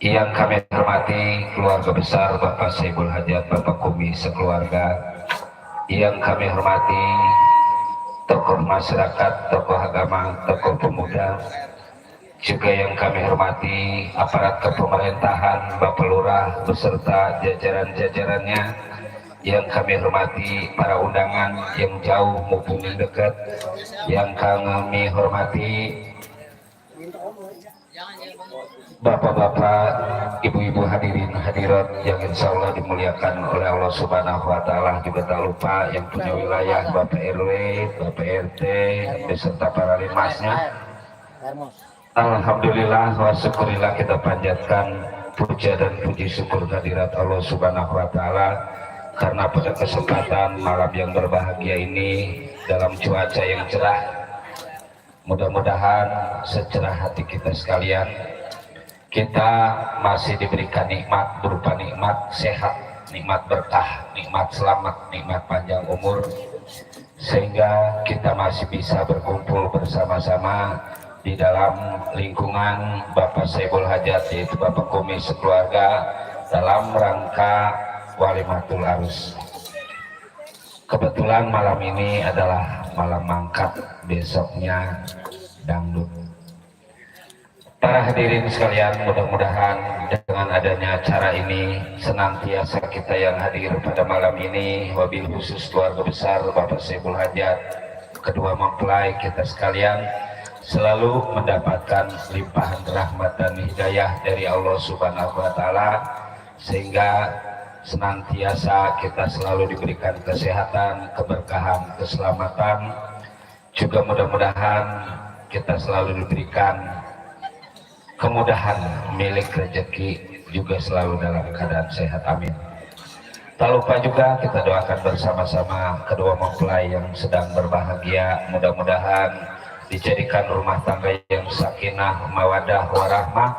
Yang kami hormati keluarga besar Bapak Saibul Hajat, Bapak Kumi sekeluarga. Yang kami hormati tokoh masyarakat, tokoh agama, tokoh pemuda. Juga yang kami hormati aparat kepemerintahan, Bapak Lurah beserta jajaran-jajarannya. Yang kami hormati para undangan yang jauh maupun yang dekat. Yang kami hormati Bapak-bapak, ibu-ibu hadirin hadirat yang insya Allah dimuliakan oleh Allah Subhanahu Wa Taala. Juga tak lupa yang punya wilayah, Bapak RW, Bapak RT, beserta para limasnya. Alhamdulillah wa syukurillah, kita panjatkan puja dan puji syukur kehadirat Allah Subhanahu Wa Taala karena pada kesempatan malam yang berbahagia ini dalam cuaca yang cerah, mudah-mudahan secerah hati kita sekalian, kita masih diberikan nikmat berupa nikmat sehat, nikmat berkah, nikmat selamat, nikmat panjang umur, sehingga kita masih bisa berkumpul bersama-sama di dalam lingkungan Bapak Saibul Hajat, yaitu Bapak Kumi sekeluarga, dalam rangka Walimatul Arus. Kebetulan malam ini adalah malam mangkat, besoknya dangdut. Para hadirin sekalian, mudah-mudahan dengan adanya acara ini senantiasa kita yang hadir pada malam ini, wabil khusus keluarga besar Bapak Saibul Hajat, kedua mempelai kita sekalian, selalu mendapatkan limpahan rahmat dan hidayah dari Allah Subhanahu Wa Taala, sehingga senantiasa kita selalu diberikan kesehatan, keberkahan, keselamatan. Juga mudah-mudahan kita selalu diberikan kemudahan milik rezeki, juga selalu dalam keadaan sehat, amin. Tak lupa juga kita doakan bersama-sama kedua mempelai yang sedang berbahagia, mudah-mudahan dijadikan rumah tangga yang sakinah, mawadah, warahmah,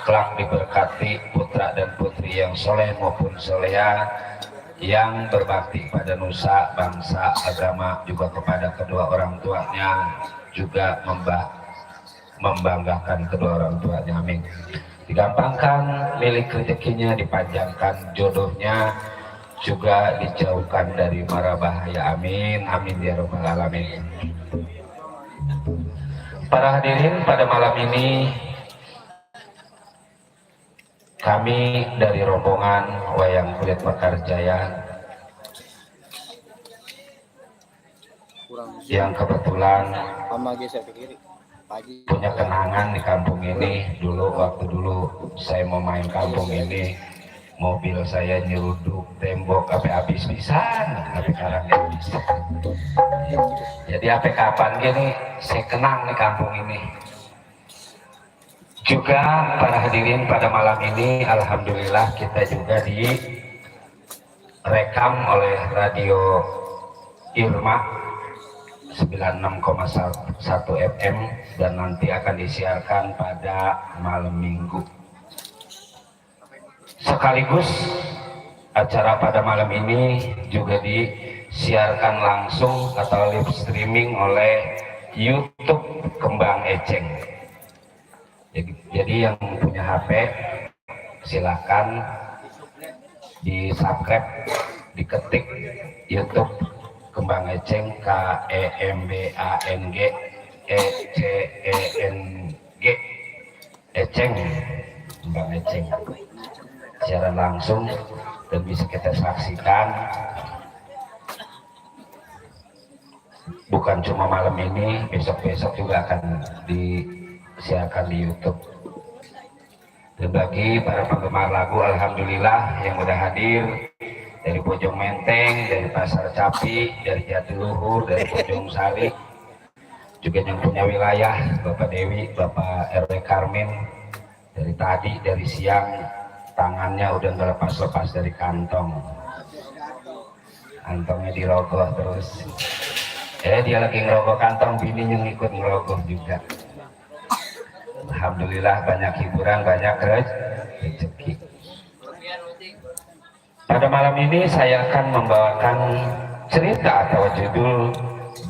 kelak diberkati putra dan putri yang soleh maupun soleha, yang berbakti pada nusa, bangsa, agama, juga kepada kedua orang tuanya, juga membanggakan kedua orang tuanya, amin. Digampangkan milik rezekinya, dipanjangkan jodohnya, juga dijauhkan dari mara bahaya, amin, amin ya rabbal alamin. Para hadirin, pada malam ini kami dari rombongan Wayang Kulit Mekar Jaya yang kebetulan punya kenangan di kampung ini. Waktu dulu saya mau main kampung ini, mobil saya nyeruduk tembok sampai habis pisan, tapi sekarang bisa. Jadi sampai kapan gini saya kenang di kampung ini. Juga para hadirin, pada malam ini alhamdulillah kita juga direkam oleh radio Irma 96,1 FM dan nanti akan disiarkan pada malam minggu. Sekaligus acara pada malam ini juga disiarkan langsung atau live streaming oleh YouTube Kembang Eceng. Jadi yang punya HP silakan di subscribe, diketik YouTube Kembang Eceng, KEMBANG ECENG Eceng, Kembang Eceng, siaran langsung dan bisa kita saksikan bukan cuma malam ini, besok-besok juga akan disiarkan di YouTube. Dan bagi para penggemar lagu, alhamdulillah yang udah hadir dari Bojong Menteng, dari Pasar Capi, dari Jatiluhur, dari Bojong Sari, juga yang punya wilayah, Bapak Dewi, Bapak RW Karmin, dari tadi, dari siang tangannya udah nggak lepas-lepas dari kantongnya dirogoh terus. Dia lagi ngerogoh kantong, bininya ngikut ngerogoh juga. Alhamdulillah banyak hiburan, banyak rezeki. Pada malam ini saya akan membawakan cerita atau judul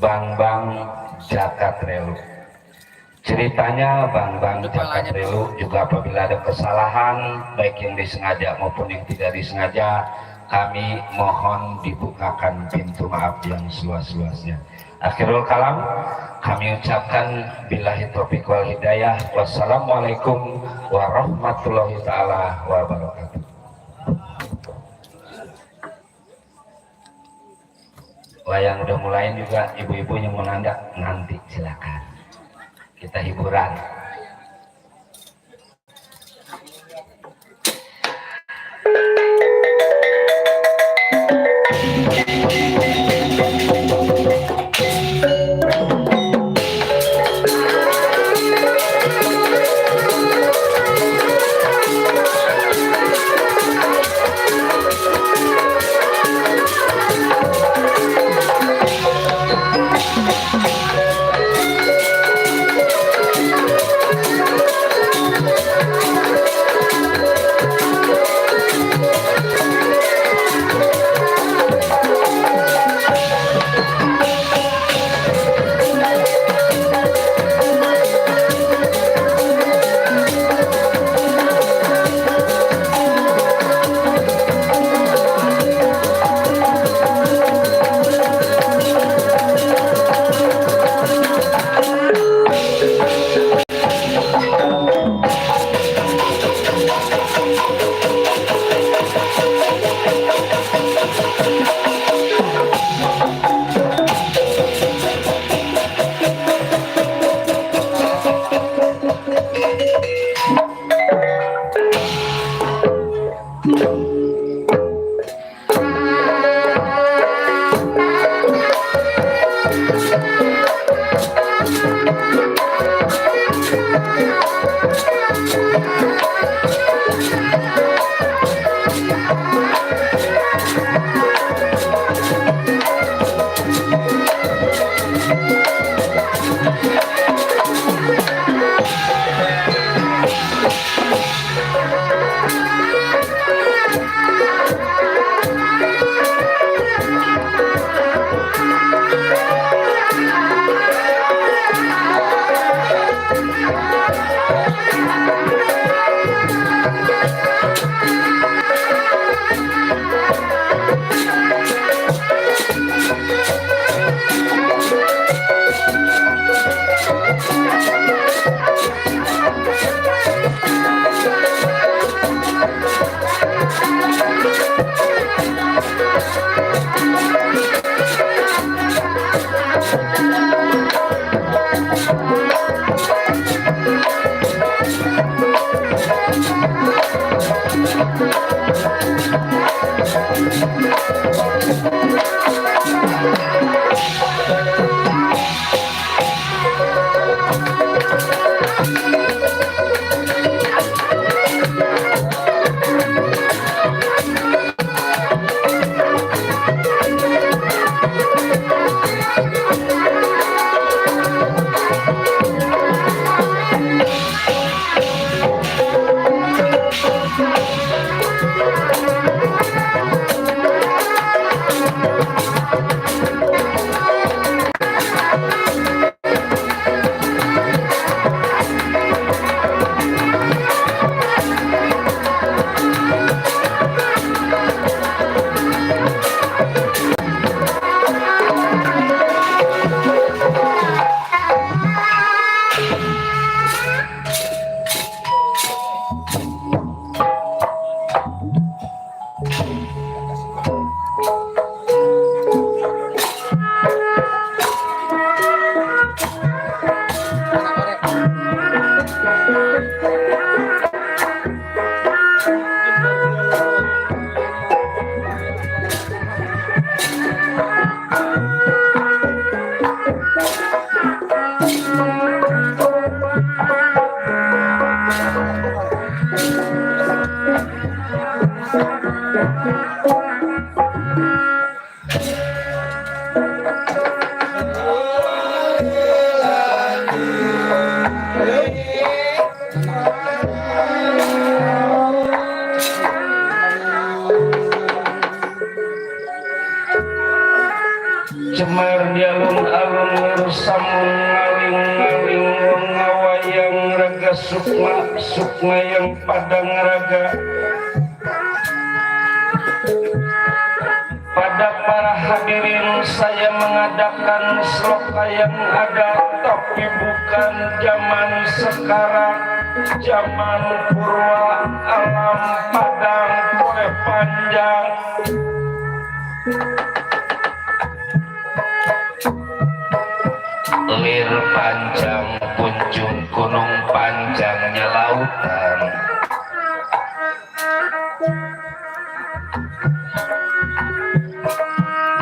Bang Bang Jakat Relu. Ceritanya Bang Jakadrelu juga apabila ada kesalahan baik yang disengaja maupun yang tidak disengaja, kami mohon dibukakan pintu maaf yang seluas-luasnya. Akhirul kalam, kami ucapkan billahi taufiq wal hidayah. Wassalamualaikum warahmatullahi taala wabarakatuh. Wayang udah mulai juga, ibu-ibu yang mau nanda nanti silakan. Kita hiburan. sukma yang padang raga. Pada para hadirin saya mengadakan sloka yang ada, tapi bukan zaman sekarang, zaman purwa, alam padang kue panjang. Lir panjang kunjung gunung panjangnya lautan.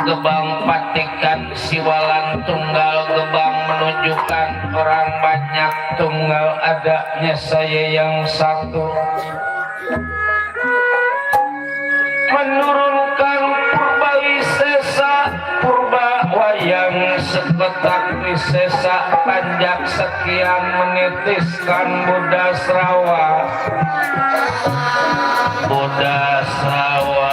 Gebang patikan siwalan tunggal, gebang menunjukkan orang banyak tunggal, adanya saya yang satu. Menurunkan purba wisesa, purba wayang seketak wisesa, panjak sekian menitiskan Buddha Srawa. Buddha Srawa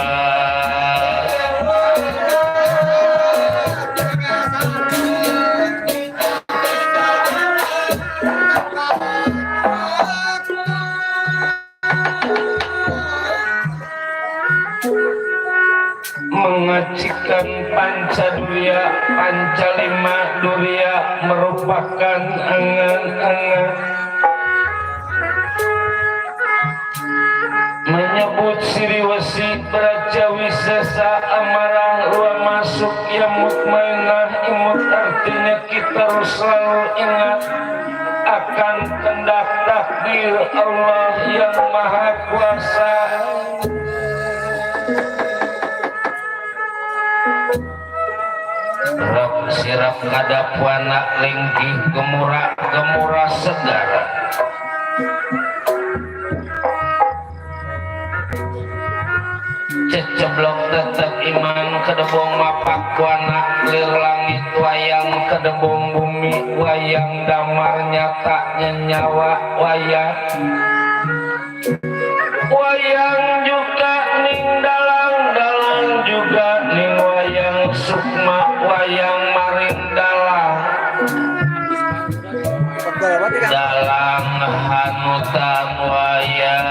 mengajikan Pancadurya, Pancalima Durya merupakan angan-angan, menyebut Siriwesi Braja Wisesa amarah ruang masuk yang mutmainah imut, artinya kita harus selalu ingat akan kehendak takdir Allah yang Maha Kuasa. Rok sirap kadapuana linggih gemura segara. Ceceblok tetep iman kedebong mapak kuana, lir langit wayang kedebong bumi, wayang damar nyatanya nyawa wayang. Wayang juga ning dalang juga ning wayang sukma, wayang marindalang. Dalang hanutan wayang.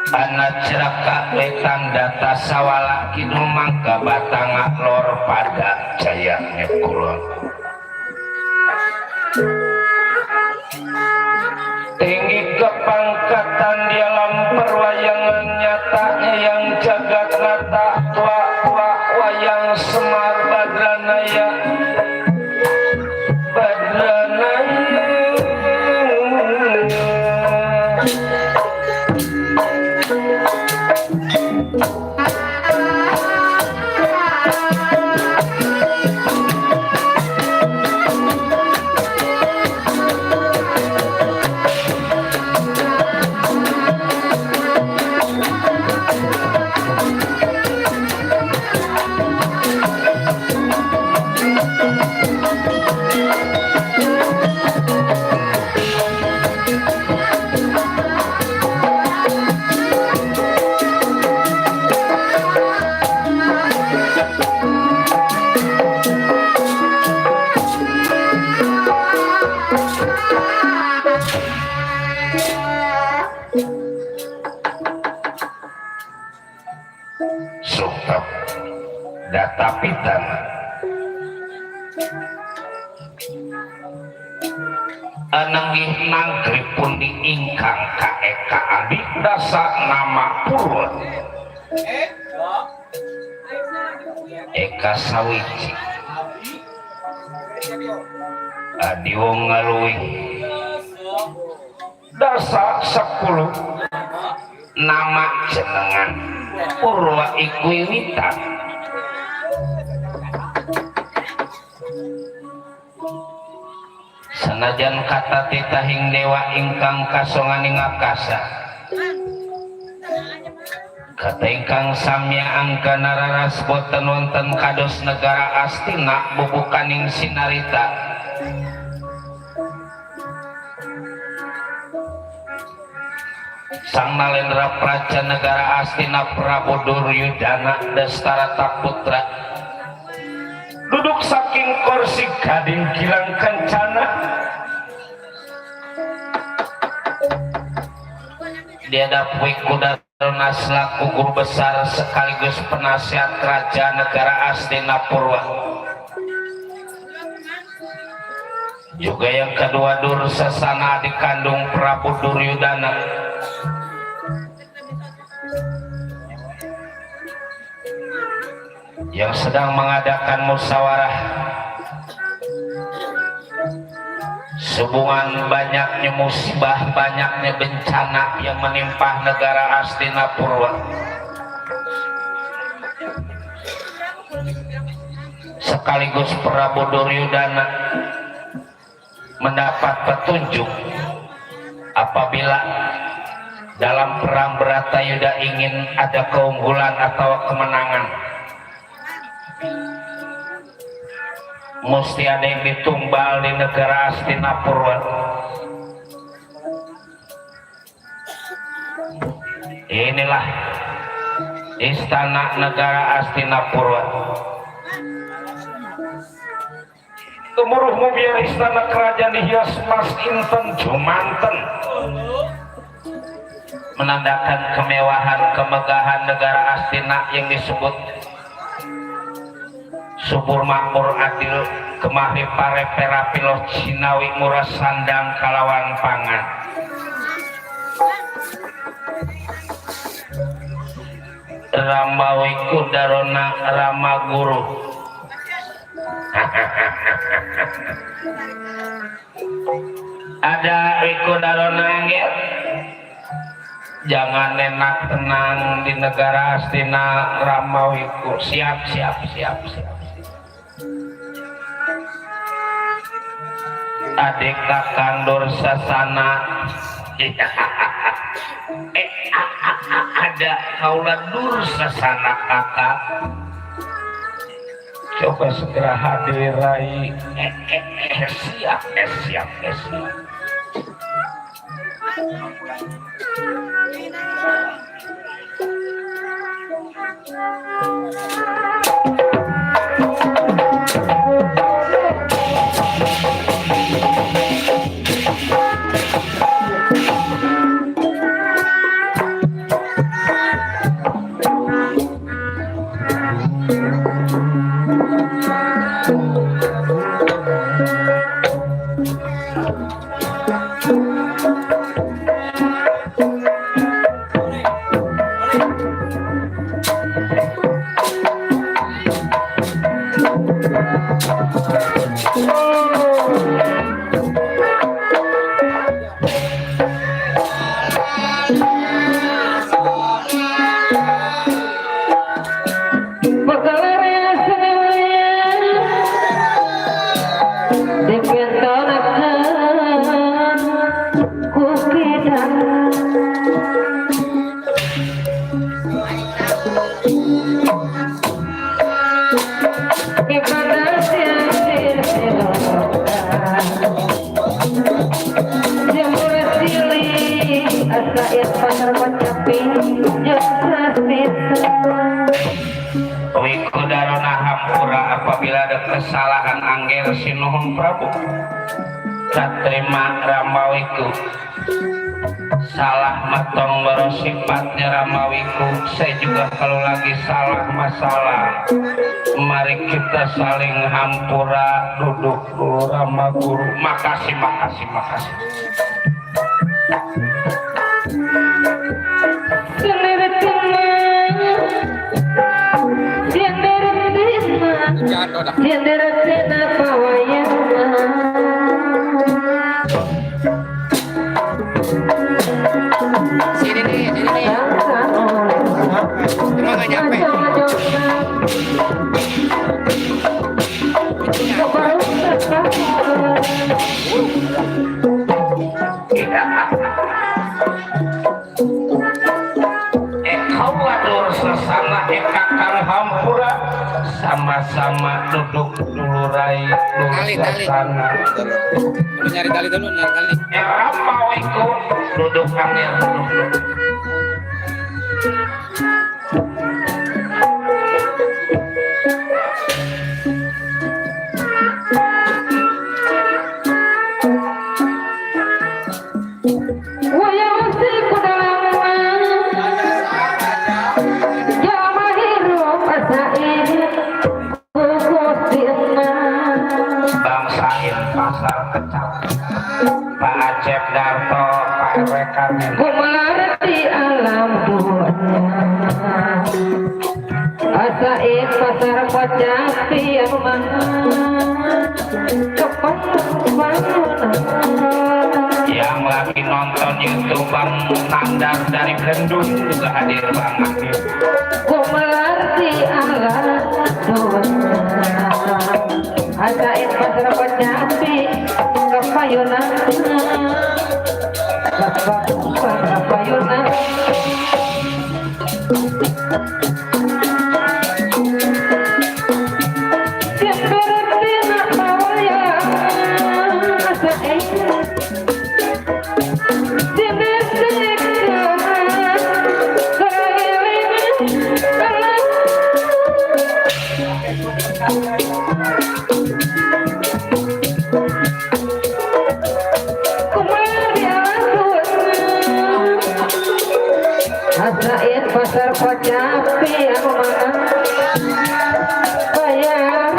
Anak ceraka wetan data sawala kidul mangka batanga lor pada jayanya kulon. Tinggi kepangkatan di alam perwayangan nyatanya yang jagat rata, tua wayang Semar Badranaya. Sukap data pitan ananggih nangkri pun diingkang kaeka adik dasa nama purun Eka Sawiji adi wong ngaluih dasa 10 nama jenengan Purwa Ikwiwitan. Sanajan kata titahing dewa ingkang kasonganing akasa, kata ingkang samya angka nararas boten wonten kados negara Astina bubukaning sinarita. Sang Nalendra Praja Negara Astina Prabu Duryudana Dastarata Putra duduk saking kursi gading kilang kencana. Dia dapui Kudarona selaku guru besar sekaligus penasihat Raja Negara Astinapurwa. Juga yang kedua Dursasana dikandung Prabu Duryudana. Yang sedang mengadakan musyawarah sehubungan banyaknya musibah, banyaknya bencana yang menimpa negara Astinapurwa. Sekaligus Prabu Duryudana mendapat petunjuk apabila dalam perang Bharatayuda ingin ada keunggulan atau kemenangan, mesti ada yang ditumbal di negara Astinapurwa. Inilah istana negara Astinapurwa. Gemuruh biar istana kerajaan dihias emas inten jumanten, menandakan kemewahan kemegahan negara Astina yang disebut subur makmur adil kemahri pare perapiloh cinawi murah sandang kalawan pangan. Ramawi Kudarona Rama Guru. Ada Kudarona ya. Jangan enak tenang di negara Astina Ramawiku. Siap. Adik kakang Dursasana. Ada kaula Dursasana kakak. Coba segera hadir Rai. Siap. Wikudarona hampura apabila ada kesalahan angger sinuhun Prabu. Katrima Ramawiku. Salah matong baru sifatnya Ramawiku. Saya juga kalau lagi salah masalah, mari kita saling hampura. Duduk dulu Rama Guru. Makasih. Sini nih. Emang gak nyampe. Dursasana kakang hampura sama-sama duduk dulu rai Tali. sana. Udah nyari tali dulu, nyari tali. Ya mau ikut duduk angin duduk. Bangsain pasar kecap Pak Acep Darto Pak Rekamen Kumarti alam dunia asain pasar pacapi yang mana yang lagi nonton YouTube Bang Nandar dari Bandung juga hadir banget. Kumarti alam dunia asain pasar pacapi kapayunan kapayunan Asain pasar pacapi yang mana bayar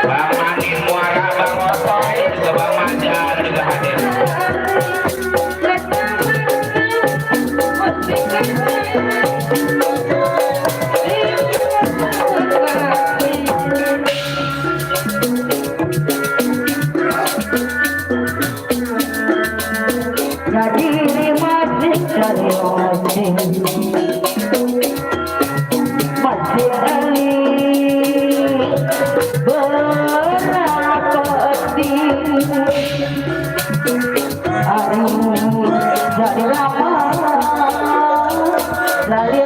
Bang Manin Muara Bang Otoy juga Bang Majar juga hadir. jadi masih dari masih berapeti jadi lama dari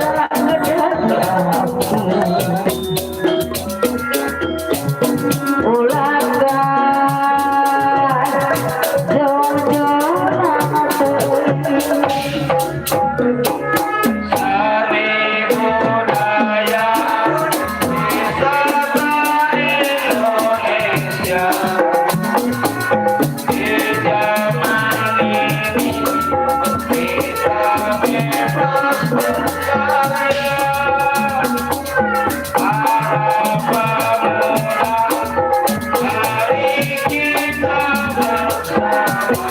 Sari budaya wisata Indonesia di zaman ini kita bebas berkarya para pemuda mari kita bersama.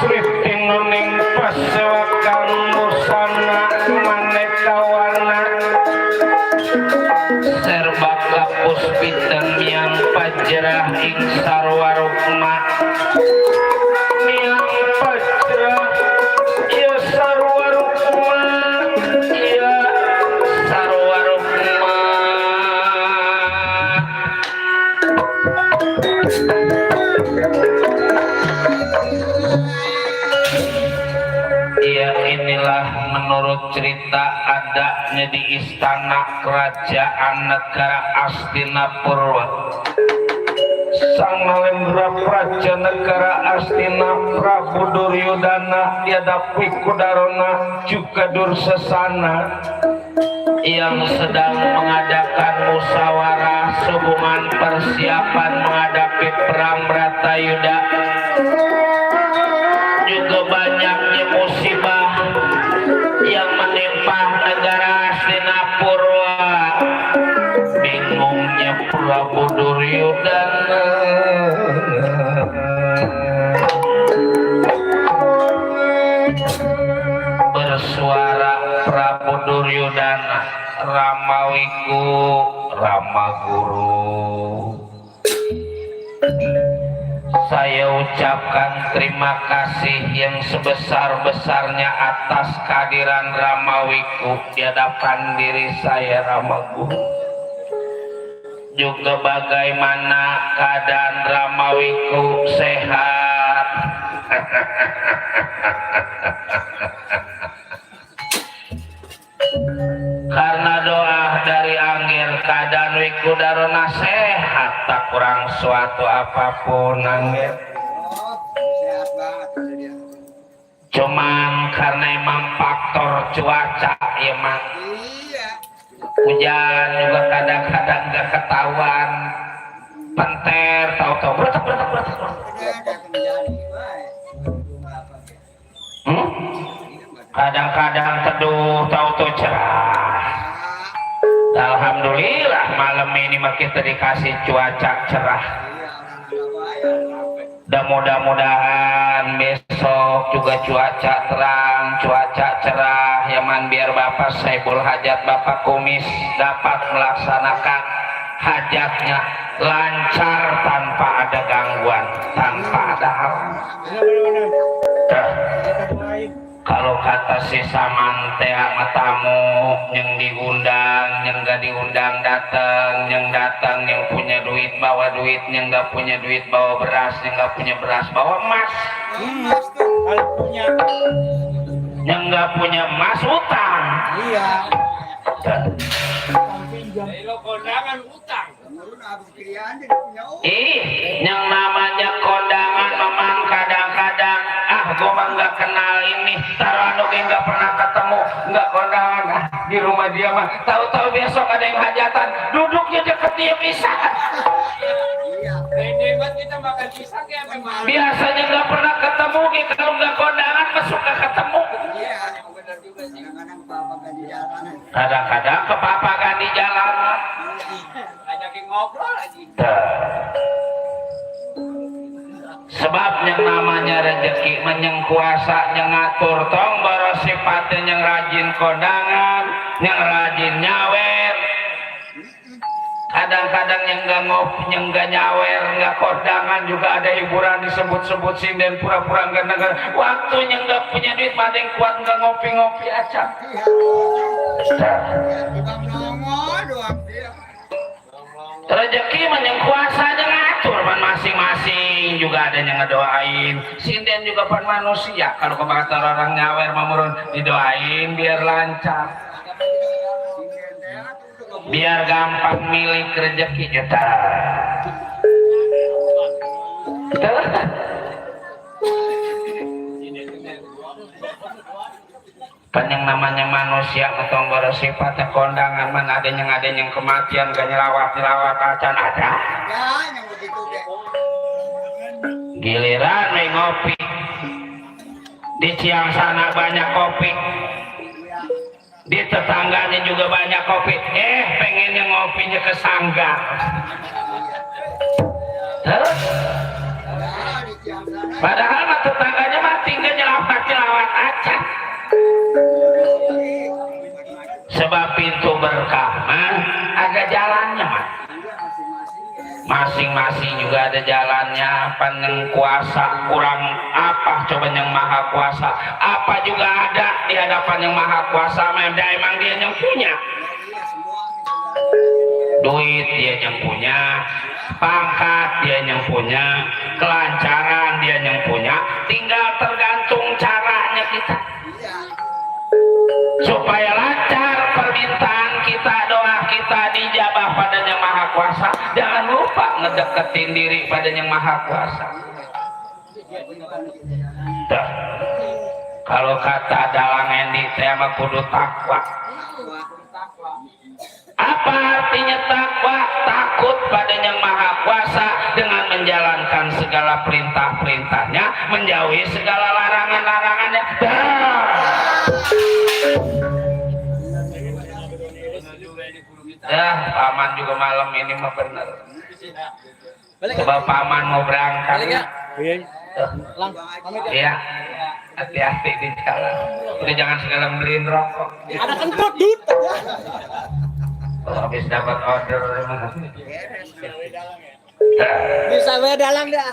Sritinuning pasewakan busana maneka warna serba kapus piten miang pajrah ing sarwa rukma miang pajrah ya sarwa rukma ya sarwa rukma. Ya inilah menurut cerita adanya di istana kerajaan negara Astinapurwa. Sang Nalendra Praja negara Astina Prabu Duryodana Yadapi Kudarona juga Dursesana yang sedang mengadakan musyawarah hubungan persiapan menghadapi perang Bratayuda, juga banyaknya musibah yang menimpa negara Hastinapura. Bingungnya Prabu Duryodana bersuara, Prabu Duryodana, Ramawiku, Ramaguru, saya ucapkan terima kasih yang sebesar-besarnya atas kehadiran Ramawiku di hadapan diri saya, Ramaguru. Juga bagaimana keadaan Ramawiku, sehat? Karena doa dari Anggir keadaan Wiku Darona sehat, tak kurang suatu apapun Anggir. Sehat banget dia. Cuman karena emang faktor cuaca ya mak, Iya. hujan juga kadang-kadang gak ketahuan, penter tahu-tahu beretak. Ada terjadi baik. Kadang-kadang teduh tahu-tahu cerah. Alhamdulillah malam ini mah kita dikasih cuaca cerah. Dan mudah-mudahan besok juga cuaca terang, cuaca cerah. Yaman biar Bapak Saiful Hajat, Bapak Kumis dapat melaksanakan hajatnya lancar tanpa ada gangguan, tanpa ada hal. Kalau kata si Samantea matamu yang diundang, yang gak diundang datang, yang datang yang punya duit bawa duit, yang gak punya duit bawa beras, yang gak punya beras bawa emas. Emas tuh kalau punya. Yang gak punya emas utang. Iya. Lo kondangan utang. Yang namanya kondangan memang kadang-kadang gua mah nggak kenal ini, taruh nggak pernah ketemu, nggak kondangan di rumah dia mah, tahu-tahu besok ada yang hajatan, duduknya deket dia pisah. Iya. Debat kita makan pisang ya memang. Biasanya nggak pernah ketemu, kalau nggak kondangan mah suka ketemu. Iya, benar juga sih. Kadang-kadang kepapakan di jalanan. Kadang-kadang kepapakan di jalan. Ajakin ngobrol lagi. Sebab yang namanya rezeki menyeng kuasa yang ngatur tong baru sifatnya yang rajin kondangan, yang rajin nyawer. Kadang-kadang yang gak ngopi, yang gak nyawer, gak kondangan juga ada hiburan disebut-sebut sinden pura-pura gak dengar. Waktunya gak punya duit, ada yang kuat gak ngopi-ngopi aja. Bang nongol doang dia. Rezeki menyeng kuasa yang ngatur pan masing-masing, juga ada yang ngedoain. Sinden juga pan manusia. Kalau kata orang nyawer mamurun didoain biar lancar, biar gampang milik rezeki kita. Kan yang namanya manusia ketong bersifatnya kondangan, mana ada yang kematian gak nyelawat acan ada. Ya, yang begitu deh. Giliran main ngopi di Ciang sana banyak kopi, di tetangganya juga banyak kopi, pengennya ngopinya ke sanggar. Padahal mah tetangganya mah tinggal nyelawat aja. Sebab pintu berkah mah ada jalannya mah. Masing-masing juga ada jalannya. Panjang kuasa kurang apa coba yang maha kuasa, apa juga ada di hadapan yang maha kuasa. Emang dia yang punya duit, dia yang punya pangkat, dia yang punya kelancaran, dia yang punya. Tinggal tergantung caranya kita supaya lancar permintaan kita, doa kita dijabah pada yang maha kuasa. Jangan lupa ngedeketin diri pada yang maha kuasa. Tuh. Kalau kata dalang Endi teh mah kudu takwa. Apa artinya takwa? Takut pada Yang Maha Kuasa dengan menjalankan segala perintah-perintahnya, menjauhi segala larangan-larangannya. Ya, paman juga malam ini mah bener. Sebab paman mau berangkat. Iya, hati-hati di jalan. Udah jangan segala beliin rokok. Ada kentut dut. Kalau habis dapat order, Bisa we dalang dah.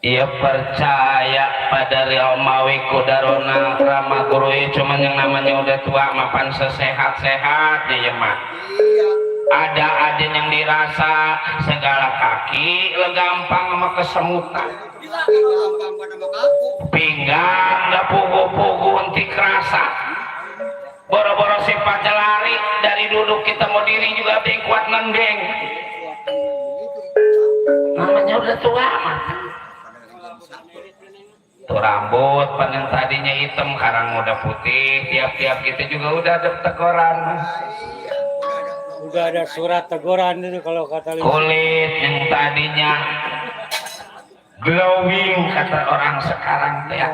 ia percaya pada Riomawi Kudarona Rama Gurui, cuman yang namanya udah tua mapan sesehat-sehat ya mah. Ada aden yang dirasa segala kaki gampang sama kesemutan, pinggang nggak pugu-pugu entik rasa, boro-boro sifatnya lari dari duduk kita mau diri juga ting kuat nendeng, namanya udah tua mah. Tuh rambut pan yang tadinya hitam sekarang udah putih, tiap-tiap gitu juga udah ada teguran. Udah ada surat teguran itu kalau kata lu. Kulit yang tadinya glowing kata orang sekarang tuh ya.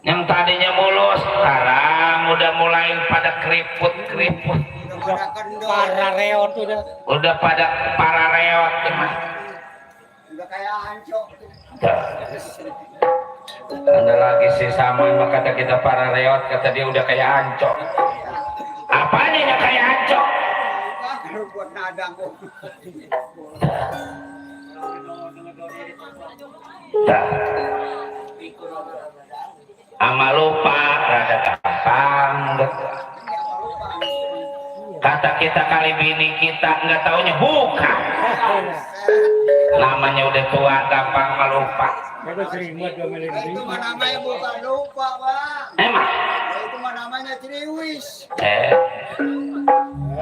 Yang tadinya mulus sekarang udah mulai pada keriput-keriput. Para reot udah. Udah pada para reot mah. Udah kayak hancur. Ada lagi sih sama kata kita para reot, kata dia udah kayak ancok. Apanya yang kayak ancok? Kalau buat nadang kok. Ama lupa rada gampang. Kata kita kali bini kita nggak taunya bukan. Namanya udah tua gampang melupa. Itu sering buat domelin Itu mah namanya bukan lupa, Bang. Emang? Itu mah namanya ciriwis.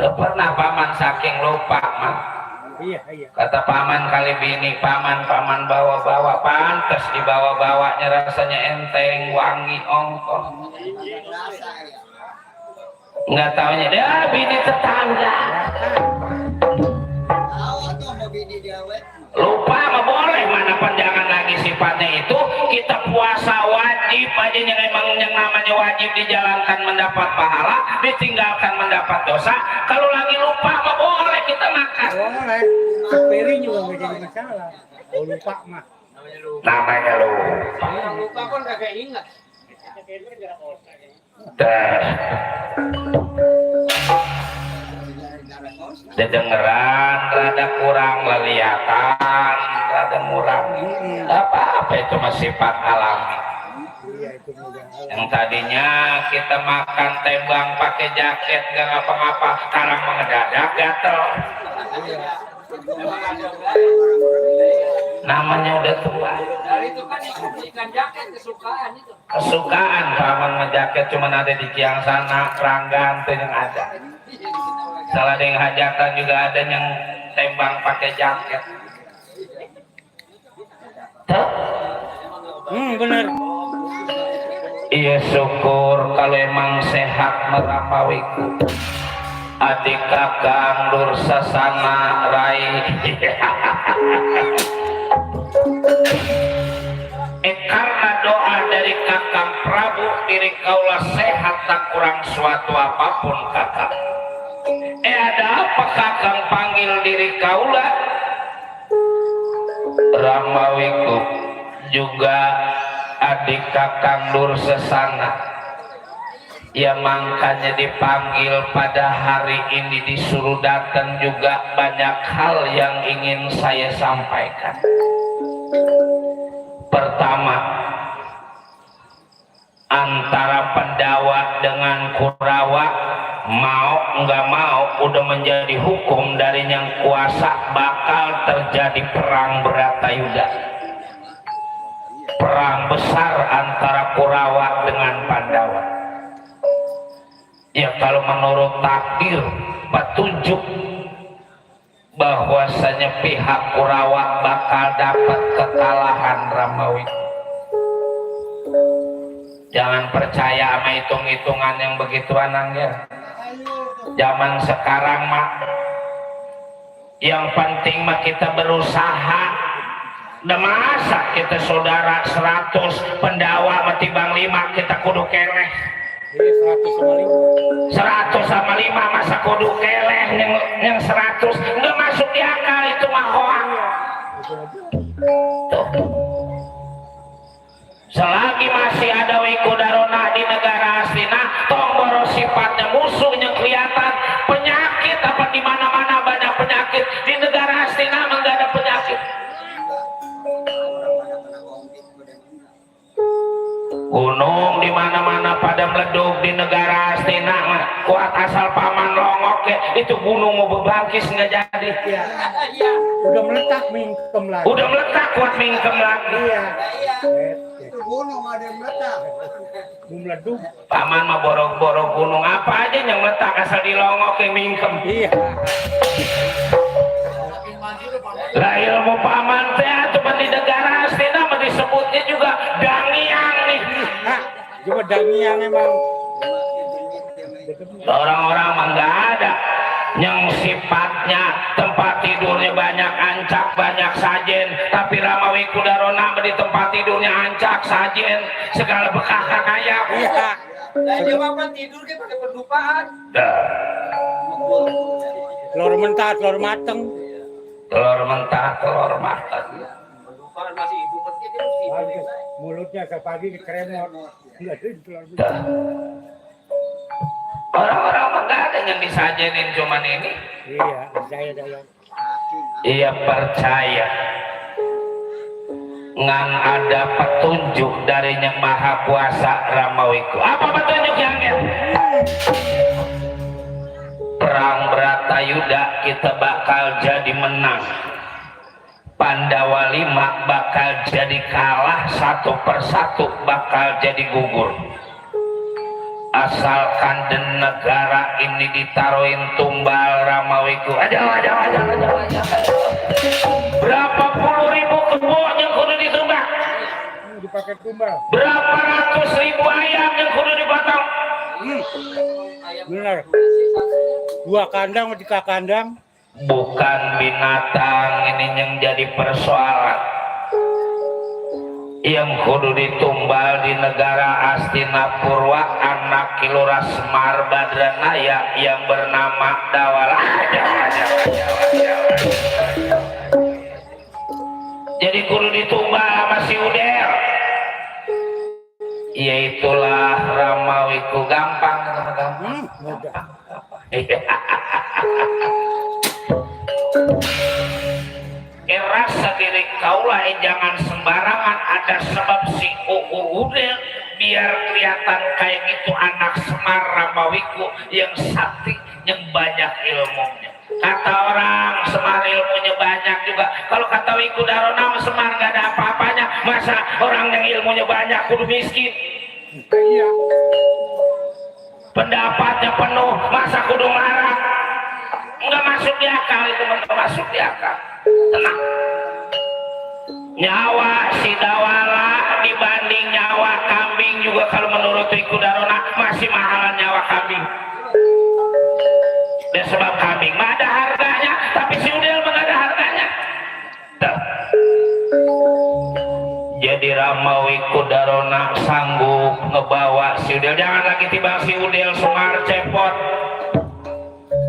Pernah paman saking lupa mah. Iya. Kata paman kali bini, paman bawa-bawa, pantes dibawa-bawanya rasanya enteng, wangi, ongkos. Rasa ya. Nggak taunya dia bini tetangga. Tahu tuh mau bini dia wet. Lupa mah boleh, mana panjangan lagi sifatnya itu. Kita puasa wajib aja yang emang yang namanya wajib dijalankan mendapat pahala, ditinggalkan mendapat dosa. Kalau lagi lupa mah boleh kita makan. Boleh. Peri juga nggak jadi masalah. Oh, lupa mah. Namanya lupa. Orang lupa kan kagak ingat. Dedengeran rada kurang, leliatan rada murang. Apa-apa itu mah sifat alami. Yang tadinya kita makan tembang pakai jaket gak ngapa-ngapa, sekarang mengedadak gatel. Namanya udah tua. Dari itu kan ikan jaket kesukaan itu. Kesukaan paman ngejaket cuman ada di Ciang sana, Ranggan tuh yang ada. Salah ada yang hajatan juga ada yang tembang pakai jaket. Tuh. Benar. Iya syukur kalau emang sehat merapawiku. Adik kakang lur sasana rai. Karena doa dari kakang Prabu diri kaulah sehat tak kurang suatu apapun kakang. Ada apa kakang panggil diri kaulah? Ramawiku juga adik kakang lur sesana. Ya makanya dipanggil pada hari ini, disuruh datang juga banyak hal yang ingin saya sampaikan. Pertama, antara Pendawa dengan Kurawa, mau nggak mau udah menjadi hukum dari Yang Kuasa, bakal terjadi perang Bratayuda. Perang besar antara Kurawa dengan Pandawa. Ya kalau menurut takdir petunjuk bahwasanya pihak Kurawa bakal dapat kekalahan Ramawi. Jangan percaya sama hitung-hitungan yang begitu anang ya. zaman sekarang mah yang penting mah kita berusaha. Da masa kita saudara 100 pendawa mati bang 5 kita kudu keleh. 100 sama 5 masa kudu keleh yang 100 nggak masuk di akal itu mah hoak. Tuh. Selagi masih ada wikudarona di negara aslina, tomboro sifatnya musuhnya kelihatan, penyakit apa di mana-mana banyak penyakit, di negara aslina enggak ada penyakit. Gunung di mana-mana pada meleduk di negara Astina mah kuat asal paman longok ya, itu gunung mau berbangkis nggak jadi. Iya. Udah meletak mingkem lagi. Udah meletak kuat mingkem lagi. Iya. Itu gunung ada yang meletak. Meleduk. Paman mah borok-borok gunung apa aja yang meletak asal di longok yang mingkem. Iya. Lah ilmu paman teh cuma di negara Astina mah disebutnya juga dangiang nih. Nah, cuma dangiang emang. Orang-orang mah nggak ada yang sifatnya tempat tidurnya banyak ancak banyak sajen, tapi Rama Wikudarona di tempat tidurnya ancak sajen segala bekah kayak. Iya. Nah, jawaban tidur ke pakai pendupaan. Telur mentah, telur mateng. Telur mentah, telur matang. Pendupaan masih hidup meski dia mesti Bagus. Mulutnya sepagi dikremot. Enggak ada telur mentah. Dah. Orang-orang mah nggak ada yang disajenin cuman ini. Iya, saya daya. Ia percaya ngan ada petunjuk dari Yang Maha Kuasa Ramawiku. Apa petunjuk yang perang Bratayuda kita bakal jadi menang, Pandawa 5 bakal jadi kalah, 1/1 bakal jadi gugur. Asalkan di negara ini ditaruhin tumbal Ramawiku aja. Berapa puluh ribu kebo yang kudu ditumbal, Dipakai tumbal. berapa ratus ribu ayam yang kudu dipotong. Benar. 2 kandang atau 3 kandang. Bukan binatang ini yang jadi persoalan. Yang kudu ditumbal di negara Astina Purwa anak Kilura Semar Badranaya yang bernama Dawala. Jadi kudu ditumbal sama si Udel. Yaitulah Ramawiku gampang. Mudah. Rasa diri kaulah jangan sembarangan ada sebab si Udel biar kelihatan kayak gitu anak Semar Ramawiku yang sakti yang banyak ilmunya. Kata orang Semar ilmunya banyak juga. Kalau kata Wikudarona Semar nggak ada apa-apanya. Masa orang yang ilmunya banyak kudu miskin? Iya. Pendapatnya penuh masa kudu marah? Nggak masuk di akal itu, nggak masuk di akal. Tenang. Nyawa si Dawala dibanding nyawa kambing juga kalau menurut Wikudarona masih mahalan nyawa kambing. Dan sebab kambing mah ada harganya, tapi si Udel mah ada harganya. Tuh. Jadi Rama Wikudarona sanggup ngebawa si Udel. Jangan lagi tiba si Udel Semar cepot.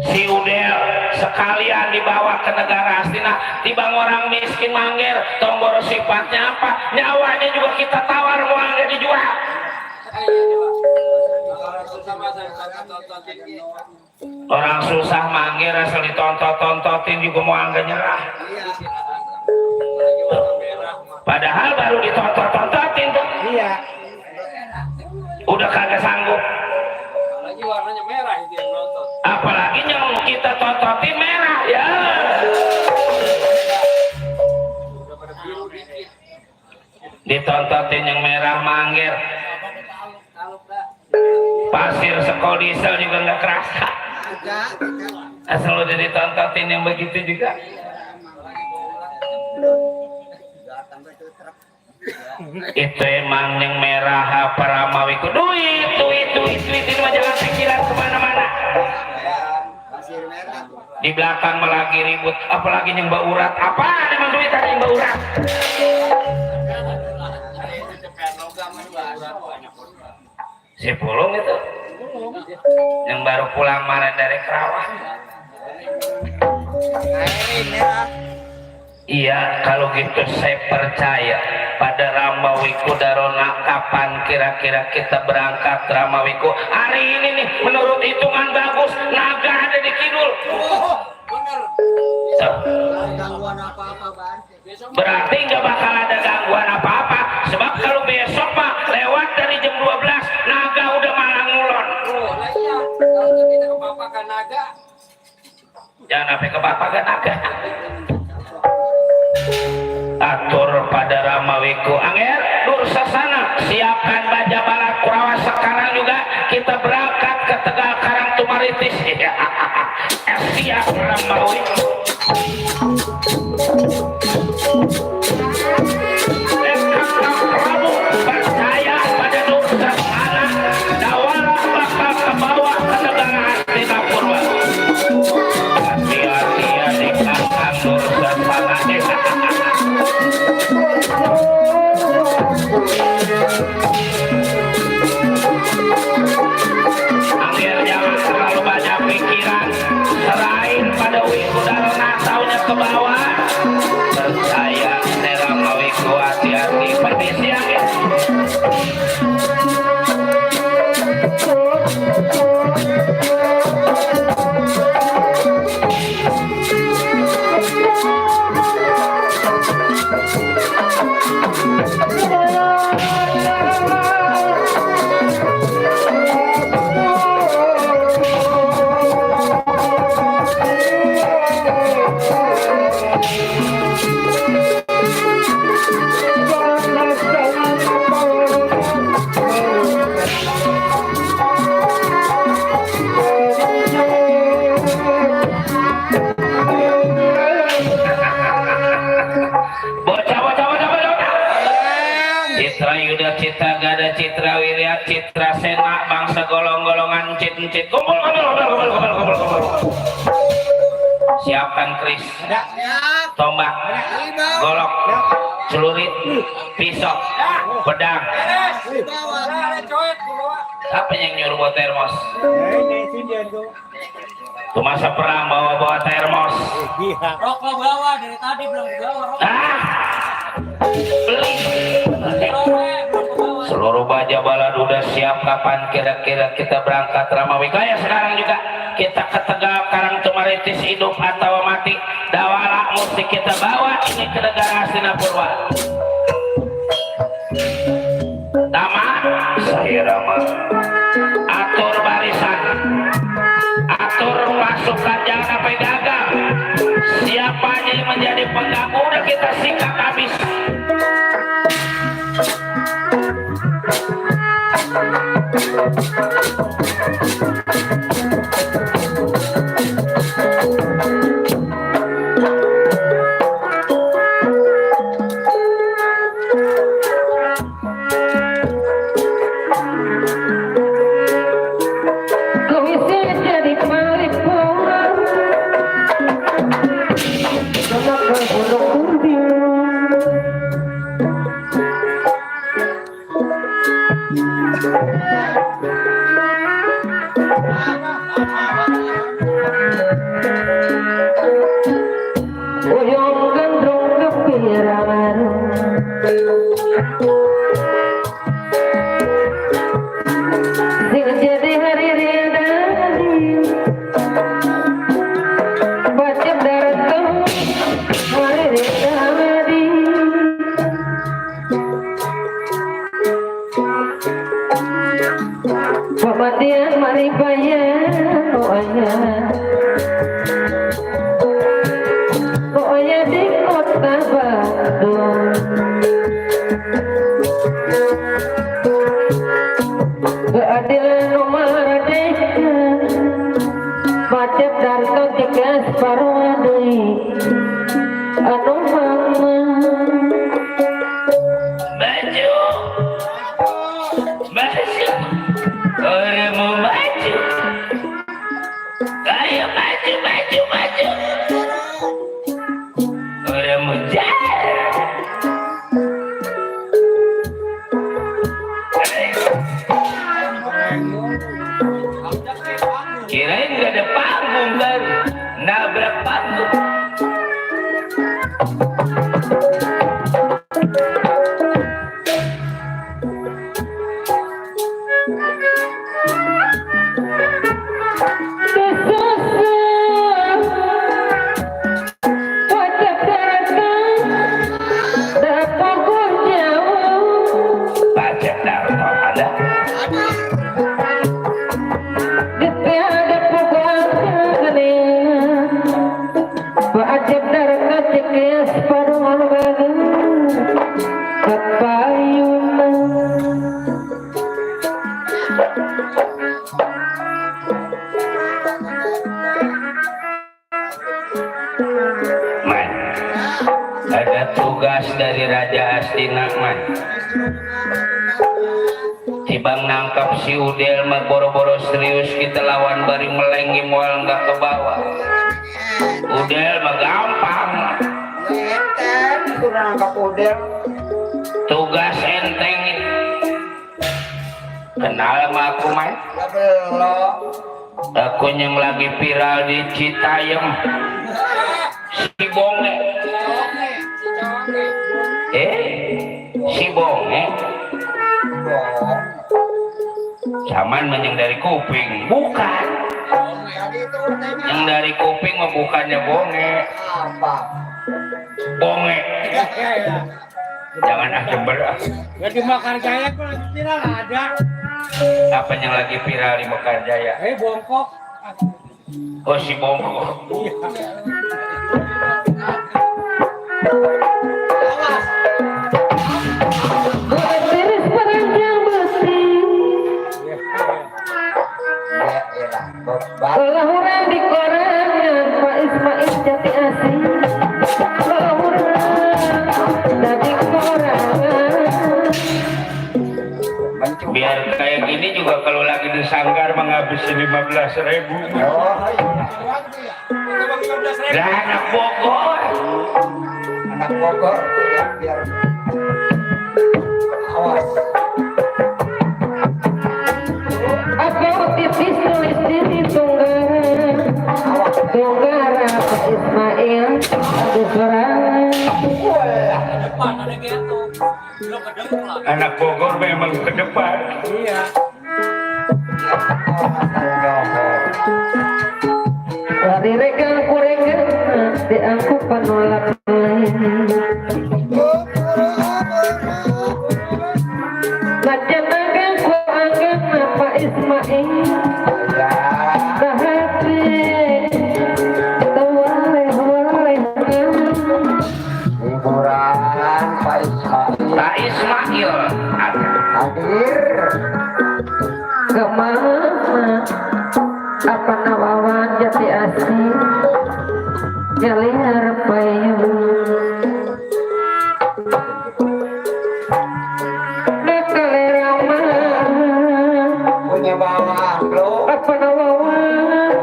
Si Udel sekalian dibawa ke negara Astina, tibang orang miskin mangger, tombor sifatnya apa, nyawanya juga kita tawar mau angger dijual. Orang susah mangger asal ditontot-tontotin juga mau angger nyerah. Padahal baru ditontot-tontotin tuh. Iya. Udah kagak sanggup. Lagi warnanya merah itu yang nonton. Apalagi yang kita tontotin merah ya. Udah pada biru dikit. Ditontotin yang merah mangger. Pasir sekodisel juga nggak kerasa. Asal udah ditontotin yang begitu juga. Itu emang yang merah apa Ramawiku. Duit mah jangan pikiran kemana-mana. Di belakang malah lagi ribut, apalagi yang baurat. Apa emang duit tadi yang baurat? Si Pulung itu yang baru pulang kemarin dari Kerawang. Iya, kalau gitu saya percaya pada Ramawiku Darona. Kapan kira-kira kita berangkat Ramawiku? Hari ini nih, menurut hitungan bagus, naga ada di kidul. Tuh. Berarti nggak bakal ada gangguan apa-apa. Sebab kalau besok Pak lewat dari jam 12, naga udah malang ngulon. Iya, kalau kita ke bapakan naga. Jangan sampai ke bapakan naga. Atur pada Ramawiku Angger Dursasana, siapkan baja balat Kurawa. Sekarang juga kita berangkat ke Tegal Karang Tumaritis. Siap Ramawiku. Prabu percaya pada Dursasana, Dawala bakal ke bawah ke negara Hastinapurwa. Hati-hati ya di belakang Dursasana. Angger jangan terlalu banyak pikiran, serahin pada Wiku Darona, taunya ke bawah. Percaya Nerama Wiku, hati-hati. Permisi Angger. Citra Yuda, Citra Gada, Citra Wirya, Citra Sena, bangsa golong-golongan cit-cit. Kumpul. Siapkan keris, tombak, golok, celurit, pisau, pedang. Siapa yang nyuruh bawa termos? Tuh masa perang bawa termos. Rokok bawa dari tadi belum dibawa. Beli. Seluruh baja balad udah siap. Kapan kira-kira kita berangkat Ramawiku? Ya sekarang juga kita ke Tegal Karang Tumaritis, hidup atau mati. Dawala mesti kita bawa ini ke negara Hastinapurwa. Tama saya Rama, atur barisan, atur pasukan, jangan sampai gagal. Siapa aja yang menjadi pengganggu udah kita sikat habis. Pematian mari bayar doanya di kota Bandung. Keadilan nomor deka macet darto tiga separuh deui anu mama Orang mau maju, ayo maju. Udah mujar. Kirain gak ada panggung kan? Nabrak panggung. Pajak Darto ada. Man, ada tugas dari Raja Astina man. Tibang nangkap si Udel mah boro-boro serius kita lawan bari melenggi moal nggak ke bawah. Udel mah gampang. Kurang nangkap Udel. Tugas enteng. Kenal sama aku man? Belum. Aku yang lagi viral di Citayam. Si Bonge. Si Bonge. Zaman yang dari kuping. Bukan. Yang dari kuping mah bukannya Bonge. Apa? Bonge. Jangan jember. Gak di Mekarjaya kok tidak ada. Apa yang lagi viral di Mekarjaya? Bongkok. Oh si Bongkok. Kalau orang di koran Pak Ismail Jati Asih. Kalau orang di koran. Biar kayak gini juga kalau lagi di sanggar menghabisi 15.000. Lah anak Bogor. Anak Bogor ya, biar awas. Aku tipis tulis diri Tunggara Pak Ismail di sorangan. Anak Bogor memang ke depan. Iya. Dari rekan kurekan di aku penolak macam akan ku anggap Pak Ismail bahati hiburan Pak Ismail hadir kemana apa nawawan Jati Asih nyalihar payung nekalera punya bawah lo apa nawawan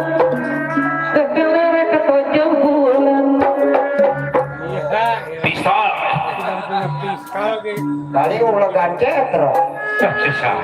nekalera ketonjong bulan pistol. Pistol gitu. kali ulegan cetro Susah.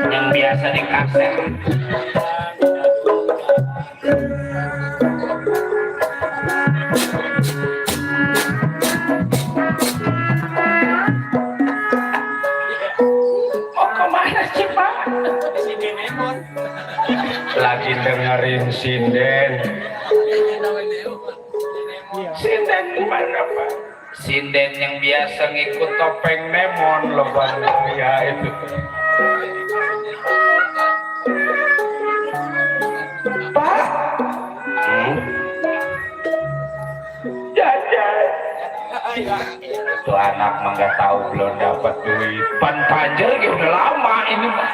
Yang biasa di kaset. Mau kemana sih Pak? Lagi dengerin sinden. Sinden di mana Pak? sinden yang biasa ngikut topeng Nemon loh Bang ya itu. Pak, jajan. Tuh anak mah nggak tahu belum dapat duit. Pan panjer ya udah lama ini mah.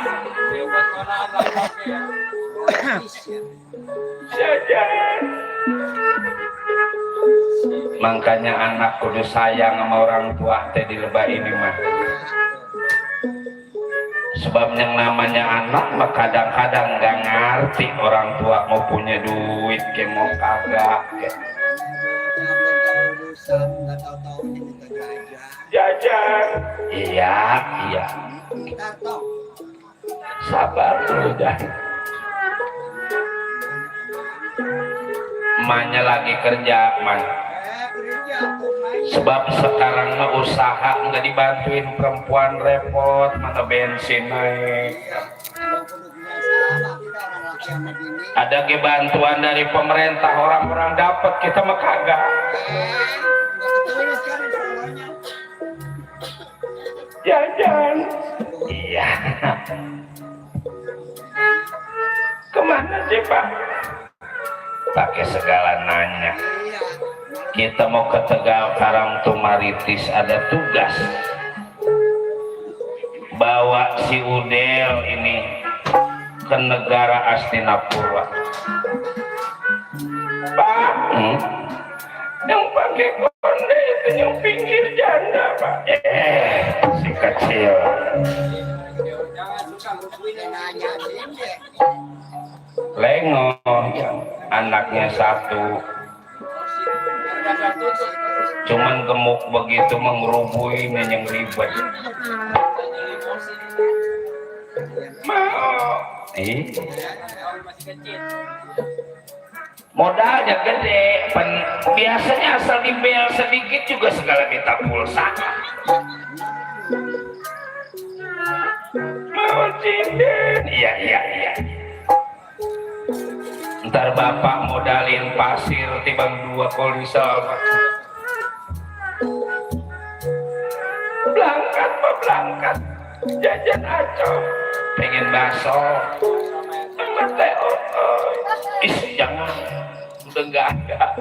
Jajan. Makanya anak kudu sayang sama orang tua teh di lebah ini mah. Sebab yang namanya anak mah kadang-kadang nggak ngerti orang tua mau punya duit ke mau kagak ke. Jajan. Iya. Sabar dulu dah. Emaknya lagi kerja man. Sebab sekarang mah usaha nggak dibantuin perempuan repot, mana bensin naik. Ada bantuan dari pemerintah orang-orang dapat, kita mah kagak. Jajan. Iya. Kemana sih Pak? Pakai segala nanya. Kita mau ke Tegal Karangtumaritis, ada tugas bawa si Udel ini ke negara Astinapura. Pak, yang pakai konde itu yang pinggir janda Pak. Si kecil. Lengo, anaknya satu. Cuman gemuk begitu mengerubui yang ribet. Mau modalnya gede, biasanya asal dibel sedikit juga segala minta pulsa. Mau cinden, iya. Ntar bapak modalin pasir tibang 2 kolisal. Berangkat jajan acau, pengen bakso sama teh. Jangan, udah nggak ada.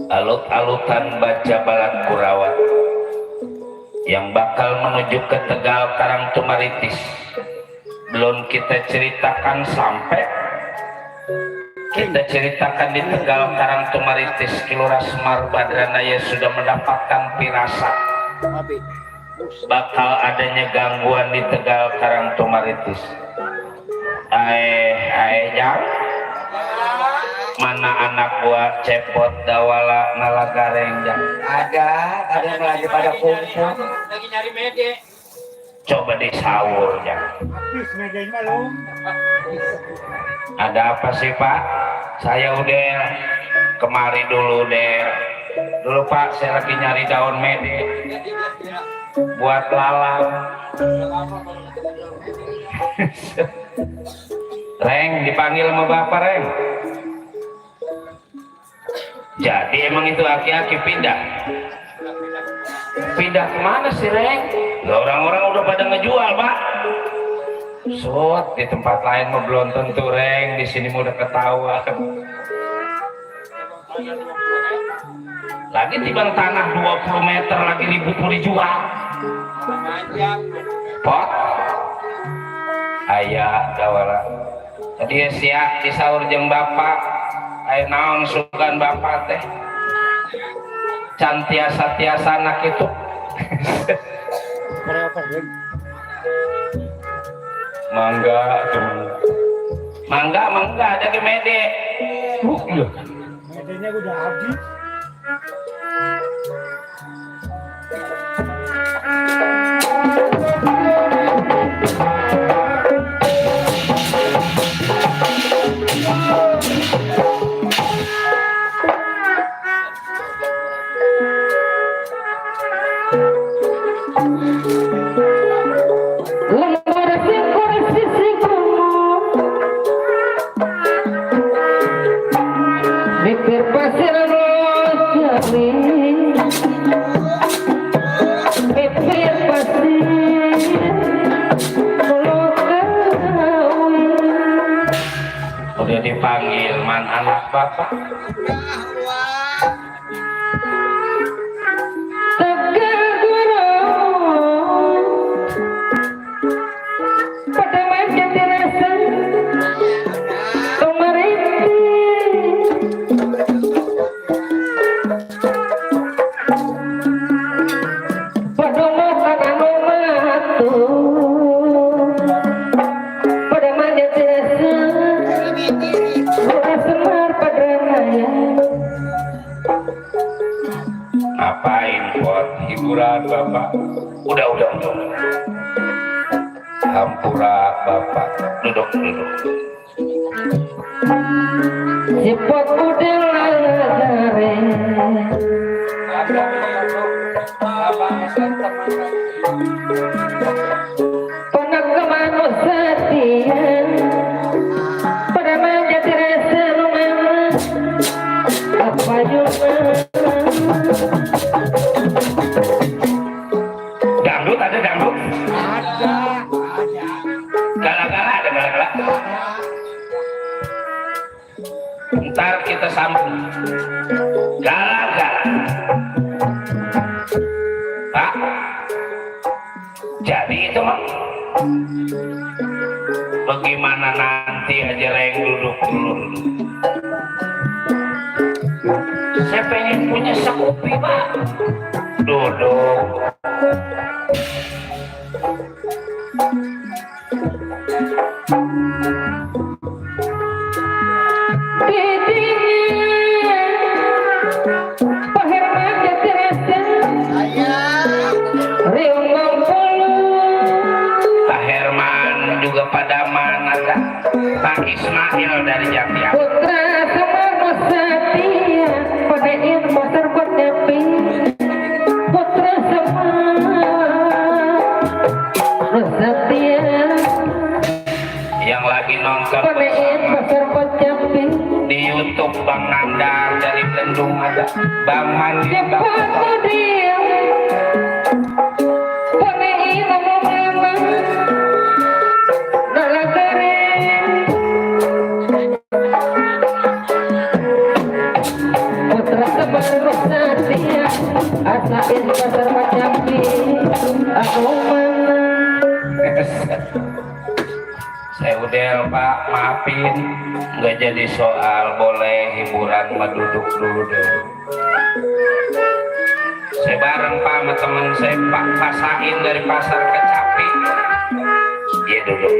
Alut-alutan baca balat Kurawat yang bakal menuju ke Tegal Karangtumaritis belum kita ceritakan sampai. Kita ceritakan di Tegal Karangtumaritis Kilora Semar Badranaya sudah mendapatkan firasat bakal adanya gangguan di Tegal Karangtumaritis. Jang, mana anak gua cepot dawala nalagareng Jang? Ada yang lagi pada kumpul. Lagi nyari mede. Coba disahur Jang. Habis mejain malum. Ada apa sih Pak? Saya Udel. Kemari dulu Del. Dulu Pak, saya lagi nyari daun mede buat lalang. Reng, dipanggil sama Bapak Reng. Jadi emang itu aki-aki pindah. Pindah kemana sih Reng? Orang-orang udah pada ngejual Pak. Sot di tempat lain mah belum tentu Reng, di sini udah ketahuan. Lagi tibang tanah 20 meter lagi ribut mau dijual. Pot ayah dawala. Tadi siap di sahur jeung bapak. Ayo naon sugan bapak teh. Can tiasa anak itu. Berapa Bang? Mangga ada di mede. Medenya udah habis. anak bapak. Tegar guru pada macam dirasa pemerintah pada makan matu pada macam dirasa orang semar pada raya. Ngapain buat hiburan bapak? Udah. Hampura bapak, duduk. Sipot udah lagare penagaman setia pada menjadi rasa rumah apa juga Dangdut ada dangdut? Gala-gala ada gala-gala? Ntar kita sambung. Gala-gala. Pak, jadi itu mah. Bagaimana nanti aja yang duduk dulu. Saya pengen punya sekopi pak. Duduk. Pak Herman juga pada mana kak? Pak Ismail dari Jatiang. Putra Sumarno Satya pada ilmu serbat nyepi. Putra Sumarno Satya Yang lagi nonton pada ilmu serbat nyepi. di YouTube Bang Nandar dari Bandung ada Bang Mandi Bang Cepat dia pada ilmu mama nalagare. Putra Sumarno Satya asa ilmu serbat nyepi. Aku mana saya udah pak maafin nggak jadi soal boleh hiburan mah duduk dulu deh. Saya bareng pak sama temen saya Pak Pasain dari Pasar Kecapi. Dia duduk.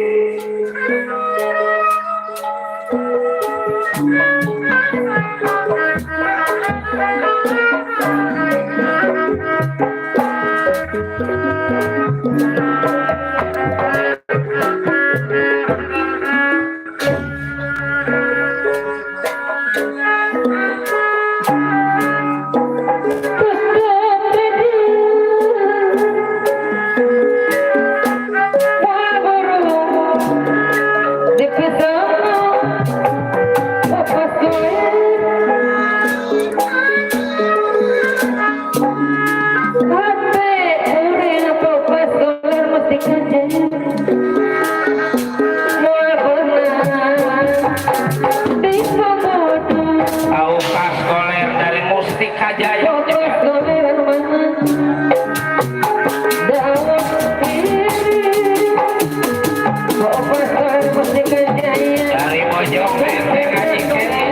Tahu pas koler dari Mustika Jaya. Dari Bojong Menteng Haji Keri.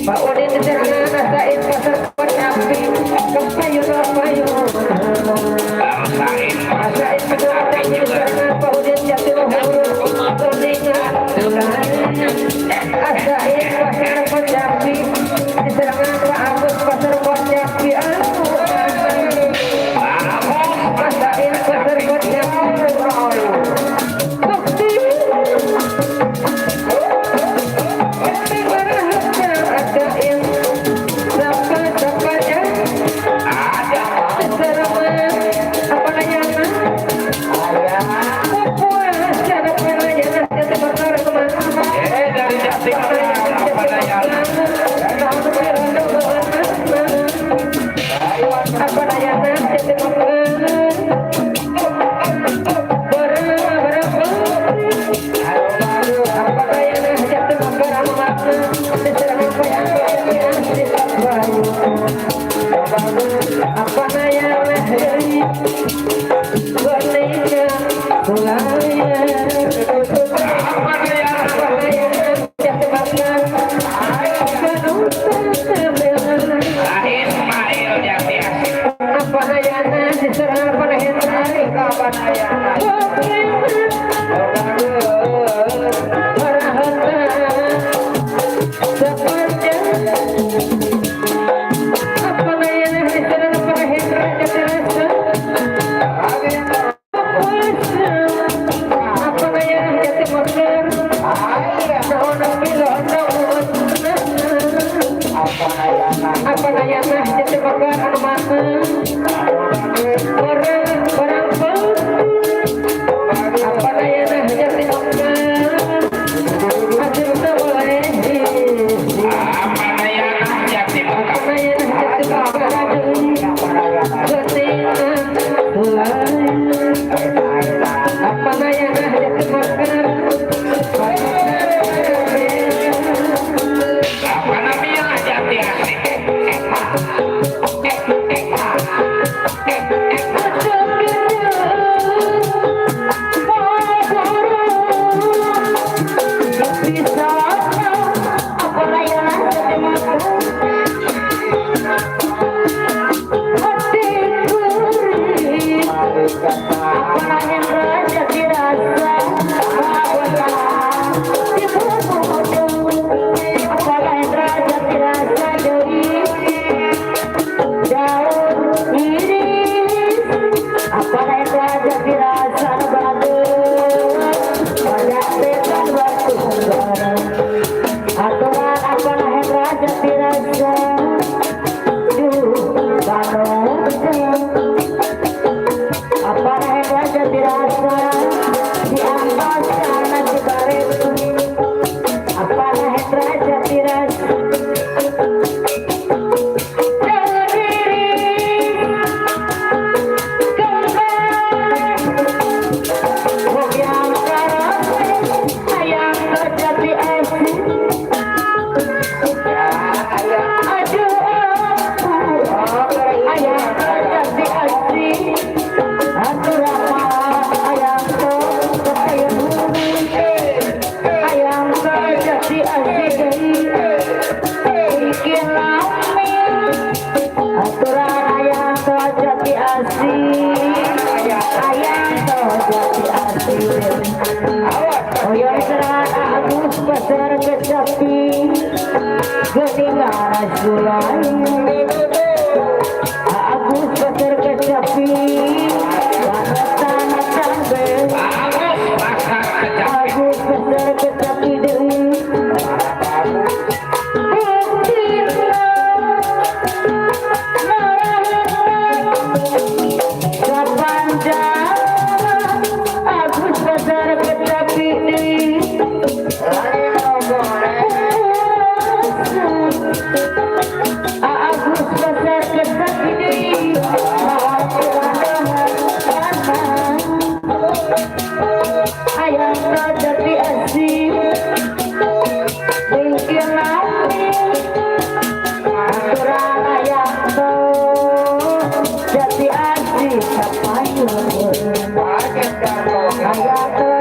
Pak Udin diserangan rasain pasar kocapi kepayun payun Rasain rasain pedotan diserangan Pak Udin jatuh luhur kuningan rasain pasar kocapi diserangan Pak Agus pasar kocapi rasain pasar kocapi bukti dari Jatim apa daya apa naya leheri boneka sulaya apa naya jatuh makan Ismail Jati Asih apa naya diserang apa naya apa naya apa nayana jadi bakar anu mana orang apa nayana jadi bakar hasil boleh apa daya Jati apa nayana jadi bakar ketingan apa nayana jadi bakar apa namanya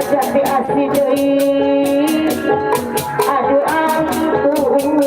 Jati Asih Aduh ampun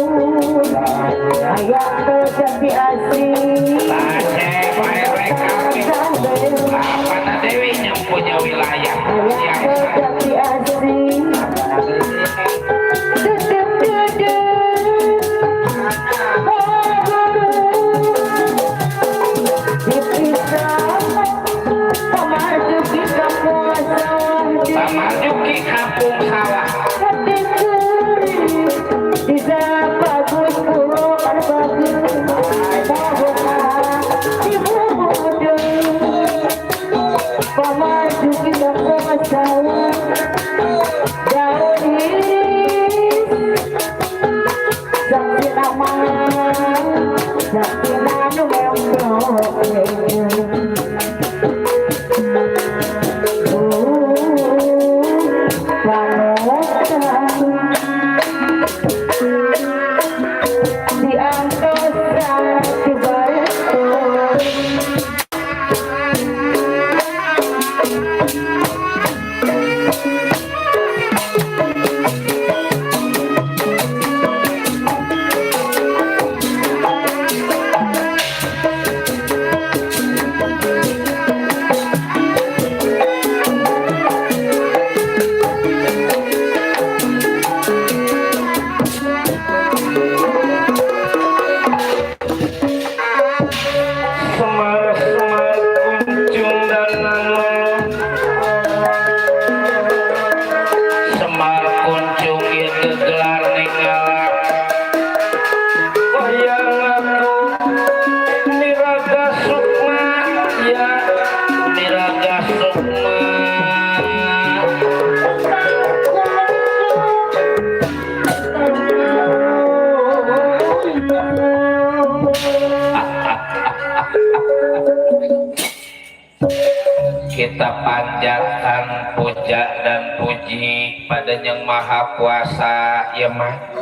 kita panjatkan puja dan puji pada Yang Maha Kuasa ya mah.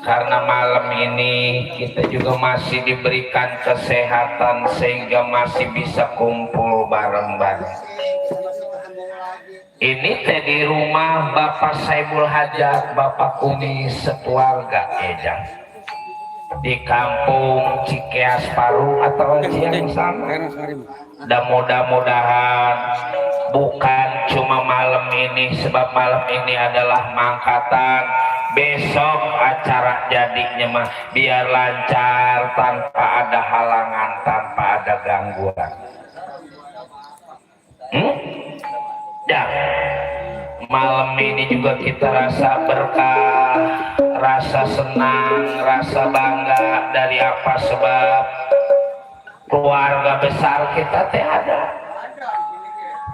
Karena malam ini kita juga masih diberikan kesehatan sehingga masih bisa kumpul bareng-bareng. Ini teh di rumah Bapak Saibul Hajat, Bapak Kumis sekeluarga Ejang. Di kampung Cikeas Paru atau yang sama. Dan mudah-mudahan bukan cuma malam ini, sebab malam ini adalah mangkatan. Besok acara jadinya mah biar lancar tanpa ada halangan, tanpa ada gangguan. Ya, malam ini juga kita rasa berkah, rasa senang, rasa bangga. Dari apa sebab keluarga besar kita teh ada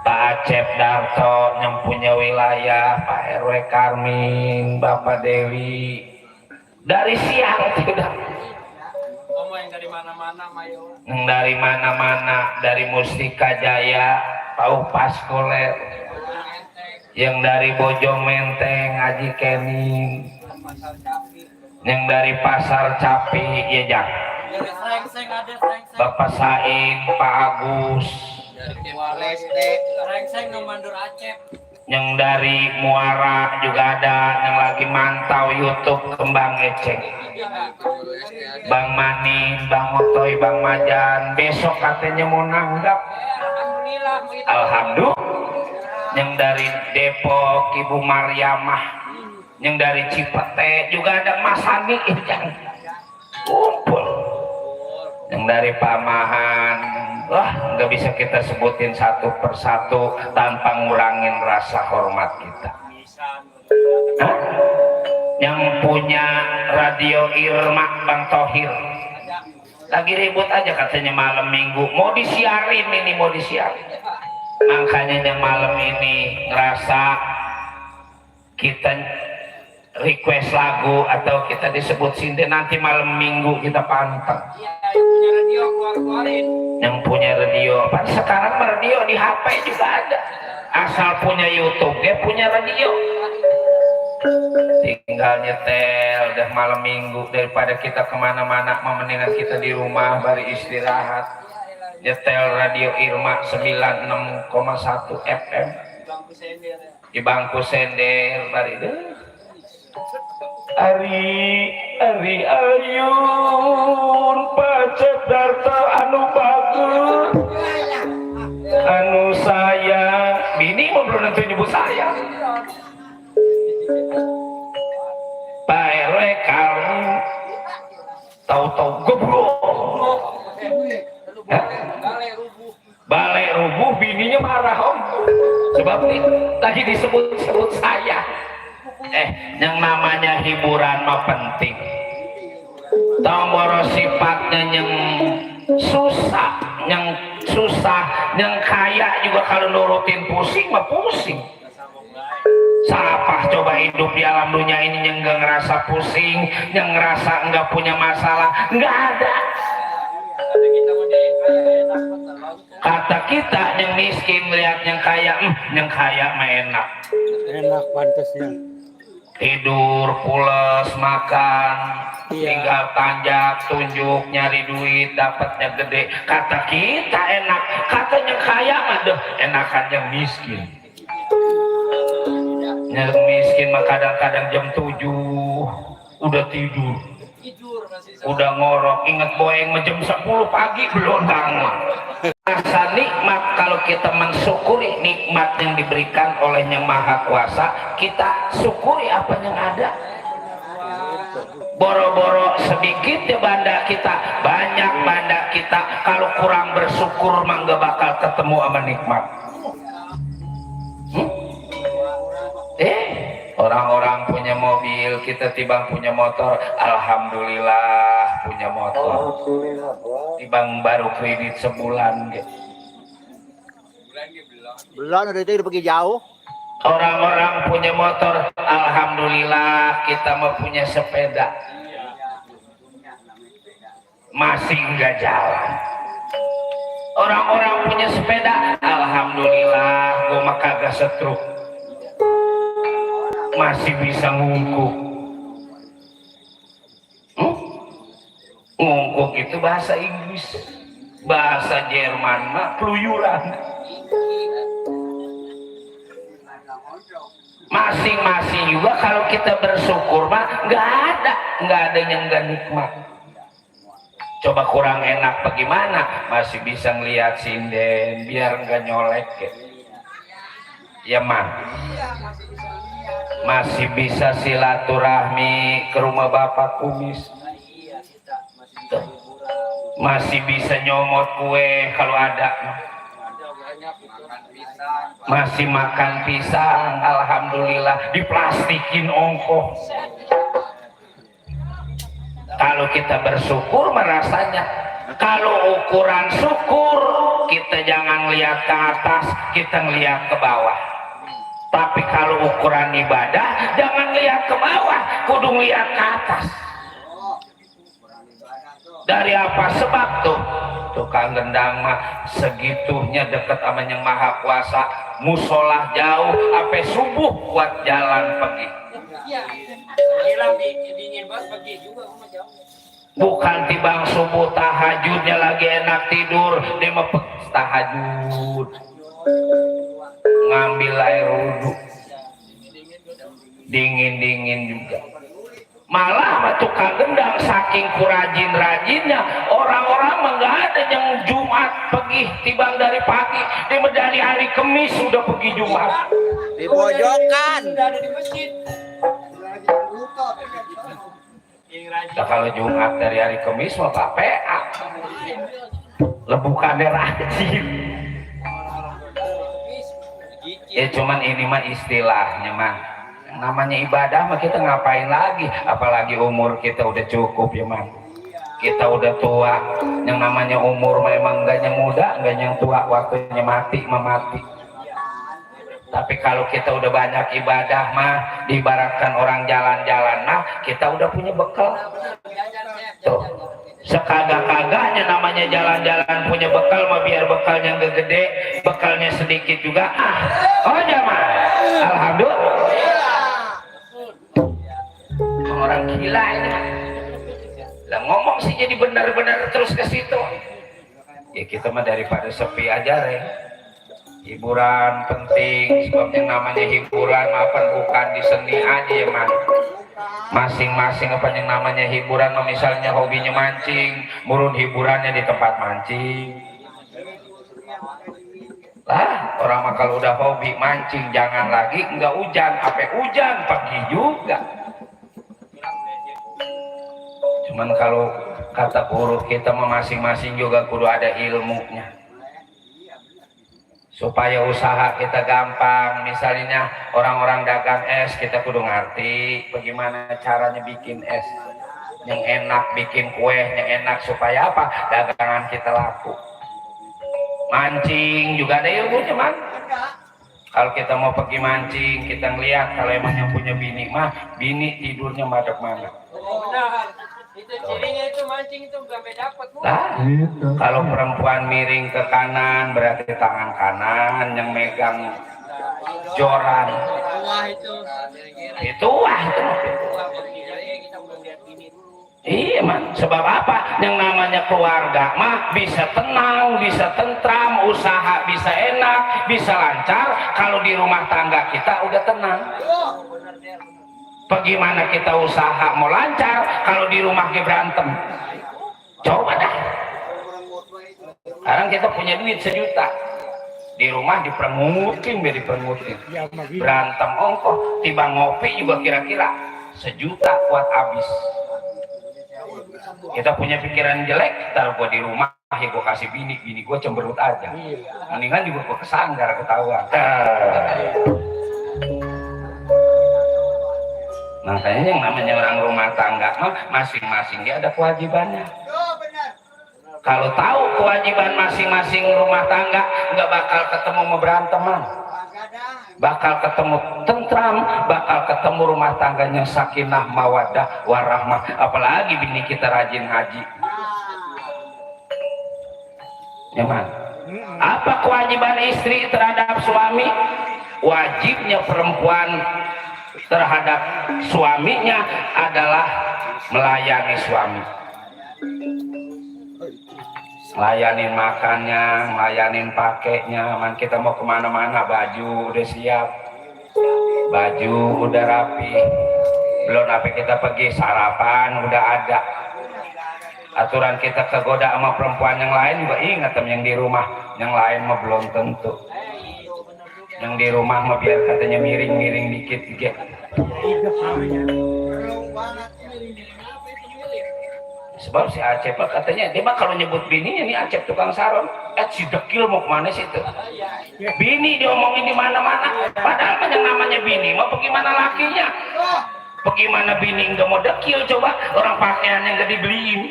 Pak Acep Darto yang punya wilayah, Pak RW Karmin, Bapak Dewi. Dari siang tidak. Yang dari mana-mana, Mayo. Dari mana-mana, dari Mustika Jaya, Pak Upas Koler. Yang dari Bojong Menteng, Haji Kening. Yang dari Pasar Capi, ya Jak. Bapak Sain, Pak Agus. Yang dari Muara juga ada, yang lagi mantau YouTube Kembang Eceng. Bang Mani, Bang Otoy, Bang Majan, besok katanya mau nanggap. Alhamdulillah. Yang dari Depok Ibu Mariamah, yang dari Cipete juga ada Mas Hani yang kumpul. Yang dari Pamahan, wah nggak bisa kita sebutin satu persatu tanpa ngurangin rasa hormat kita. Hah? Yang punya radio Irma Bang Tohir lagi ribut aja katanya malam minggu mau disiarin, ini mau disiarin. Makanya yang malam ini ngerasa kita request lagu atau kita disebut sinden, nanti malam minggu kita pantang. Yang punya radio, pan sekarang radio di HP juga ada, asal punya YouTube dia punya radio. Tinggal nyetel dah malam minggu, daripada kita kemana-mana, mendingan kita di rumah bari istirahat. Nyetel radio Irma 96,1 FM di bangku sender bari deh. Ari ayun Pacet Darto anu bagus anu sayang. Bini mau belum tentu nyebut saya. Pak RW kamu tahu-tahu goblok. Balai rubuh bininya marah om. Sebab ini tadi disebut-sebut saya. Yang namanya hiburan mah penting. Tomboro sifatnya yang susah, yang kaya juga kalau nurutin pusing mah pusing. Siapa coba hidup di alam dunia ini yang nggak ngerasa pusing, yang ngerasa nggak punya masalah, nggak ada. Kata kita yang miskin melihat yang kaya mah enak. Enak pantasnya. Tidur, pules, makan, tinggal tanjak, tunjuk, nyari duit, dapatnya gede. Kata kita enak, katanya kaya mah deh enakan yang miskin. Yang miskin mah kadang-kadang jam 7 udah tidur. Udah ngorok, inget boeng jam 10 pagi belum bangun. Rasa nikmat kalau kita mensyukuri nikmat yang diberikan oleh Yang Maha Kuasa, kita syukuri apa yang ada. Boro-boro sedikit ya banda kita, banyak banda kita. Kalau kurang bersyukur mah gak bakal ketemu sama nikmat. Orang-orang punya mobil, kita tiba punya motor. Alhamdulillah punya motor. Tiba baru kredit sebulan gitu. Belum ada itu pergi jauh. Orang-orang punya motor, alhamdulillah kita mau punya sepeda. Masih enggak jalan. Orang-orang punya sepeda, alhamdulillah, gue mah kagak setruk, masih bisa ngungkuk. Ngungkuk itu bahasa Inggris, bahasa Jerman mah keluyuran. Masing-masing juga kalau kita bersyukur mah nggak ada yang nggak nikmat. Coba kurang enak bagaimana, masih bisa ngelihat sinden biar nggak nyolek ya mah, masih bisa silaturahmi ke rumah bapak kumis, masih bisa nyomot kue kalau ada, masih makan pisang, alhamdulillah, diplastikin ongkoh. Kalau kita bersyukur merasanya. Kalau ukuran syukur, kita jangan lihat ke atas, kita ngelihat ke bawah. Tapi kalau ukuran ibadah, jangan lihat ke bawah, kudu lihat ke atas. Dari apa sebab tuh? Tukang gendang mah segitunya deket sama yang maha kuasa, musolah jauh, sampai subuh buat jalan pergi. Hilang dingin banget pergi juga rumah jauh. Bukan tibang subuh tahajudnya lagi enak tidur, dia mah tahajud ngambil air wudhu dingin juga. Malah sama tukang gendang saking kurajin-rajinnya, orang-orang mah nggak ada yang Jumat pergi tibang dari pagi, dia mah dari hari Kamis sudah pergi Jumat Di pojokan. Udah ada di masjid. nah, kalau Jumat dari hari Kamis mah PA lebukannya rajin ya, cuman ini mah istilahnya mah, namanya ibadah mah kita ngapain lagi, apalagi umur kita udah cukup ya man, kita udah tua, yang namanya umur memang enggak yang muda, enggak yang tua, waktunya mati mati. Tapi kalau kita udah banyak ibadah mah, diibaratkan orang jalan-jalan, nah kita udah punya bekal. Tuh, sekagak-kagaknya namanya jalan-jalan punya bekal mah, biar bekalnya nggak gede, bekalnya sedikit juga. Oh jamaah, alhamdulillah. Orang gila ini. Lah ngomong sih jadi benar-benar terus ke situ. Ya kita mah daripada sepi aja Reng. Hiburan penting, sebab yang namanya hiburan apa bukan di seni aja ya man. Masing-masing apa yang namanya hiburan, misalnya hobinya mancing, murun hiburannya di tempat mancing. Lah orang mah kalau udah hobi mancing, jangan lagi enggak hujan, apa hujan pergi juga. Cuman kalau kata guru kita mah masing-masing juga kudu ada ilmunya. Supaya usaha kita gampang, misalnya orang-orang dagang es, kita kudu ngerti bagaimana caranya bikin es yang enak, bikin kue yang enak, supaya apa? Dagangan kita laku. Mancing juga ada ilmunya man. Kalau kita mau pergi mancing, kita ngeliat kalau emang yang punya bini mah, bini tidurnya madep mana. Benar. Itu cirinya itu mancing itu gak dapat. Nah, kalau perempuan miring ke kanan berarti tangan kanan yang megang joran. Wah itu. Itu wah itu. Iya man, sebab apa? Yang namanya keluarga mah bisa tenang, bisa tentram, usaha bisa enak, bisa lancar. Kalau di rumah tangga kita udah tenang. Bagaimana kita usaha mau lancar kalau di rumah kita berantem? Coba dah. Sekarang kita punya duit 1 juta, di rumah diperengutin, berantem ongkoh, tiba ngopi juga kira-kira 1 juta kuat habis. Kita punya pikiran jelek, taruh gua di rumah, ya gua kasih bini gua cemberut aja. Mendingan juga gua kesanggar ketahuan. Makanya yang namanya orang rumah tangga mah masing-masing dia ada kewajibannya. Kalau tahu kewajiban masing-masing rumah tangga, nggak bakal ketemu beranteman, bakal ketemu tentram, bakal ketemu rumah tangganya sakinah mawaddah warahmah. Apalagi bini kita rajin haji. Nyaman. Apa kewajiban istri terhadap suami? Wajibnya perempuan terhadap suaminya adalah melayani suami. Melayanin makannya, melayanin pakainya. Man kita mau kemana-mana, baju udah siap, baju udah rapi, belum apa kita pergi sarapan udah ada. Aturan kita kegoda sama perempuan yang lain juga ingat yang di rumah, yang lain mah belum tentu. Yang di rumah mah biar katanya miring-miring dikit dikit. Sebab si Acep katanya dia mah kalau nyebut bininya nih Acep tukang sarung, si dekil mau kemana sih itu? Bini diomongin di mana-mana, padahal yang namanya bini mau bagaimana lakinya? Bagaimana bini nggak mau dekil coba orang pakaian yang gak dibeliin.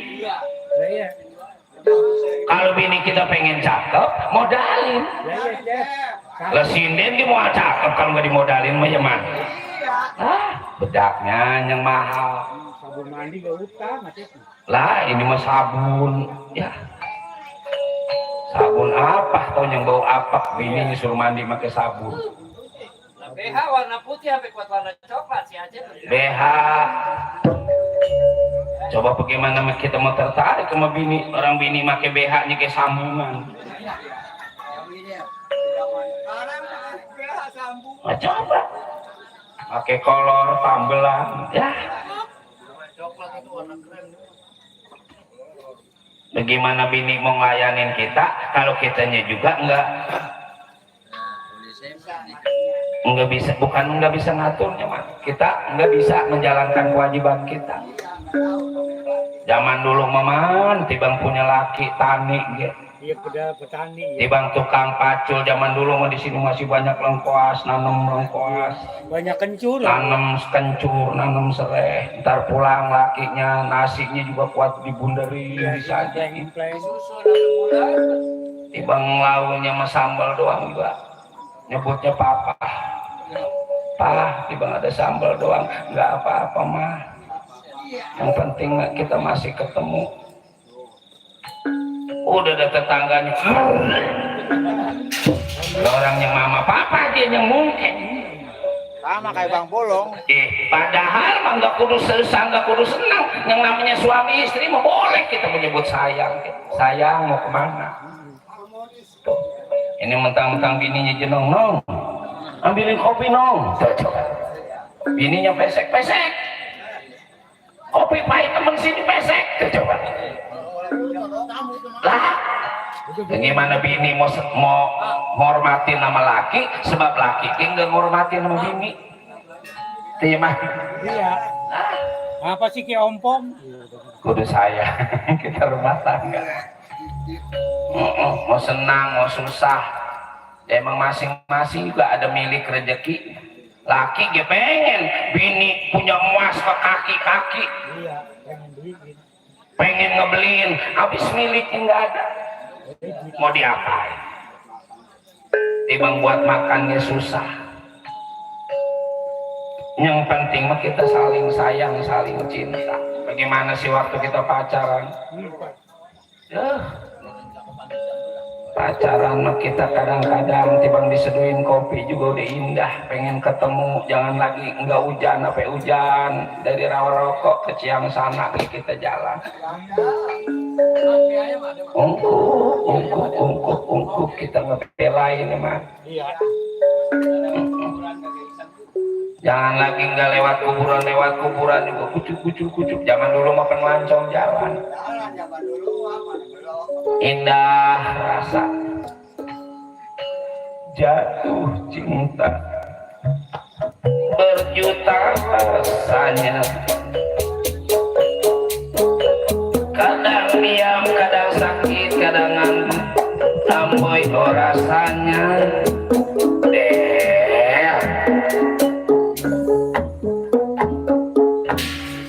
Kalau bini kita pengen cakep, modalin. Lah sinden dia mau cakep kalau nggak dimodalin mah ya man. Bedaknya yang mahal. Sabun mandi gak utang Lah ini mah sabun ya. Sabun apa tau yang bau apak bini disuruh mandi pakai sabun. BH warna putih apa kuat warna coklat sih aja. BH. Coba bagaimana kita mau tertarik sama bini, orang bini pakai BH nya kayak sambungan. Nah, coba pakai kolor tambelan ya. Bagaimana bini mau ngelayanin kita kalau kitanya juga enggak bisa, bukan enggak bisa ngaturnya mah, kita enggak bisa menjalankan kewajiban kita. Zaman dulu maman tibang punya laki tani gitu. Iya, petani. Tibang tukang pacul zaman dulu mah di sini masih banyak lengkuas, nanam lengkuas. Banyak kencur. Nanam kencur, nanam serai. Ntar pulang lakinya nasinya juga kuat dibunderin bisa aja. Tibang launya mah sambal doang juga. Nyebutnya papa. Pak, tibang ada sambal doang, nggak apa-apa mah. Yang penting kita masih ketemu. Udah ada tetangganya, orang yang mama papa dia yang mungkin Sama kayak Bang Bolong. Padahal mah nggak kudu sesang, nggak kudu senang. Yang namanya suami istri mah boleh kita menyebut sayang. Sayang mau kemana? Tuh. Ini mentang-mentang bininya jenong, nong, ambilin kopi nong. Coba. Bininya pesek-pesek. Kopi pahit temen sini pesek. Coba. Lah, bagaimana bini mau hormatin nama laki, sebab laki nggak ngormatin sama bini. Terima. Iya. Apa sih kayak ompong? Kudu saya kita rumah tangga. Mau senang mau susah, emang masing-masing juga ada milik rezeki. Laki dia pengen bini punya emas ke kaki-kaki. Iya, pengen beliin. Pengen ngebeliin, habis miliknya nggak ada, mau diapain? Timbang buat makannya susah. Yang penting mah kita saling sayang, saling cinta. Bagaimana sih waktu kita pacaran? Pacaran mah kita kadang-kadang timbang diseduhin kopi juga udah indah, pengen ketemu, jangan lagi enggak hujan sampai hujan dari rawa rokok ke Ciang sana kita jalan. Ungkuk kita ngebelain mah. Jangan lagi enggak lewat kuburan juga kucuk. Zaman dulu mah penlancong jalan. Indah rasa jatuh cinta berjuta rasanya, kadang diam kadang sakit kadang ngantuk sampai rasanya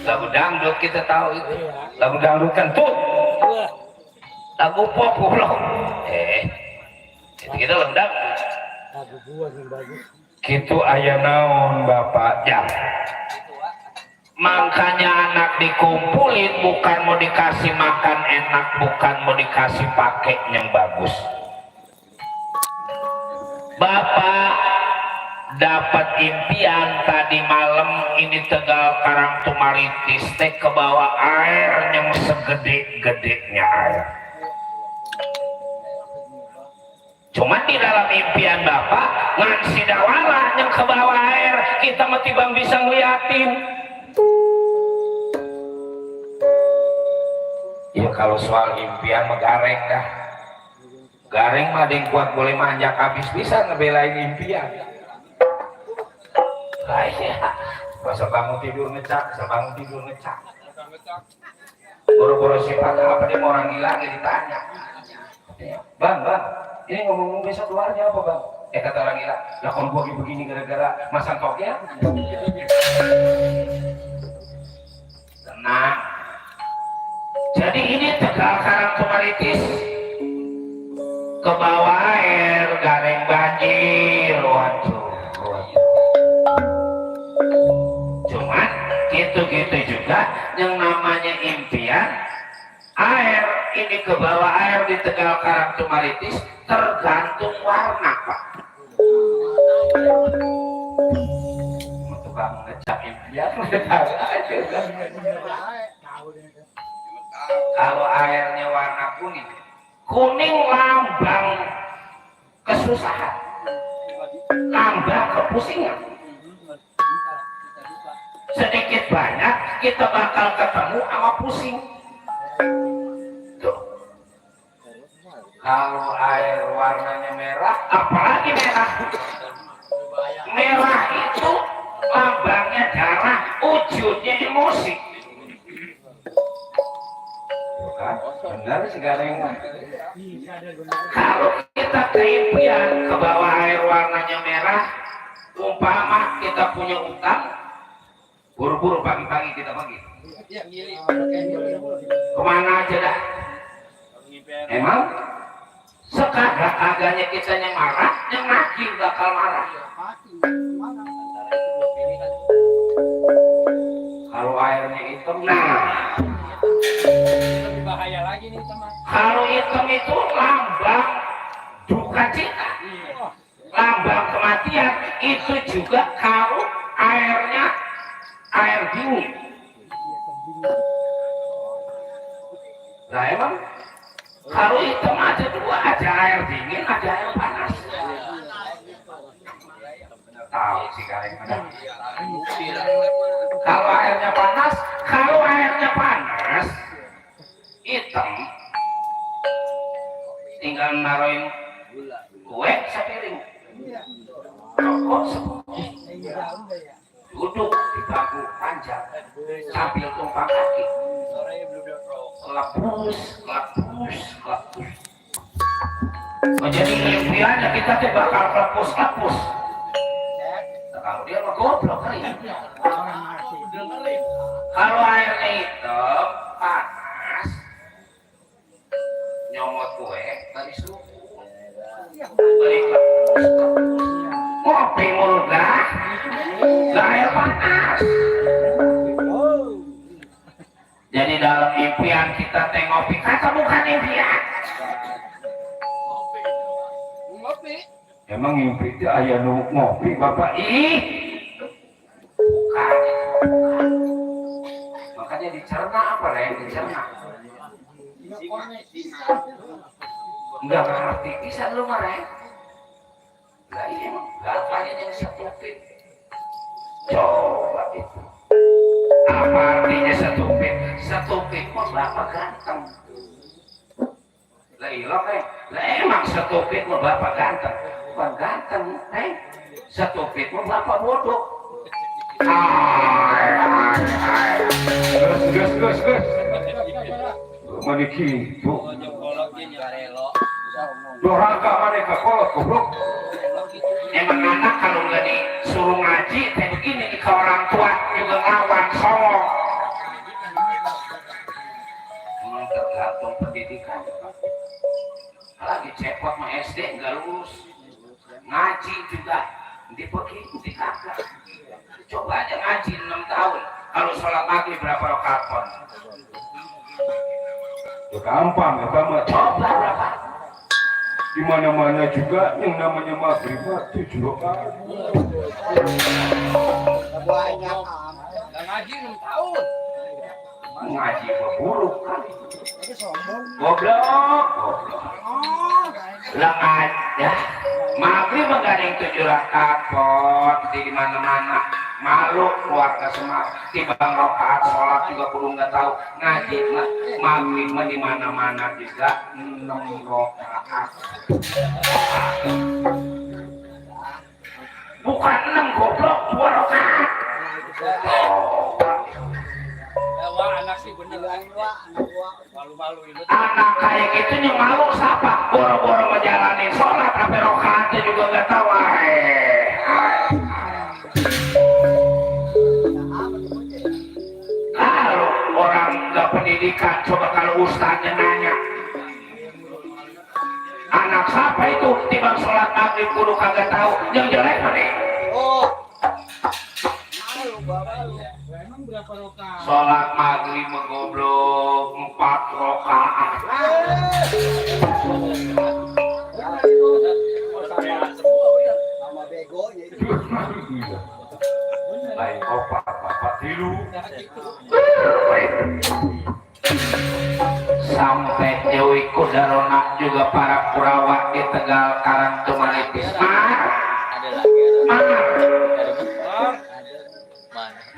lagu dangdut kita tahu itu lagu dangdut kan tuh lagu pop goblok. Itu kita lendang. Lagu gua yang bagus. Kitu aya naon Bapak? Ya. Makanya anak dikumpulin duit bukan mau dikasih makan enak, bukan mau dikasih pakai yang bagus. Bapak dapat impian tadi malam ini Tegal Karangtumaritis teh ke bawah air yang segede-gedenya air. Cuman di dalam impian Bapak ngan si dawala yang ke bawah air, kita mah tibang bisa ngeliatin. Ya kalau soal impian mah gareng dah. Gareng mah ada yang kuat boleh manjak habis bisa ngebelain impian. Iya, masa bangun tidur ngecak, bangun tidur ngecak. Boro-boro sifat apa dia mau orang gila ditanya. Bang, ini ngomong besok luarnya apa bang? Kata orang gila, lah kalau gua begini gara-gara masang toknya. Tenang. Jadi ini Tegal Karangtumaritis ke bawah air, gareng banjir, waduh. Cuman gitu-gitu juga yang namanya impian air ini ke bawah air di Tegal Karangtumaritis tergantung warna Pak. Tukang ngecap impian kalau airnya warna kuning, kuning lambang kesusahan, lambang kepusingan. Sedikit banyak kita bakal ketemu sama pusing. Tuh. Kalau air warnanya merah, apalagi merah. Merah itu lambangnya darah, wujudnya emosi. Bukan? Benar sih garengan. Kalau kita keimpian ke bawah air warnanya merah, umpama kita punya utang, buru-buru pagi-pagi kita pergi. Kemana aja dah? Emang sekagak-agaknya kita yang marah, yang nagih bakal marah. Kalau airnya hitam, nah Lebih bahaya lagi nih teman. kalau hitam itu lambang duka cita, lambang kematian. Itu juga kalau airnya air dingin. Nah emang kalau hitam ada dua, ada air dingin, ada air panas. Tahu sih kalian mana? Kalau airnya panas, hitam, tinggal naruhin kue sepiring, rokok sepuluh, duduk di bangku panjang sambil tumpang kaki, lepus. Menjadi impiannya kita tuh bakal lepus. Kalau dia mah goblok kali. Kalau airnya hitam, panas, nyomot kue, dari suku, beri lepus. Ngopi mulgah, air panas. Jadi dalam impian kita ngopi, kata bukan impian. Emang mimpi itu ayah ngopi bapak? Bukan. Makanya dicerna apa lah yang dicerna? Enggak ngerti bisa lu marah. Lah iya emang bapaknya yang setupin. Coba itu. Apa artinya setupin? Setupin kok bapak ganteng. Lah iya lah emang setupin kok bapak ganteng. Bukan ganteng, setupit mau bapak bodoh. Gus. Maniki, bu. Doraga mereka kolot goblok. Emang anak kalau nggak disuruh ngaji, kayak begini ke orang tua juga ngelawan songong. Emang tergantung pendidikan. Lagi cepot sama SD nggak lulus. Ngaji juga dipergi kagak. Coba aja ngaji 6 tahun kalau sholat maghrib berapa rakaat pon? Ya gampang, ya mah. Coba berapa? Di mana-mana juga yang namanya maghrib 7 rakaat. Banyak. Ngaji 6 tahun. Ngaji buruk kan? Goblok. Lah aja. Maghrib enggak ada yang 7 rakaat pon di mana-mana. Malu keluarga semua timbang rakaat sholat juga perlu nggak tahu ngaji mah maghrib mah di mana-mana juga 6 rakaat. Bukan 6 goblok 2 rakaat. Wah, anak sih bener. Malu-malu itu. Anak kayak gitu yang malu siapa? Boro-boro menjalani sholat sampai rakaatnya juga nggak tahu. Kalau orang nggak pendidikan, coba kalau ustadznya nanya, anak siapa itu timbang sholat maghrib kudu kagak tahu, yang jelek mana? Emang berapa rakaat? Sholat maghrib goblok 4 rakaat. Sama begonya itu. Lain opat, bapak tilu. Sampai Dewi Kudarona juga para Kurawa di Tegal Karang Tumalitis.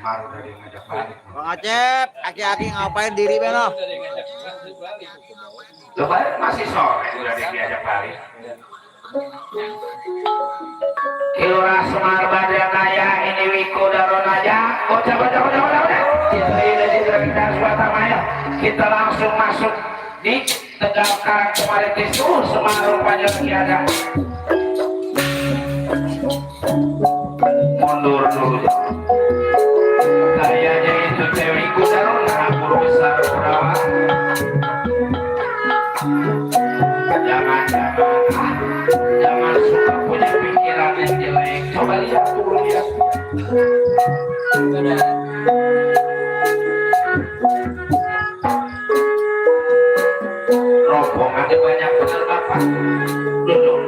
Mar dari ngajak balik. Bang Acep, aki-aki ngapain diri beno? Lebaran masih sore udah diajak balik. Kilora Semar Badanaya ini Wiko Daronaja. Coba. Kita Suatamaya. Kita langsung masuk di Tegal Karang Tumalitis. Semar rupanya tiada. Mundur dulu. Kayaknya itu Dewi Kudarona, guru besar Kurawa. Jangan suka punya pikiran yang jelek. Coba lihat dulu ya. Rombongannya banyak benar Bapak. Duduk.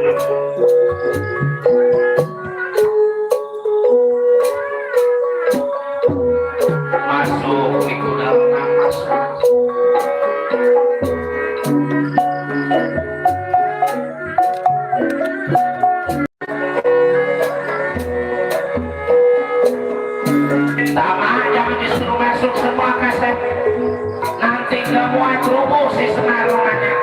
Masuk di Kudarona masuk. Sama jangan disuruh masuk semua kaset. Nanti nggak muat rubuh si senarungannya.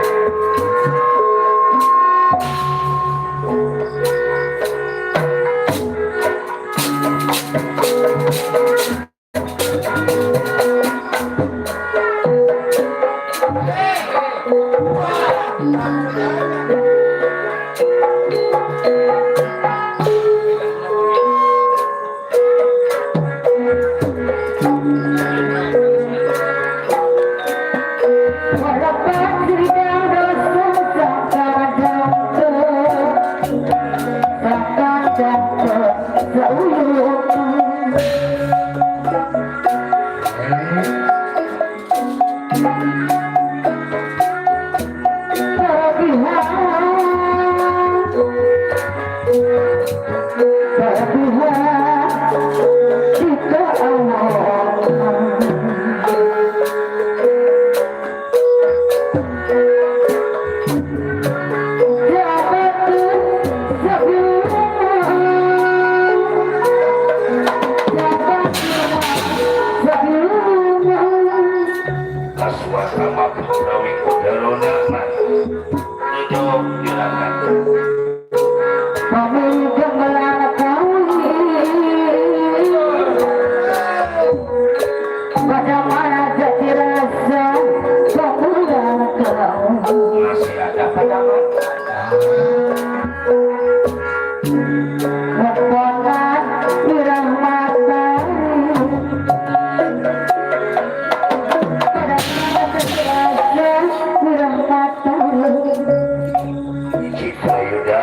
Ayuda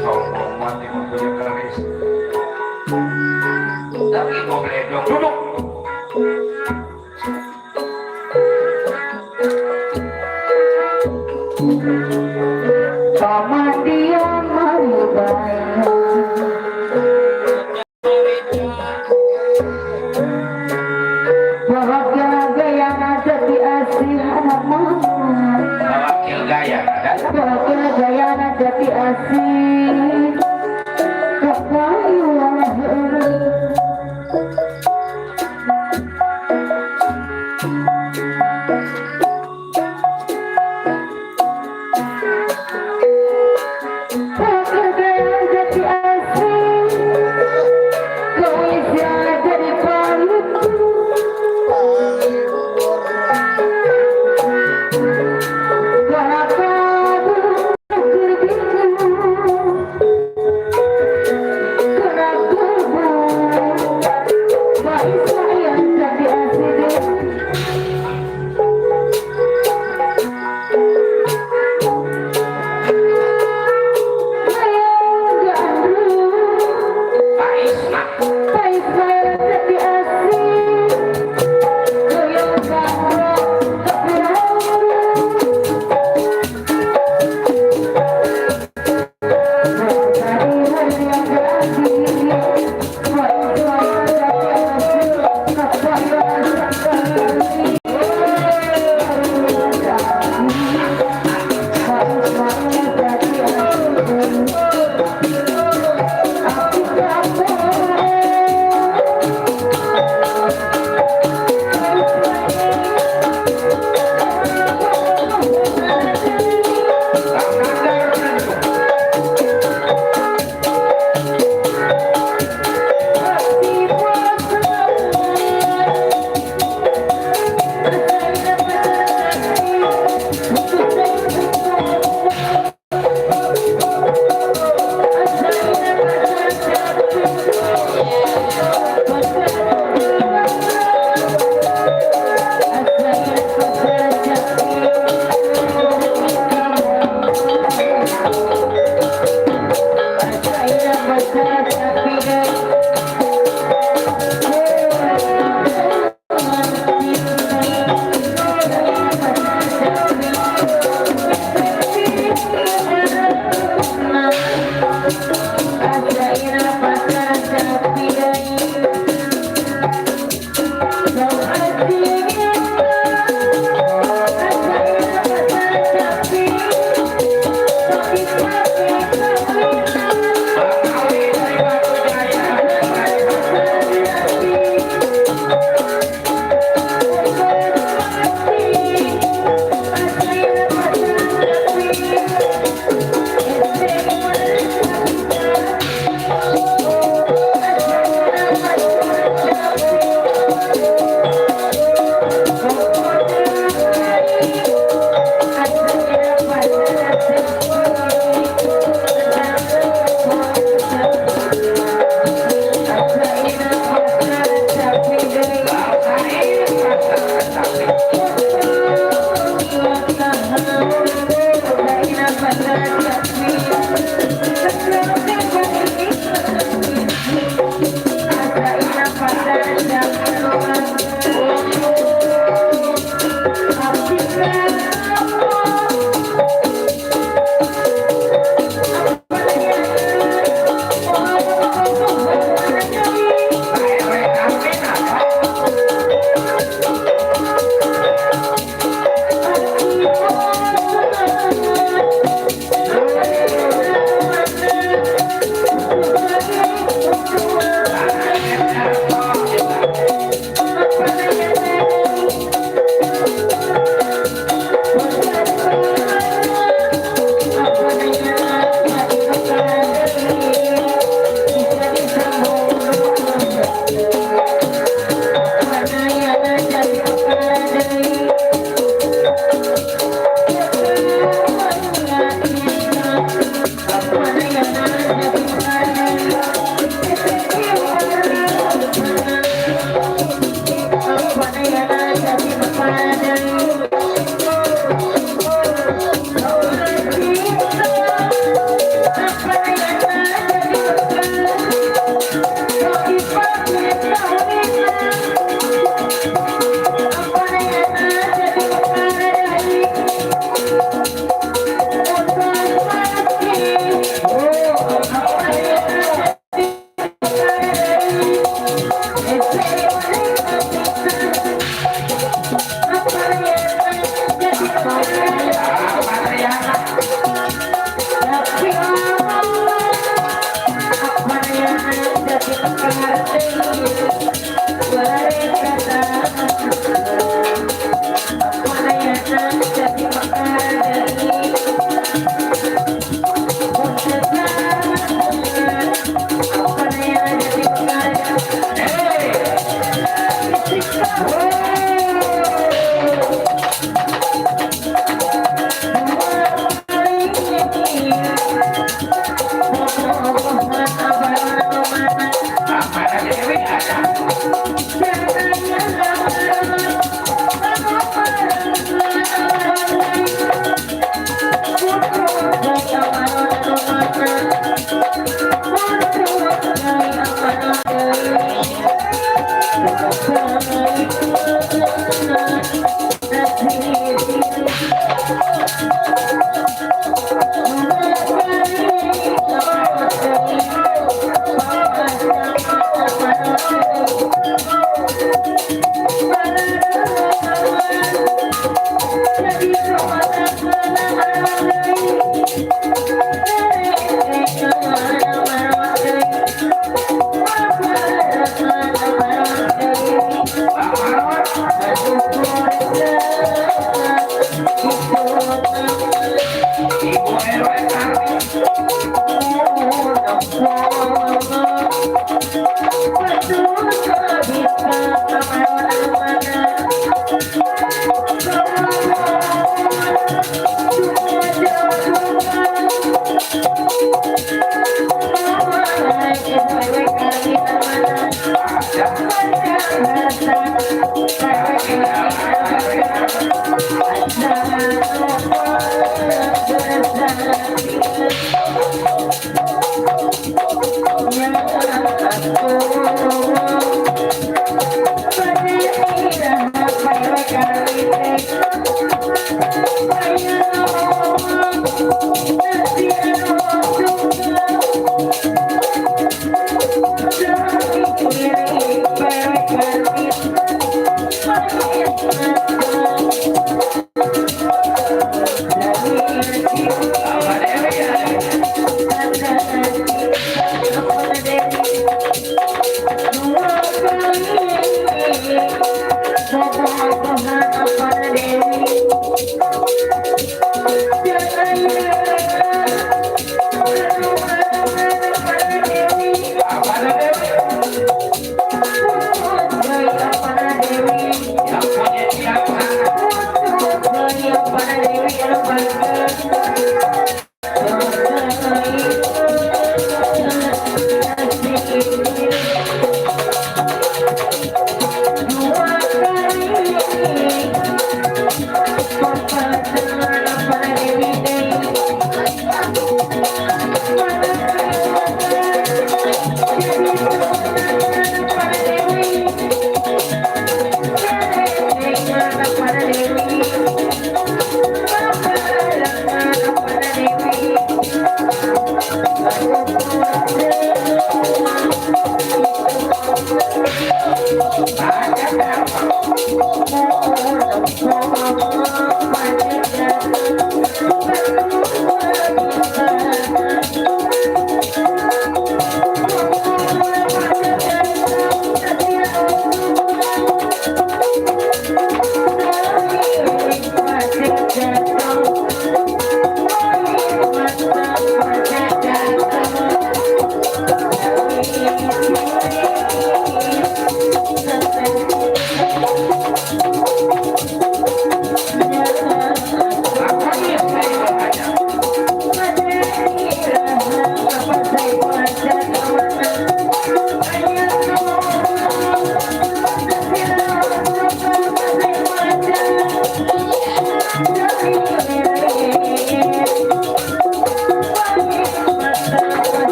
sombong mati mempunyai keris. Tapi kau beledong duduk. dia merubah bahagia gaya ada di asih Wakil gaya ada. bahagia gaya ada di asih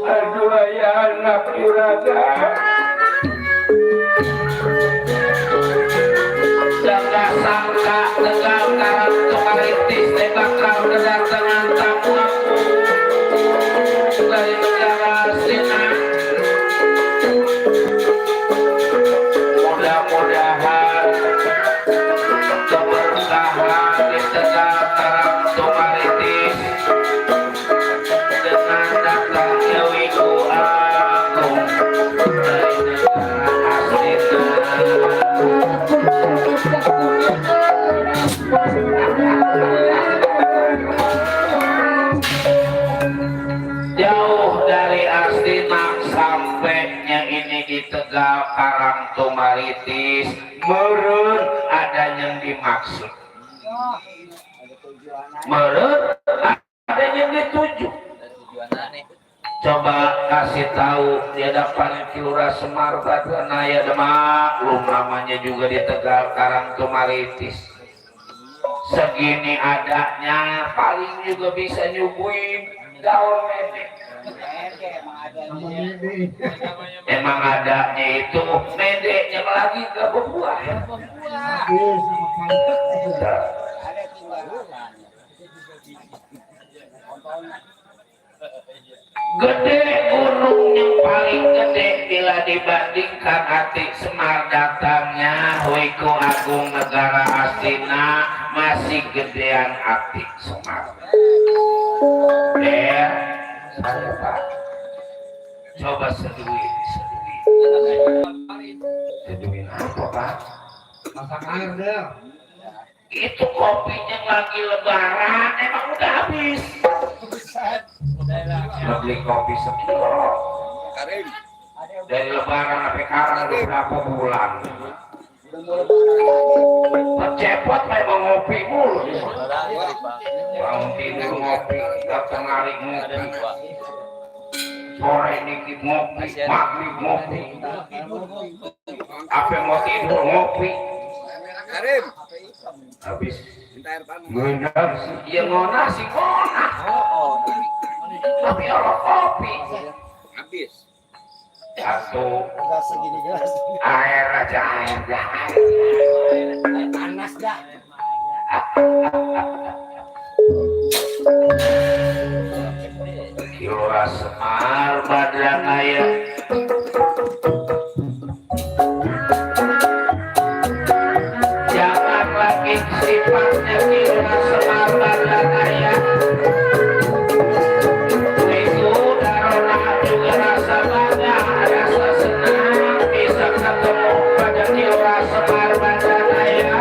Aduh ya anak juragan. Jangan sangka tegal karang kemaritis bakal kedatangan tamu aku dari negara Cina. Mudah-mudahan keberkahan di tegal karang kemaritis dengan datangnya wiku agung dari negara Cina. Jauh dari Astinang sampainya ini di Tegal Karang Tumaritis, meureun ada yang dimaksud. Meureun ada yang dituju. Coba kasih tahu dia dapat Kilura Semar Badana ya demak belum namanya juga di Tegal Karang Tumaritis. Segini adanya paling juga bisa nyuguhin gaul medek. Emang adanya itu medeknya lagi gak berbuah. Gede gunung yang paling gede bila dibandingkan hati Semar datangnya Wiku Agung negara Astina masih gedean hati Semar. Saya Pak, coba seduhin. Seduhin apa Pak? Masak air deh. Itu kopinya lagi lebaran emang udah habis. Beli kopi sekilo. Dari lebaran sampai sekarang udah berapa bulan? Cepet memang ngopi mulu. Bangun tidur ngopi, datang hari ngopi. Sore dikit ngopi, maghrib ngopi. Apa mau tidur ngopi? Habis ngonah sih, iya ngonah sih ngonah. Tapi orang kopi habis. Satu air aja air dah. Panas dah. Kilura Semar Badranaya. Jangan lagi sifatnya Kilura Semar Badranaya. Itu darona juga rasa bangga, rasa senang bisa ketemu pada Kilura Semar Badranaya.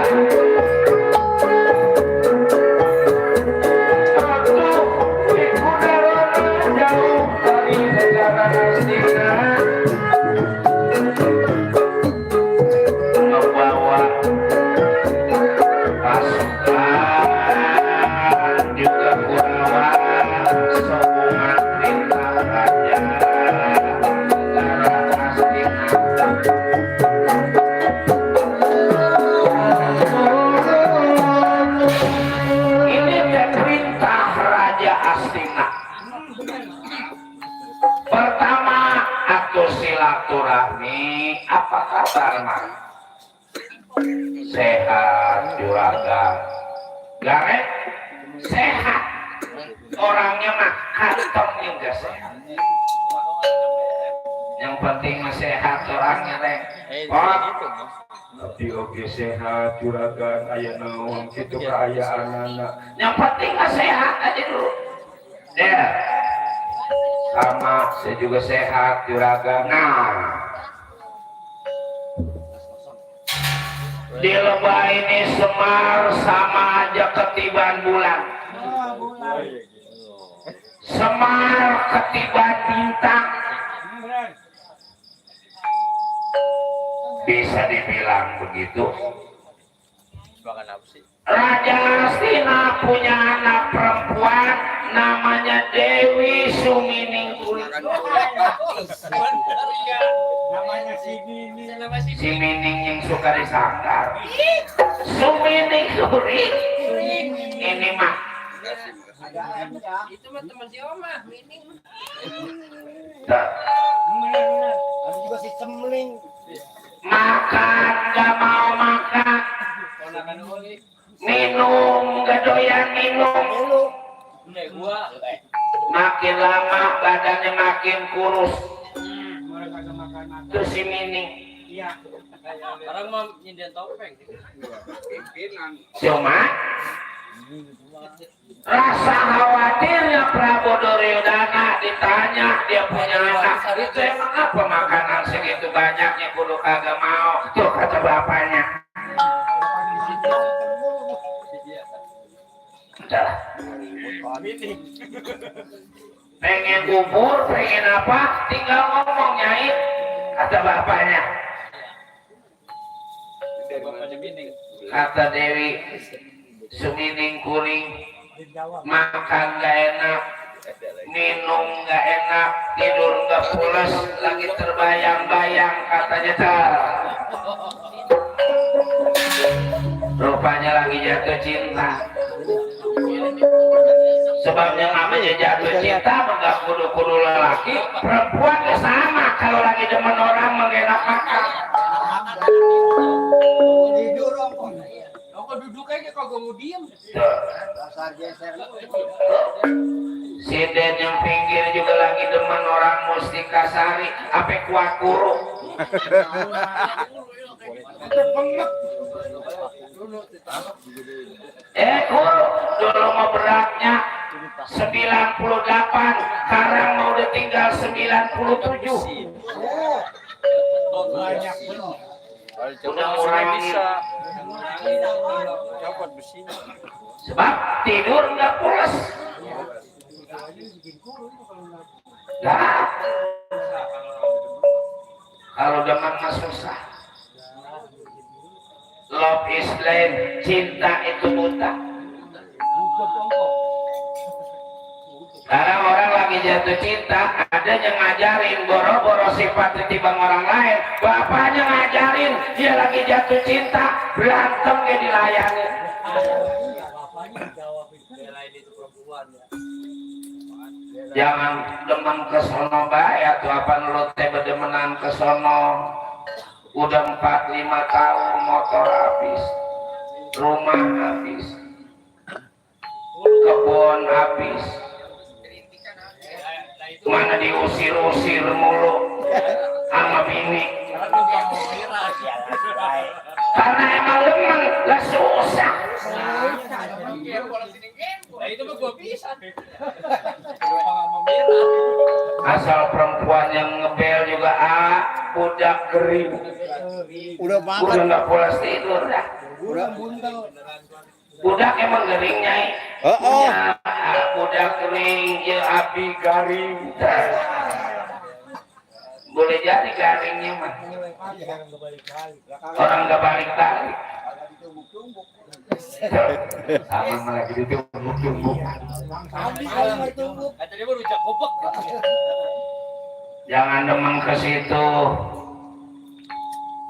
Membawa pasukan juga Kurawa sokongan perintah raja negara Astina. Ini perintah Raja Astina. Pertama, aku silaturahmi. Apa kabar, Mas? Sehat, juragan. Garek? sehat orangnya mah kantong juga sehat. Yang penting mah sehat orangnya teh. Pot Abdi oge sehat juragan aya naon kitu kaayaan anak. yang penting mah sehat aja dulu. Ya. Sama saya juga sehat juragan. Nah, di lebah ini Semar sama aja ketiban bulan. Semar ketiban bintang. Bisa dibilang begitu. Raja Astina punya anak perempuan namanya Dewi Sumining Kuring. Namanya si Nini. Si Mining yang suka disangkar. Sumining Kuring. Ini mah Itu mah teman si Oma, Mining. Ada juga si Cemling. makan gak mau makan, minum gak doyan minum. Makin lama badannya makin kurus. Terus si Mining Orang mau nyinden topeng. cuma rasa khawatirnya Prabu Duryodana ditanya dia punya anak itu emang apa makanan segitu banyaknya kudu kagak mau. Tuh kata bapaknya, udah pengen bubur pengen apa tinggal ngomong Nyai, kata bapaknya. Kata Dewi Sumining Kuring, makan gak enak, minum gak enak, tidur gak pulas, lagi terbayang-bayang katanya tar. Rupanya lagi jatuh cinta. Sebabnya namanya jatuh cinta enggak kudu-kudu lelaki, perempuan ya sama kalau lagi demen orang mengenak makan. Tidur dong. Kok duduk aja kok gue mau diem. Dasar geser. Si Den yang pinggir juga lagi demen orang Mustika Sari, ape kuah kurung. Kur, dulu mau beratnya 98, sekarang mau udah tinggal 97. Banyak benar. Udah ngurangin. Sebab tidur nggak pulas. Nah, kalau demen mah susah. Love is blind, cinta itu buta. Sekarang orang lagi jatuh cinta, ada yang ngajarin boro-boro sifat ketimbang orang lain. Bapaknya ngajarin, dia lagi jatuh cinta, berantem kayak dilayani. Jangan demen ke sono bae atuh apa nulut teh bedemenan ke sono. Udah 4-5 tahun motor habis, rumah habis, kebun habis. Mana diusir-usir mulu sama bini. Karena emang demen lah susah. Nah itu mah gue bisa. Asal perempuan yang ngebel juga udah kering, Udah banget. udah nggak pulas tidur dah. Budak emang kering Nyai. Ya, budak kering ya api garing. Boleh jadi garingnya mah. Orang nggak balik-balik. Sama malah gitu tumbuk-tumbuk. Tadi baru rujak bobok. Jangan demen ke situ.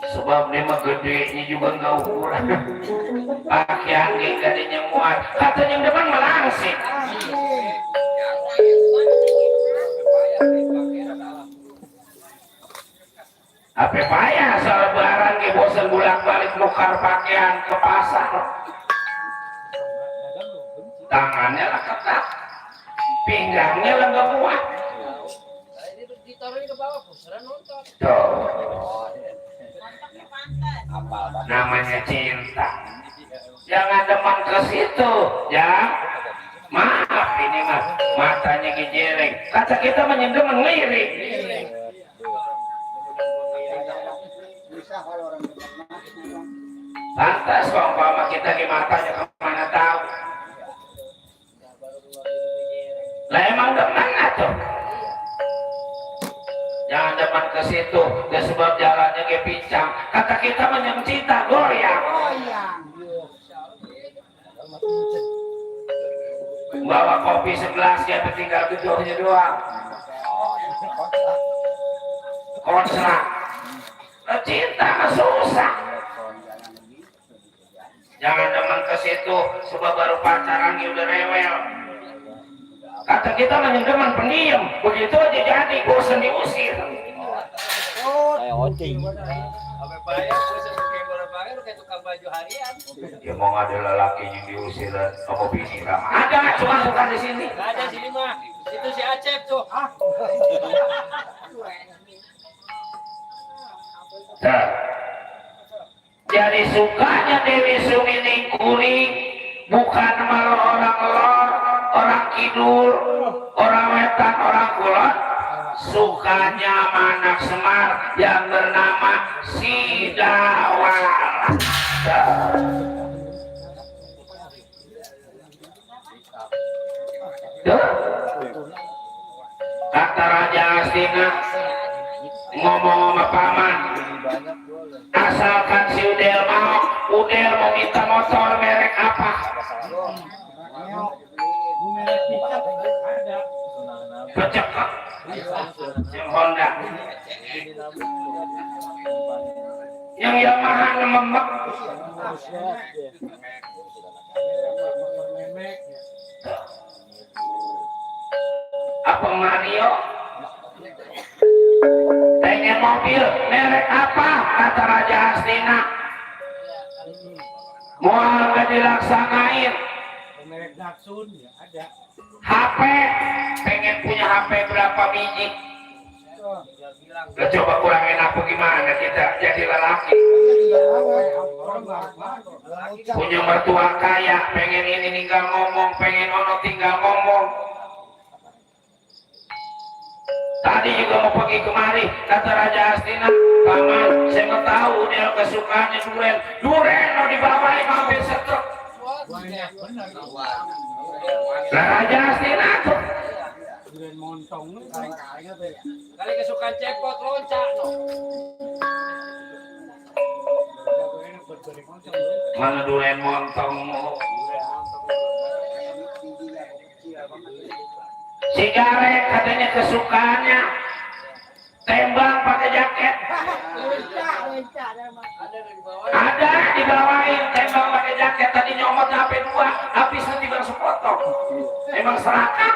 Sebab dia mah gedenya juga nggak ukuran. Pakaian gadenya muat. Katanya demen melangsing. Apa payah soal barang ke bosan bolak-balik nukar pakaian ke pasar. tangannya lah ketat, pinggangnya lah nggak kuat. Ditaruhin ke bawah, pusara nonton. Tuh, namanya cinta. Jangan demen ke situ, ya. Maaf ini mah matanya gejereng. Kata kita menyendem mengelirik. Bisa kalau orang Lantas kalau umpama kita di matanya kemana tahu. Lah emang demen atuh. Jangan demen ke situ, ya sebab jalannya ke pincang. Kata kita menyem cinta goyang. Bawa kopi segelas ya tinggal tujuhnya doang. Konsrat. Cinta mah susah. Jangan demen ke situ, sebab baru pacaran udah rewel. Kata kita demen pendiam, begitu aja jadi bosan diusir. Sampai bayar, pusing kayak bayar, lu kayak tukang baju harian. Ya mau ada lelaki yang diusir dan kamu bini lah. Ada, cuma bukan di sini. Gak ada sini mah, itu si Acep tuh. Nah, jadi sukanya Dewi Sumini kuring bukan malah orang lor, orang kidul, orang wetan, orang kulon. Sukanya anak Semar yang bernama Sidawala. Kata Raja Astina ngomong sama paman, asalkan si Udel mau minta motor merek apa? Kecekak yang Honda, yang Yamaha memek. Apa Mario? Pengen mobil merek apa? Kata Raja Hastina. Mau nggak dilaksanain? Merek Datsun ya ada. HP, pengen punya HP berapa biji? Lah coba kurangin apa gimana kita jadi lelaki? Punya mertua kaya, pengen ini tinggal ngomong, pengen ono tinggal ngomong. Tadi juga mau pergi kemari, kata Raja Hastina, paman, saya mau tahu dia kesukaannya duren mau dibawain mobil setruk. Lah Raja Hastina tuh Duren montong Kali kesukaan cepot loncat no. mana duren montong. Sigaret katanya kesukaannya tembang pakai jaket. Ada dibawain tembang pakai jaket, tadi nyomot HP 2 habisnya tinggal sepotong. Emang serakah.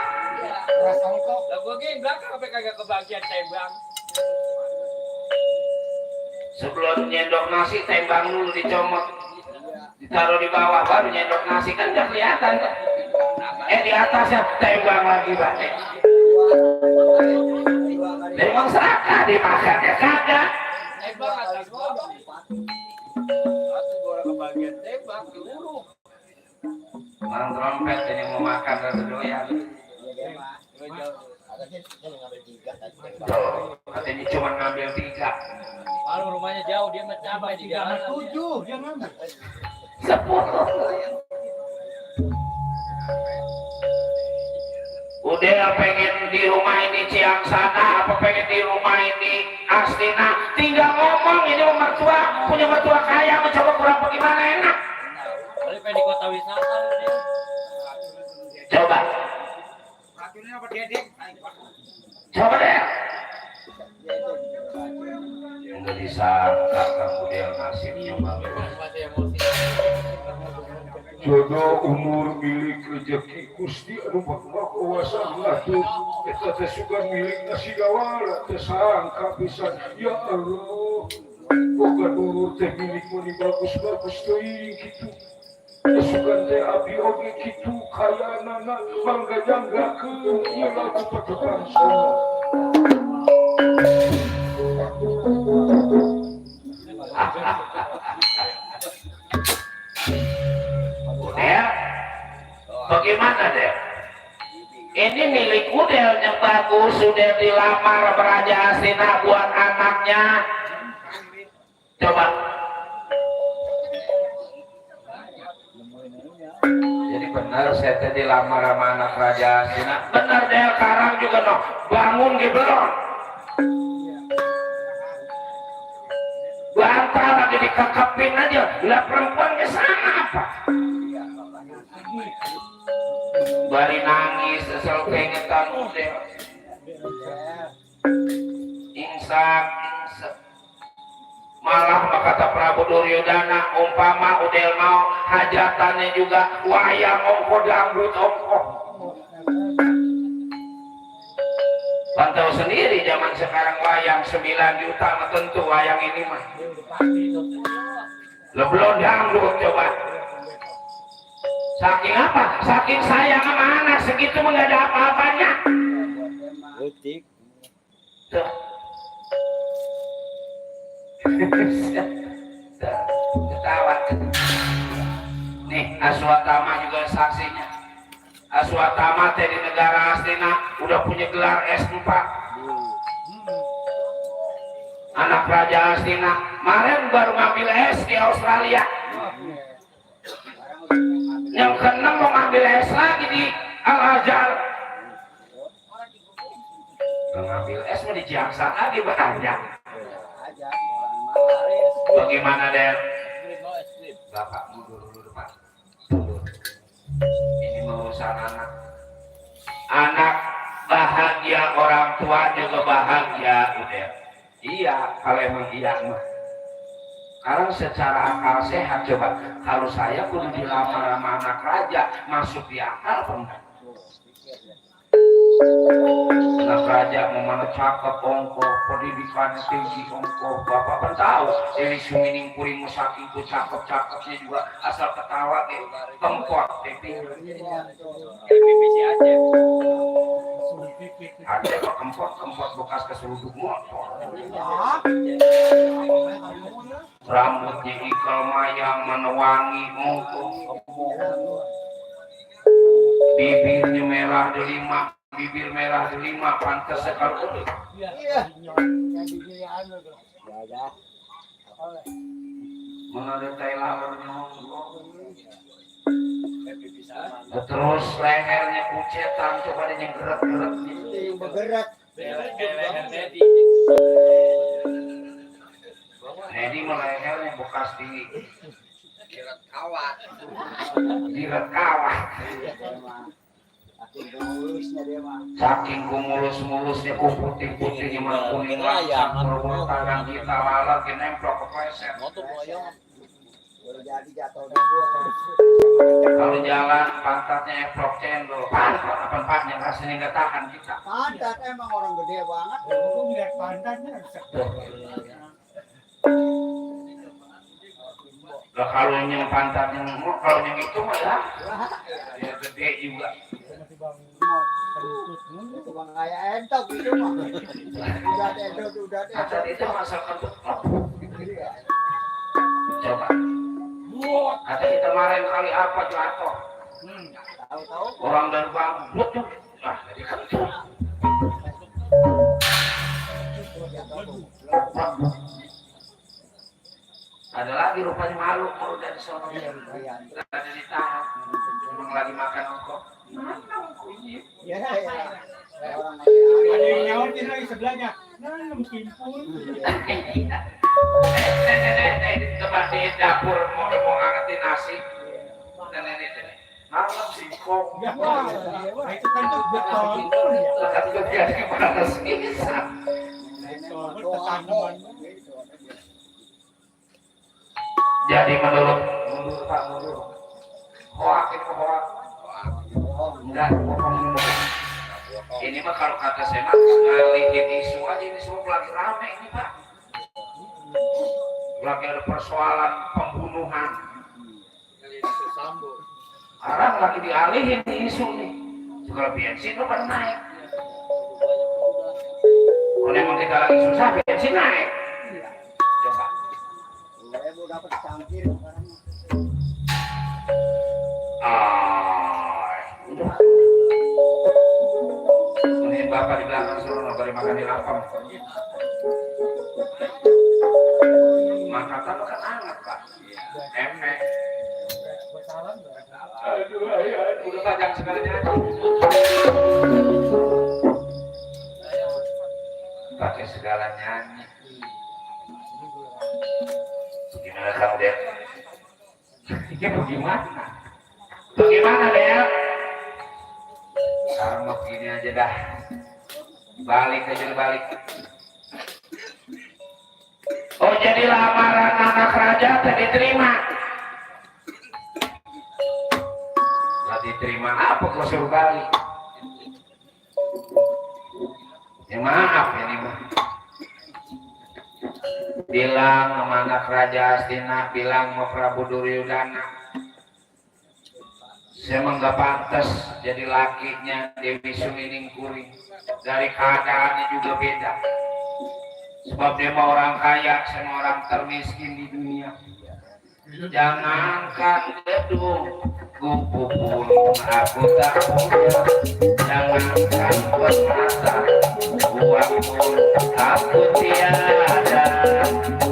Lah gua gini belakang sampai kagak kebagian tembang. Sebelum nyendok nasi tembang dulu dicomot, ditaruh di bawah baru nyendok nasi, kan nggak kelihatan tuh. Di atasnya tembang lagi balik. Memang serakah dimakan ya kagak. Tembang atas bawah. Atas gua kebagian tembang seluruh. Mang trompet ini mau makan rada doyan. Tuh, katanya cuma ngambil 3. Kalau rumahnya jauh dia mencapai di jalan. 7 dia ngambil. 10. Udah pengen di rumah ini Ciang sana, apa pengen di rumah ini Astina, tinggal ngomong. Ini mertua, punya mertua kaya, mencoba kurang bagaimana enak. Kali pengen di kota wisata lu dia. Coba coba deh. Nggak disangka kamu dia nasibnya bagus. Masih emosi. jodoh umur milik rezeki Gusti anu bakal kuasa ngatur eta teh sugan milik Sidawala teh sangka pisan ya Allah boga dulur teh milik mani bagus-bagus teuing kitu Kesukaan teh abdi oge kitu kayanana mangga janggakeun ieu lagu patukang sono. Udel, bagaimana Del? Ini milik Udel yang bagus, sudah dilamar Raja Astina buat anaknya. Coba. Jadi benar saya tadi dilamar sama anak Raja Astina. Benar Del, sekarang juga no. Bangun di belum. Bantal lagi dikekepin aja. Lah perempuan ke sana apa? Bari nangis selalu keingetan Udel. Ingsak. Malah kata Prabu Duryodana, umpama Udel mau hajatannya juga wayang ongko dangdut ongko. Pantau sendiri zaman sekarang wayang 9 juta mah tentu wayang ini mah. Lebelon dangdut coba. Saking apa? Saking sayang sama anak segitu mah nggak ada apa-apanya. Tuh. Ketawa. Nih Aswatama juga saksinya. Aswatama teh di negara Astina udah punya gelar S4. Anak Raja Astina kemarin baru ngambil S di Australia. Yang keenam mau ngambil S lagi di Al-Azhar. Ngambil S mau di Ciaksa lagi banyak. Bagaimana Del? Bapak mundur dulu depan. Ini urusan anak. Anak bahagia, orang tua juga bahagia udah. Iya, kalau emang iya mah. Sekarang secara akal sehat coba. Kalau saya kudu dilamar sama anak raja, masuk di akal apa enggak? Anak raja mau mana cakep ongko, pendidikan tinggi ongko, bapak kan tahu dari sumining kuring saking ku cakep-cakepnya juga asal ketawa deh, tempot pipi Aceh. Aceh kok kempot bekas keseruduk motor. Rambutnya ikal mayang menewangi ongko, bibirnya merah delima. Bibir merah delima pantas sekali. Iya. Mengenai Thailand terus lehernya kucetan coba dia gerak-gerak bergerak. Nedi lehernya bekas tinggi. Giret kawat. Saking kumulus-mulusnya ku putih-putihnya mah kuning langsung perbuatan kita lalat ke nemplok ke pleset. Kalau jalan pantatnya eplok cendol, pantatnya rasanya nggak tahan kita. Pantat emang orang gede banget. Aku lihat pantatnya. Lah kalau yang pantatnya kalau yang itu mah ya gede juga. Itu bang kayak entok itu mah. Udah Pantat itu masa kentut. Coba. Kata kita kemarin kali apa jatuh. Tahu-tahu Orang dari bangku, betul. Ah, jadi kentut. Ada lagi rupanya malu kalau dari sono. Gak ada ditahan. Memang lagi makan ongkok. ya. Orang Ada yang nyautin lagi sebelahnya. Nah, kimpul. Tempat di dapur mau ngangetin nasi. Dan ini malam singkong. Ya, wah, itu kan tuh betul. Lekat kerja di mana sih? Jadi menurut Pak hoak itu hoak. Enggak, bohong. Ini mah kalau kata saya mah ngalihin isu aja, ini semua lagi rame ini Pak. Lagi ada persoalan pembunuhan. Sekarang lagi dialihin nih isu nih. Segala bensin lu kan naik. Kalau emang kita lagi susah bensin naik. Coba. Mau dapat cangkir sekarang. Udah. Ini bapak di belakang suruh nobari makan di lapang. Makanan kan hangat pak. Emek. Aduh, ayah. Udah tajam segalanya aja. Pakai segalanya. Gimana kamu Del? Ini bagaimana? Bagaimana Del? Sekarang mau begini aja dah. Balik aja balik. Oh jadi lamaran anak raja tadi diterima. Gak diterima apa kau suruh balik? Ya maaf ini mah. Bilang sama anak Raja Astina, bilang sama Prabu Duryudana, saya emang gak pantas jadi lakinya Dewi Suminingkuring. Dari keadaannya juga beda. Sebab dia mau orang kaya, saya mau orang termiskin di dunia. Jangankan gedung, kupu pun aku tak punya. Jangankan buat mata, uang pun aku tiada.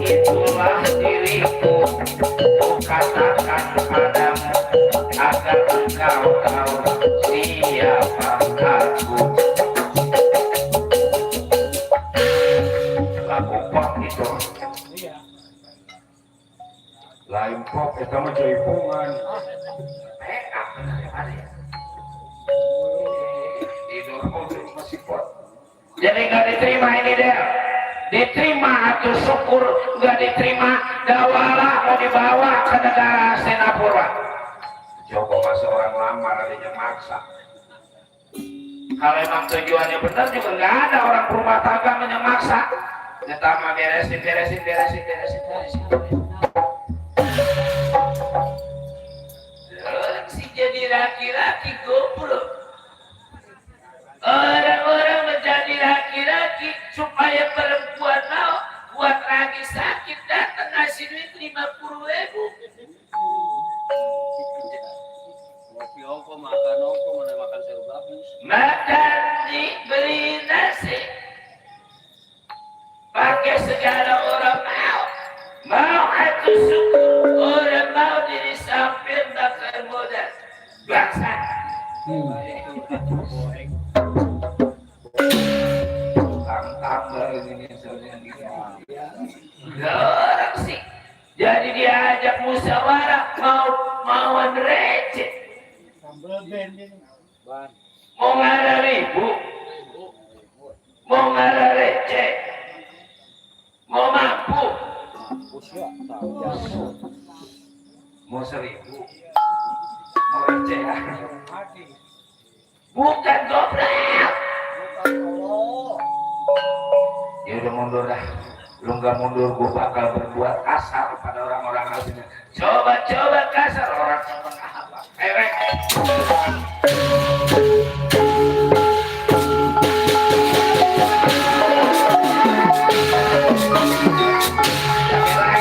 Itulah diriku, ku katakan padamu, agar engkau tahu siapa aku. Lagu pop itu Lain pop, kita mah jaipungan. PA ada ya. Tidur masih kuat. Jadi nggak diterima ini Del. Diterima atau syukur, nggak diterima dawala mau dibawa ke negara Singapura. Coba masa orang lamar adanya maksa. Kalau emang tujuannya benar juga nggak ada orang rumah tangga menyemaksa. Pertama beresin. Orang sih jadi laki-laki goblok. Orang-orang menjadi laki-laki supaya perempuan mau buat lagi sakit datang ngasih duit 50.000. Ngopi ongko, makan ongko, mana makan sayur gabus. Makan dibeli nasi. Pakai segala orang mau atau syukur, orang mau diri samping bakal modal bangsa. Tambah ini orang sih jadi diajak musyawarah mauan receh, mau ngarah ribu, mau ngarah receh, mau mampu, mau 1.000, mau receh, bukan goblok. Ya udah mundur dah. Lu nggak mundur, gua bakal berbuat kasar pada orang-orang aslinya. Coba kasar orang yang apa? Ewek.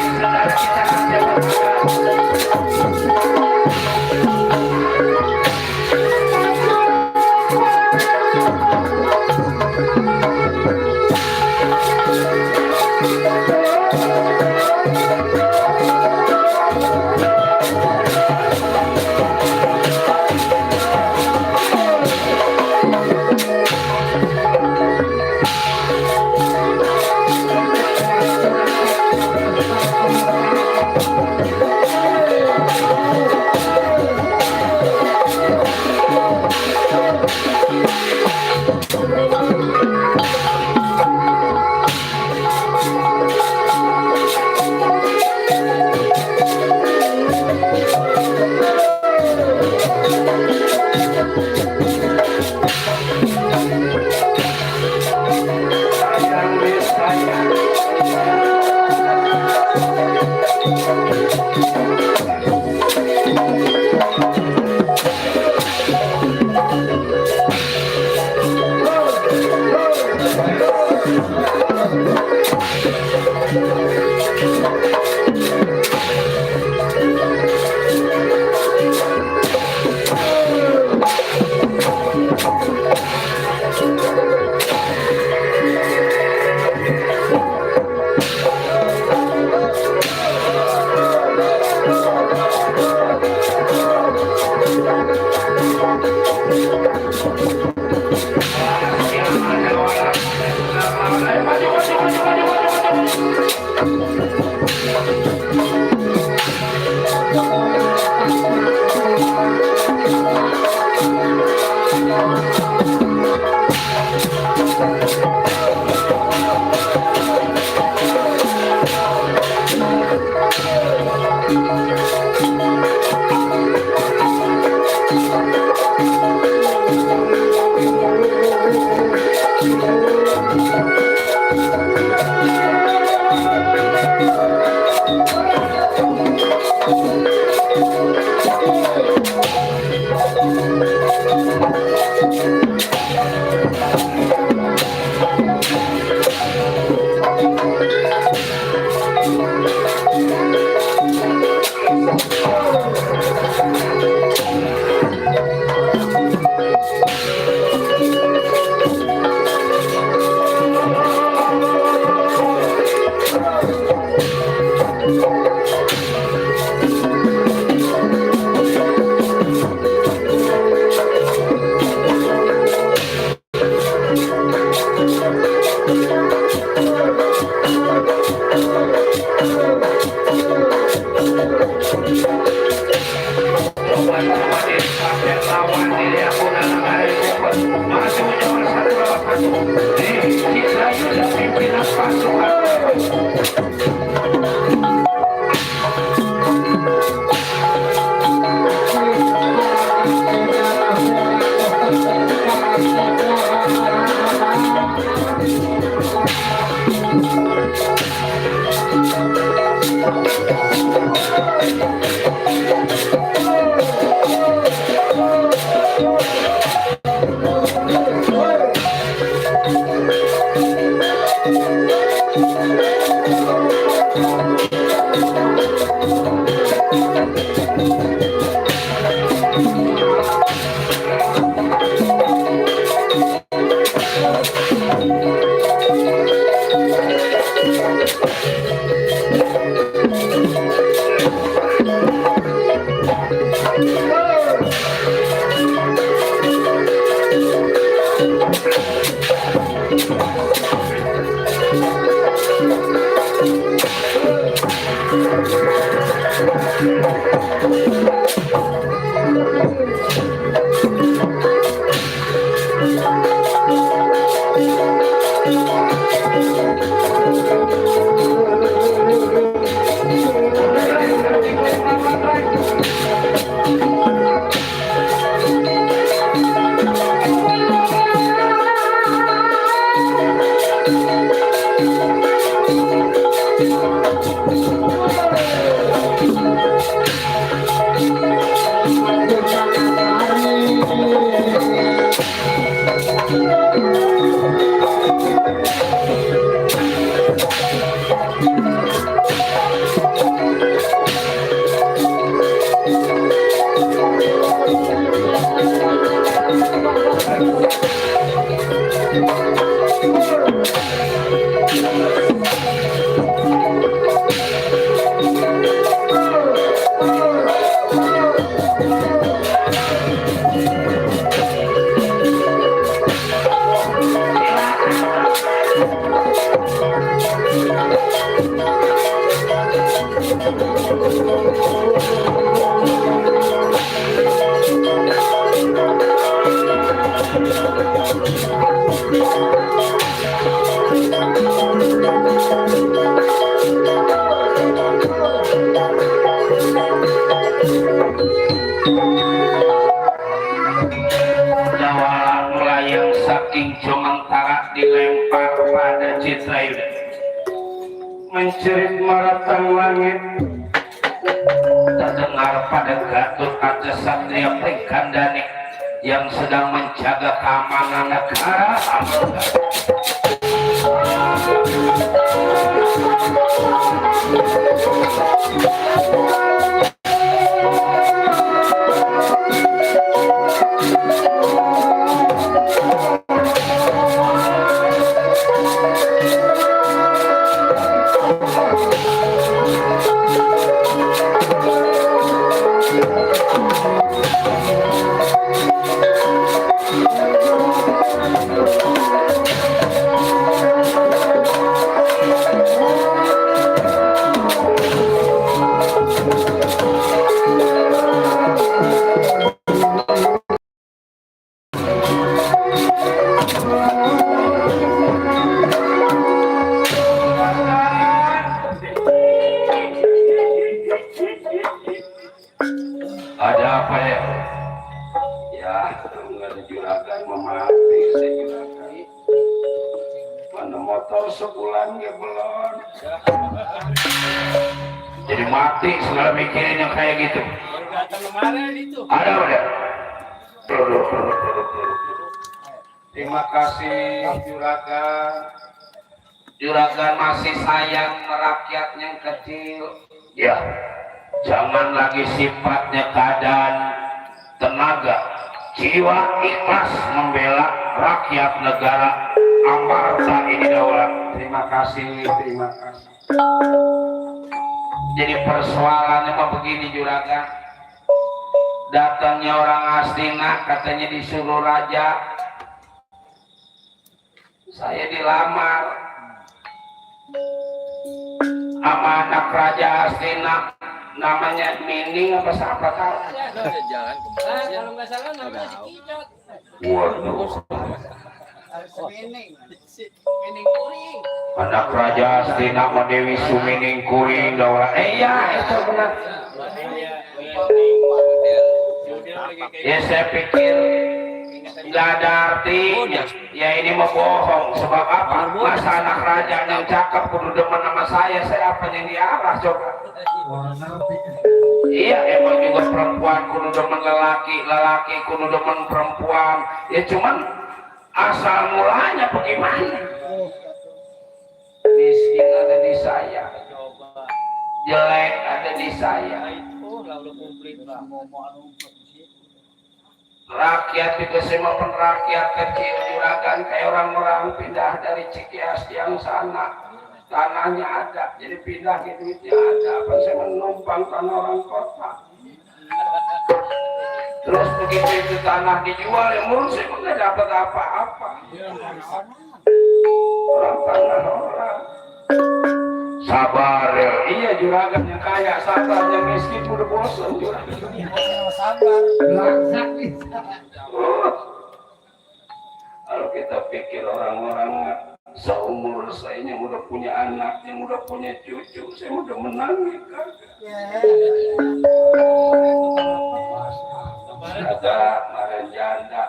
Saudara kita Kita sudah pimpinan pasukan. Melayang saking Jomantara dilempar pada Citrayuda, mencerit maratang langit, terdengar pada Gatot Kaca Satria Prikandani yang sedang menjaga keamanan negara. Ada apa ya? Ya, dengan juragan memati sejuragan. Mana motor sebulan ya belum. Jadi mati segala mikirin yang kayak gitu. Datang kemarin itu. Ada apa ya? Terima kasih juragan. Juragan masih sayang rakyat yang kecil. Ya. Jangan lagi sifatnya keadaan, tenaga, jiwa ikhlas membela rakyat negara amarta ini daulat. Terima kasih, terima kasih. Jadi persoalannya mah begini juragan. Datangnya orang Astina katanya disuruh raja. Saya dilamar sama anak raja Astina. Namanya Mining apa siapa tahu? Jalan kemana? Kalau nggak salah namanya si Kijot. Waduh. Harus semining. Semining kuring. Anak Raja Astina Dewi Sumining Kuring Daura. Iya itu benar. Ya saya pikir nggak ada artinya. Ya ini mau bohong. Sebab apa? Masa anak raja yang cakep kudu demen sama saya apa yang diarah coba? Iya emang juga perempuan kudu demen lelaki, lelaki kudu demen perempuan. Ya cuman asal mulanya bagaimana? Miskin ada di saya, jelek ada di saya. Rakyat itu semua pun rakyat kecil juragan kayak orang-orang pindah dari Cikias yang sana. Tanahnya ada, jadi pindah ke duitnya ada. Apa saya menumpang tanah orang kota. Terus begitu itu tanah dijual, ya menurut saya nggak dapat apa-apa. Orang tanah orang. Sabar ya, iya juragan yang kaya, sabar yang miskin udah bosan juragan. Sabar. Langsak nih. Kalau kita pikir orang-orang seumur saya yang udah punya anak, yang udah punya cucu, saya udah menangis kan? Ada kemarin janda,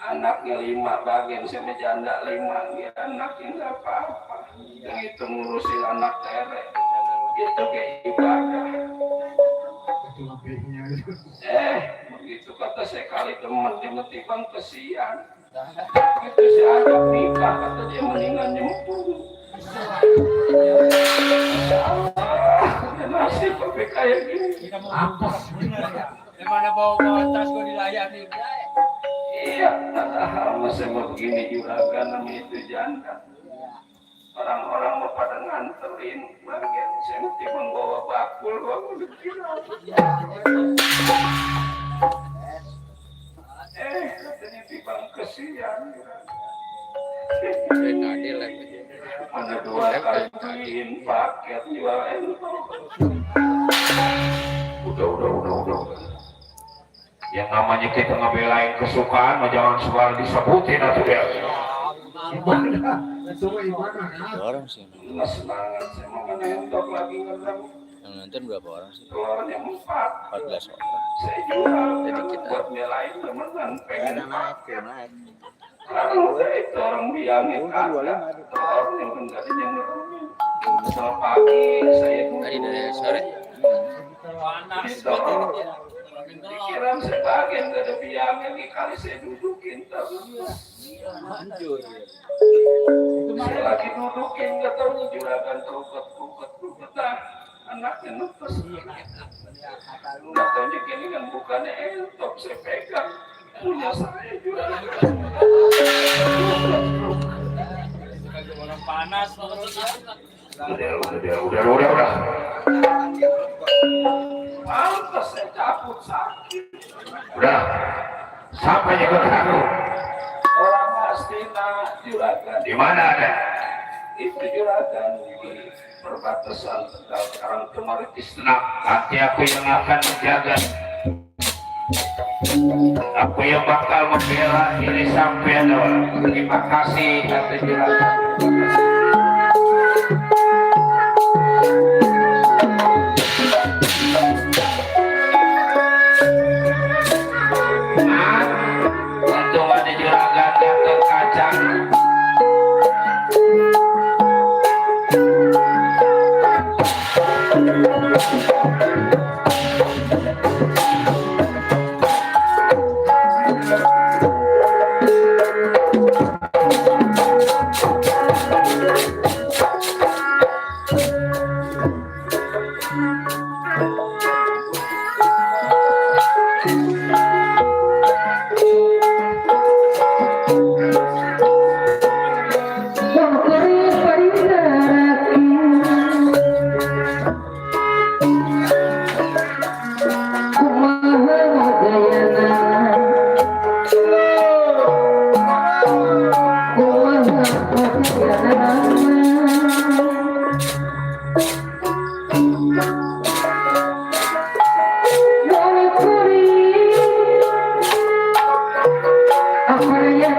anaknya 5 bagian, saya janda 5, dia anaknya nggak apa-apa. Yang itu ngurusin anak tere, itu kayak ibadah. Begitu kata saya kali teman tiba-tiba kesian. Itu saya ajak nikah, kata dia meninggal nyempung. Nasib sampai kayak gini. Apa? Gimana bawa tas gue dilayani? Iya, padahal masih mau begini juragan namanya itu janda. Orang-orang mau pada nganterin bagian saya mesti membawa bakul udah kira. Katanya timbang kesian. Ada 2 kali bikin paket jual entok. Udah. Yang namanya kita ngebelain kesukaan, mah jangan suka disebutin atau ya. Orang sih. Nggak semangat, saya mau menentok lagi ngerem. Yang nonton berapa orang sih? Telurnya 4. 14 orang. Saya jual Jadi kita buat belain teman-teman pengen Naik. kalau udah itu orang bilangin ada orang yang enggak ada yang ngeremin. Selamat pagi, saya tadi dari sore. pikiran sebagian gak ada biangnya kali saya dudukin terus. Saya lagi dudukin gak taunya juragan kuket nah anaknya nutus. Gak taunya gini kan bukannya entok saya pegang punya saya juragan. Orang panas Udah. Pantas saya cabut sakit. Udah. Sampai juga kamu. Orang Astina juragan. Di mana ada? Itu juragan di perbatasan Tegal sekarang kemarin Tenang. Nanti aku yang akan menjaga. Aku yang bakal membela ini sampai doang. Terima kasih atas juragan. Untung ada juragan yang terkacang. Apa yang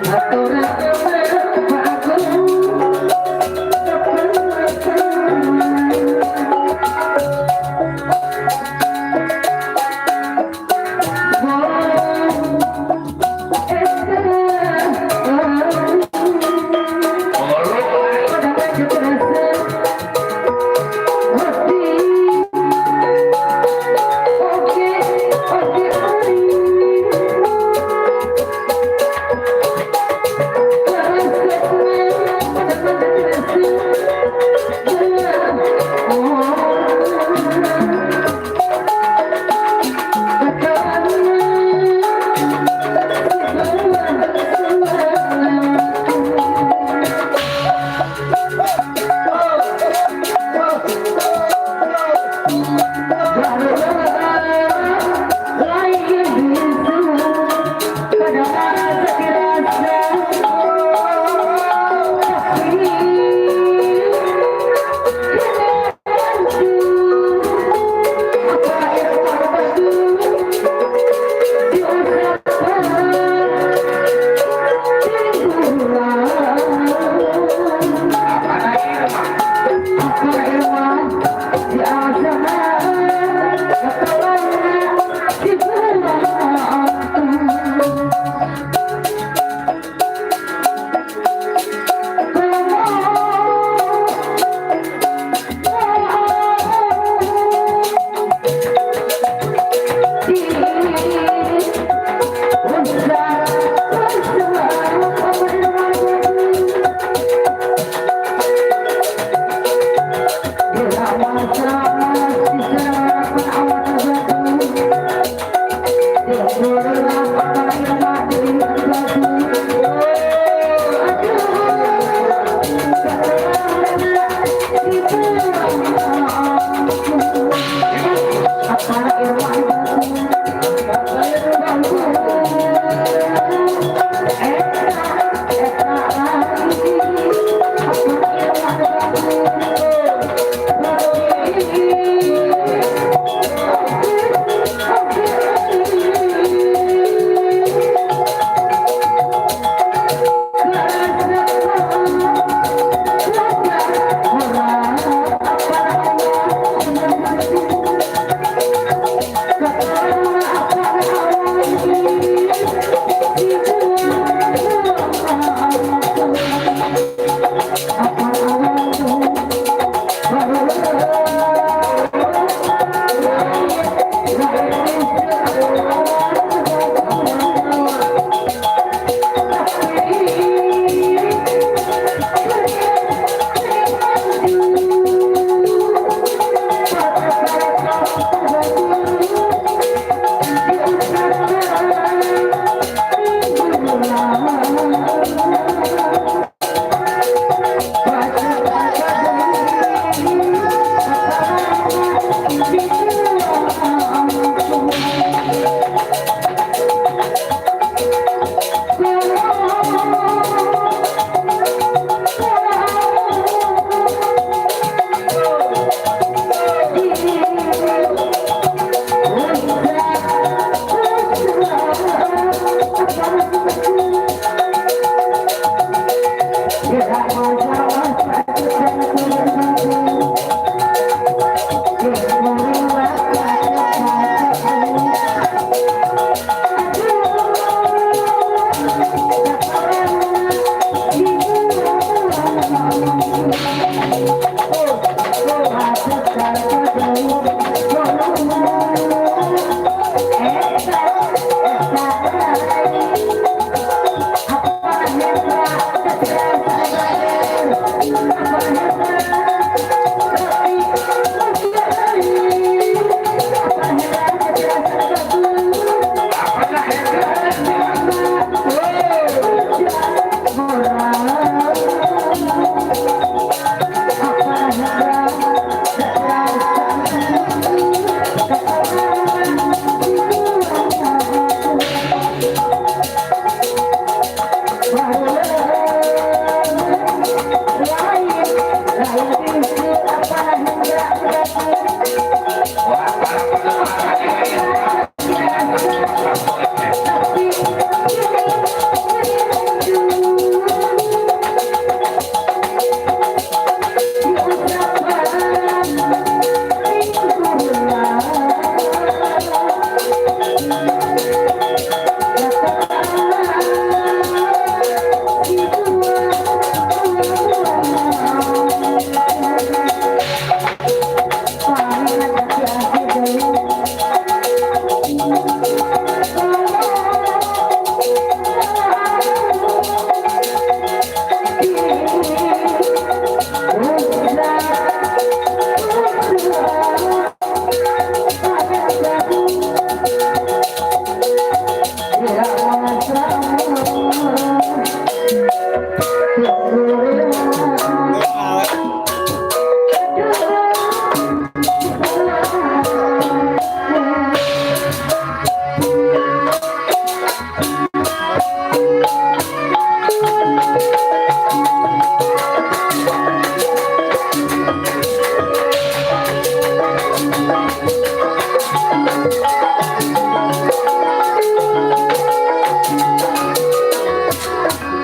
Atau Thank you.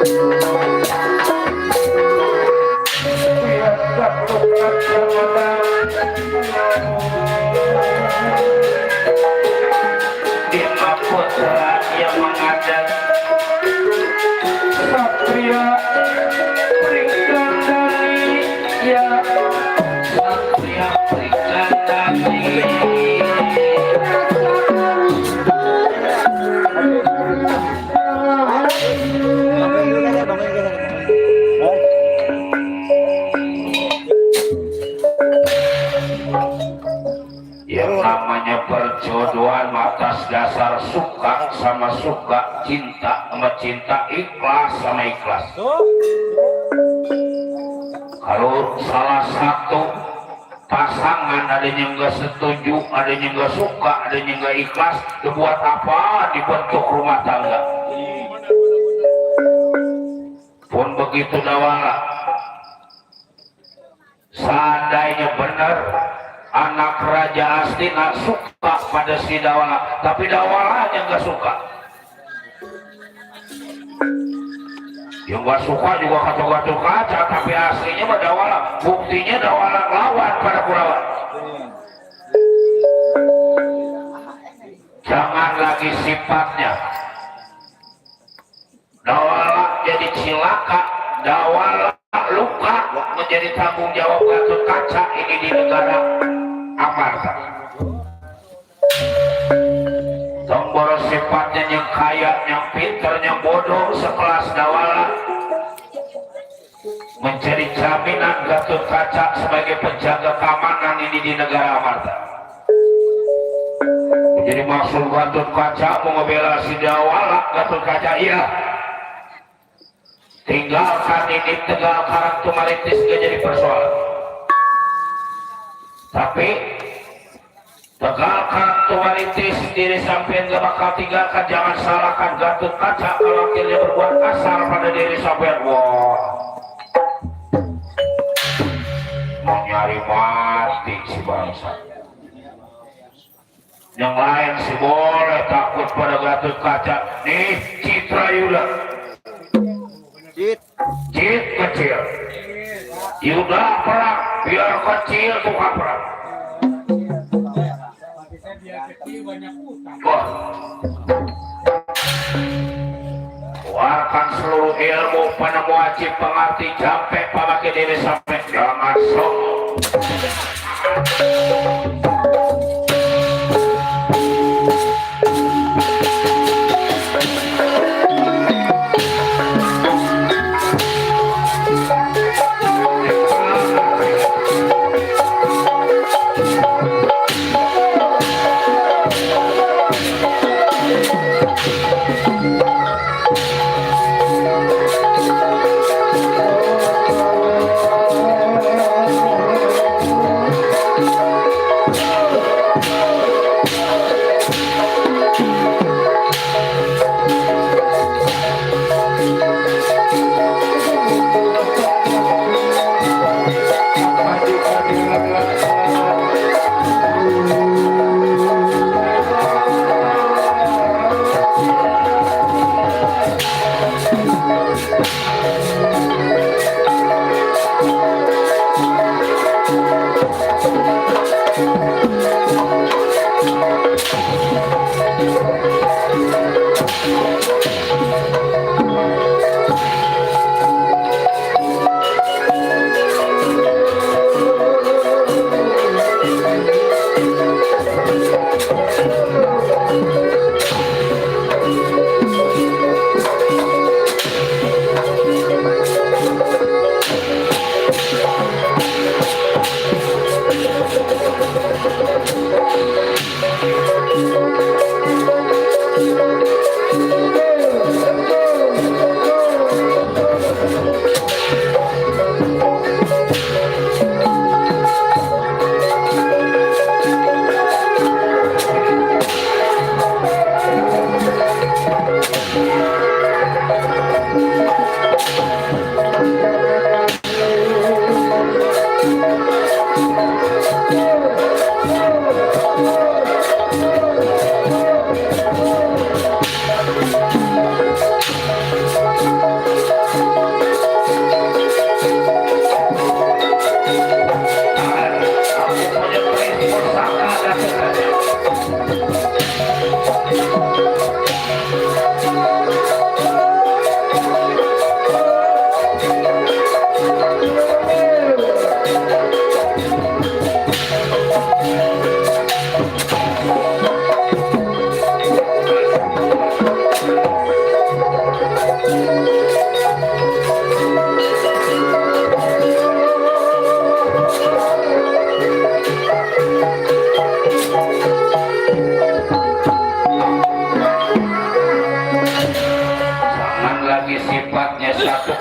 Bima Putra yang mengadat Satria Prigandani ya Satria Prigandani. Yang namanya perjodohan atas dasar suka sama suka, cinta sama cinta, ikhlas sama ikhlas. Kalau salah satu pasangan ada yang nggak setuju, ada yang nggak suka, ada yang nggak ikhlas, buat apa dibentuk rumah tangga? Pun begitu dawala, seandainya benar anak Raja Astina suka pada si Dawala, tapi Dawalanya nggak suka. Yang nggak suka juga kacau-kacau kaca, tapi aslinya mah Dawala. Buktinya Dawala lawan pada Kurawa. Jangan lagi sifatnya Dawala jadi cilaka, Dawala luka menjadi tanggung jawab Gatot Kaca ini di negara Amarta. Tombol sifatnya yang kaya, yang pintar, yang bodoh sekelas Dawala menjadi jaminan Gatot Kaca sebagai penjaga keamanan ini di negara Amarta. Jadi maksud Gatot Kaca mau ngebela si Dawala, Gatot Kaca iya. Tinggalkan ini Tegal Karang Tumaritis gak jadi persoalan. Tapi Tegal Karang Tumaritis diri sampean gak bakal tinggalkan. Jangan salahkan Gatot Kaca kalau akhirnya berbuat kasar pada diri sampean. Wah, mau nyari mati si bangsa. Yang lain sih boleh takut pada Gatot Kaca. Nih Citra Yuda, Jit kecil, Yuda perang, biar kecil tukang perang. Wah, keluarkan seluruh ilmu penemu wajib pengerti jampe pamakai diri sampai jangan sombong.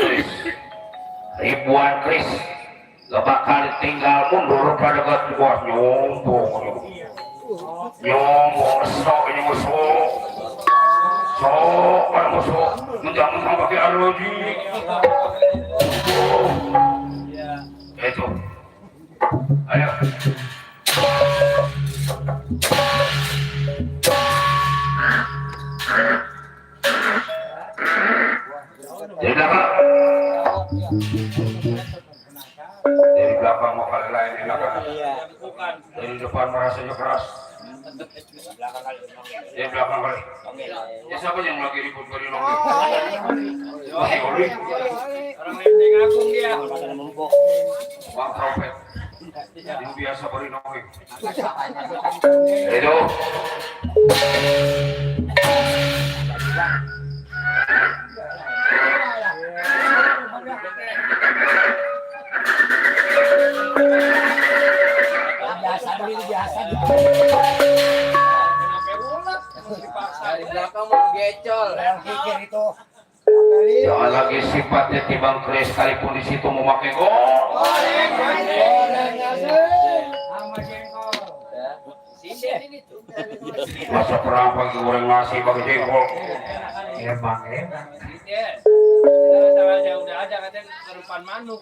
Kris. Ribuan Kris gak bakal tinggal mundur pada ketua nyombong sok ini musuh sok kan musuh mentang-mentang pakai arloji itu ayo dari belakang mau kali lain enak kan dari depan merasanya keras dari belakang kali ya siapa yang lagi ribut dari nongki Orang lain ngagung dia. Bang Trompet yang biasa beri nongki itu Dari belakang mau gecol. jangan lagi sifatnya timbang Kris sekalipun di situ memakai gol masa perang bagi orang ngasih bagi jengkol Emang Saya udah ada katanya kerupan manuk.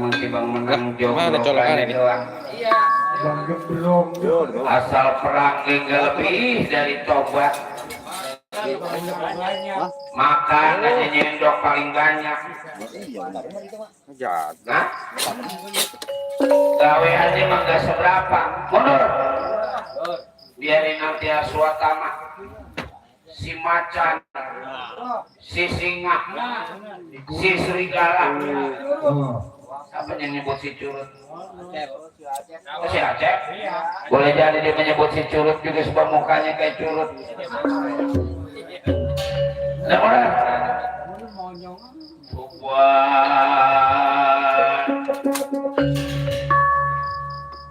Mana colokan ini? Iya. Asal perang hingga lebih dari tobat makan aja nyendok paling banyak nah gaweannya mah gak seberapa mundur biarin nanti Aswatama si macan si singa si serigala apa yang nyebut si curut si Aceh boleh jadi dia menyebut si curut juga sebab mukanya kayak curut nah orang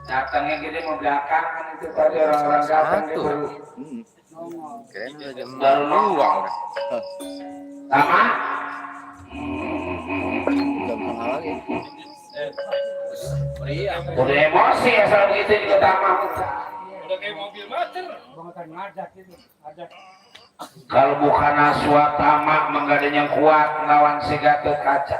datangnya gini mau belakang itu tadi orang-orang datang dia baru nongol sama udah emosi asal begitu juga tamam Udah kayak mobil mater. kalau bukan Aswatama menggadang yang kuat melawan si Gatot Kaca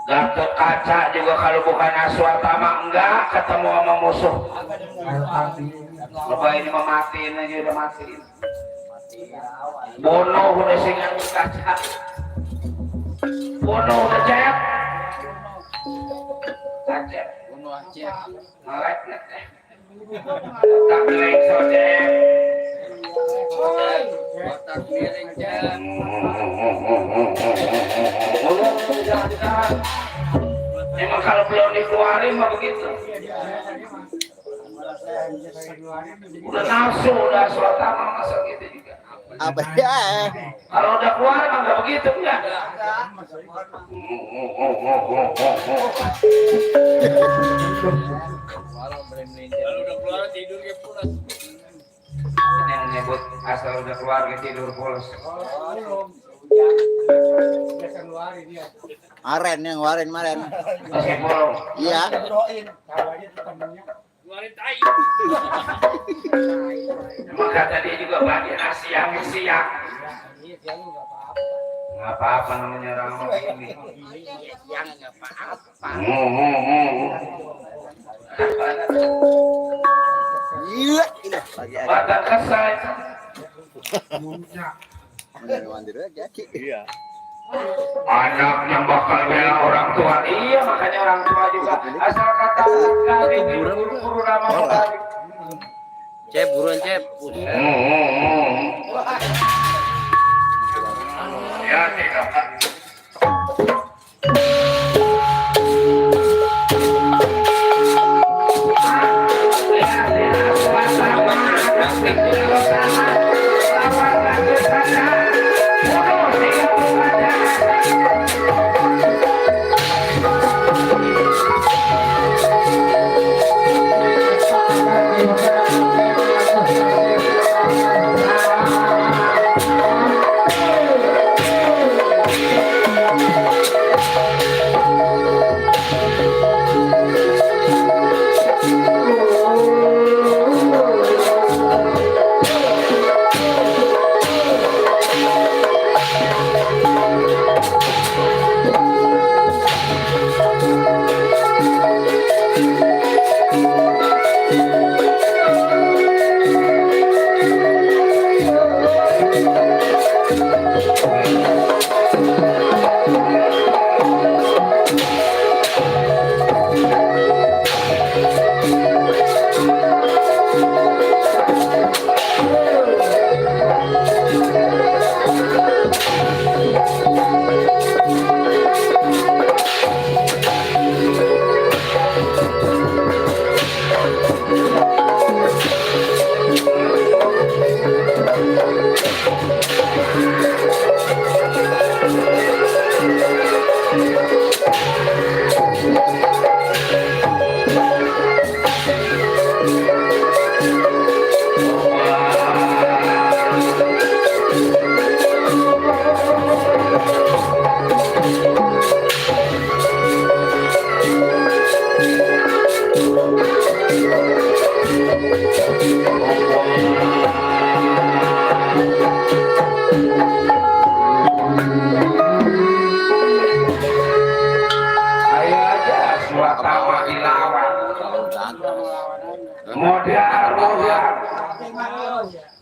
Gatot Kaca juga kalau bukan Aswatama enggak ketemu sama musuh coba ini mematiin aja udah matiin Bono udah singa Kaca Bono udah cek Aceh Bunuh Aceh. melek teh tak milik sodek Kotak miring Cek. emang kalau belum dikeluarin mah begitu udah nafsu udah Aswatama masa gitu juga Apa ya? kalau udah keluar mah nggak begitu enggak Kalau udah keluar tidur ya pulas. ini yang nyebut asal udah keluar tidur pulas Aren yang ngeluarin kemarin. masih bolong Iya. Keluarin tai. emang kata dia juga bagian siang nggak apa-apa namanya orang ini Yang enggak apa-apa. Iya. Lagi ada. badan kesal Mandiri aja. Iya. Anak yang bakal bela orang tua. Iya, makanya orang tua juga asal kata kali guru-guru nama kali. Cep, buruan Cep. Ya tidak.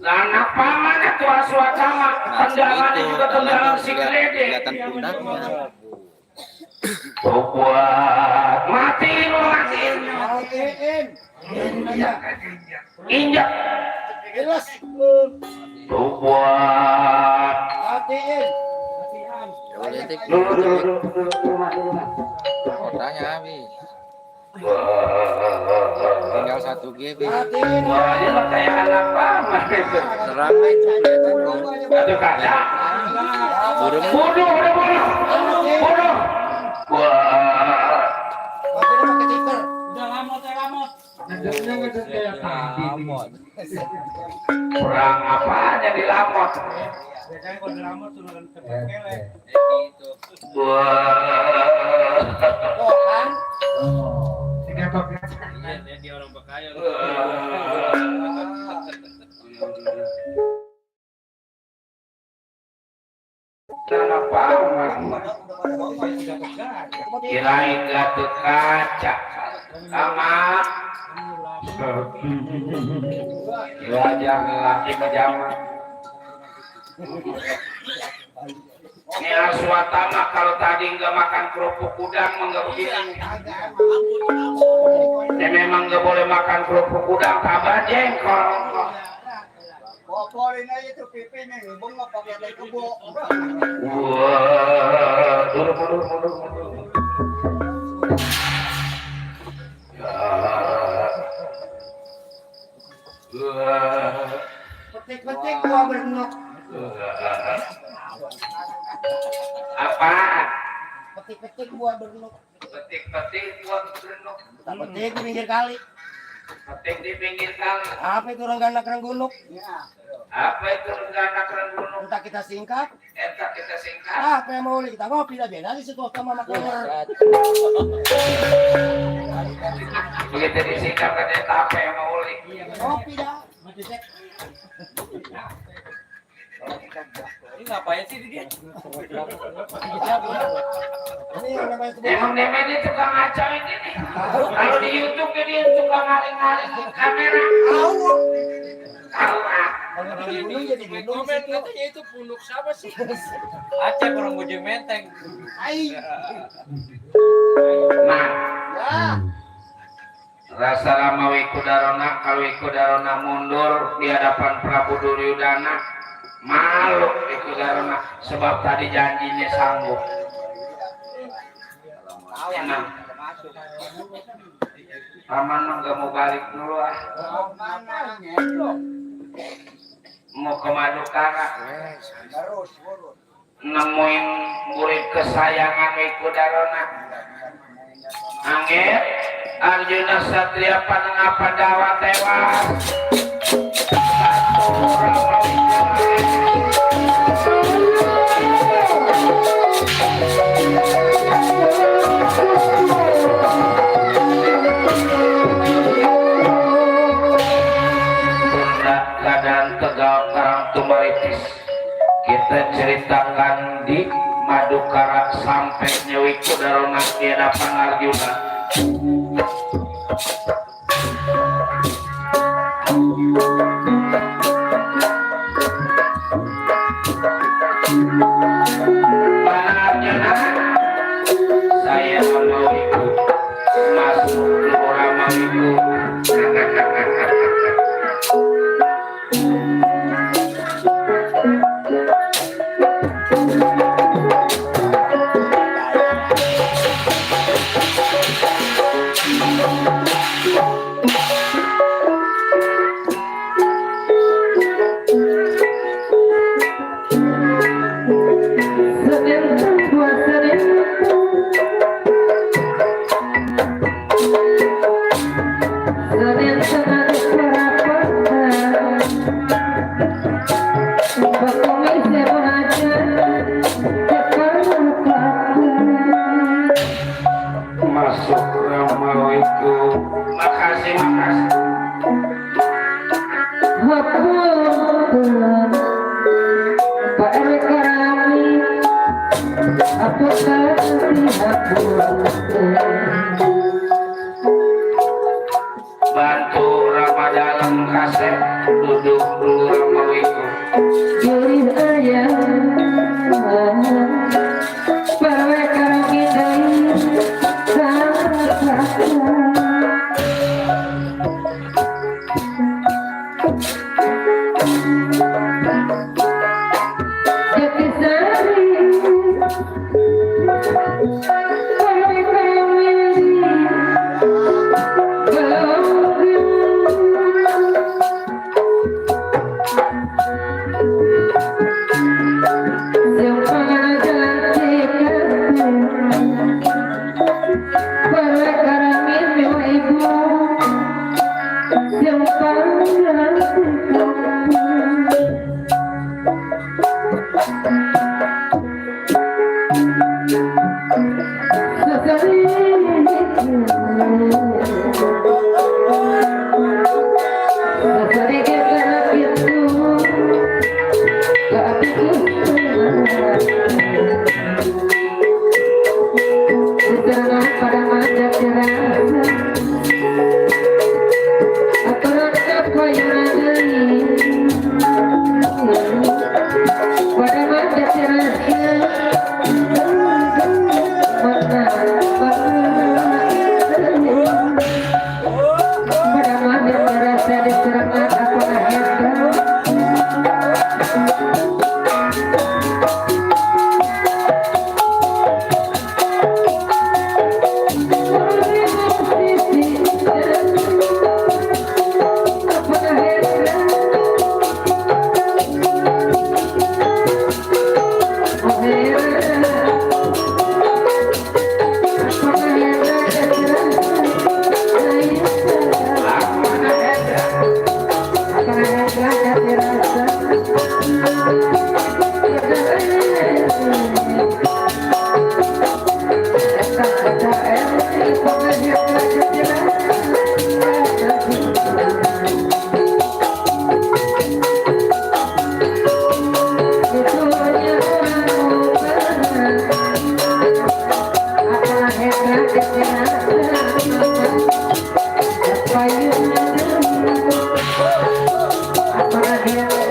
Anak paman itu aswatama, tendangannya juga tendangan si Glede. Buat matiin, injak. Buat Tanya habis. Tinggal 1 GB. Wah, ini mah kayak anak paman itu. Terang itu kelihatan kok. Aduh kaca. Burung. Bunuh. Wah. Udah lamot. Kurang apanya di lamot. Biasanya kalau di lamot sudah kelek. Wah. Iya, dia orang Bekaya. Anak paman. Kirain Gatot Kaca sama belajar laki pejaman. Ini aswatama kalau tadi nggak makan kerupuk udang nggak begini. Dan memang nggak boleh makan kerupuk udang, tambah jengkol. Popolin aja tuh pipinya, ibung nggak pakai teh kebo. Wah, mundur. Petik-petik gua bernuk. Apa? Petik-petik gua bernuk. Petik-petik buat berenuk. Petik di pinggir kali. Petik di pinggir kali. Apa itu renggana kerenggunuk? Apa itu rencana keren gunung? Entah kita singkat. Entah kita singkat. Apa yang mau kita ngopi dah beda di situ sama makan. Begitu disingkat katanya apa yang mau uli? Ngopi dah. Ini ngapain sih dia? Emang Demen ini tukang ngacauin ini. Kalau di YouTube dia tukang ngaling-ngaling kamera. Tahu ah. Orang di ini gunung jadi komen gunung katanya itu punuk siapa sih? Aceh orang Bojong Menteng. Aing. Nah, Ya. rasa lama Wikudarona kalau Wikudarona mundur di hadapan Prabu Duryudana, malu Wikudarona sebab tadi janjinya sanggup. Enak. Paman mah gak mau balik dulu ah. Mana? Mau ke Madukara Terus, urut. nemuin murid kesayangan Wikudarona. Angger Arjuna Satria Panengah Pandawa tewas. Keadaan Tegal Karang Tumaritis kita ceritakan di Madukara sampai Wikudarona di hadapan Arjuna. Arjuna, saya mau ikut masuk Lurama itu. Masuk Rama itu. Makasih. Bantu Ramadhan kasih duduk dulu Rama itu. Apa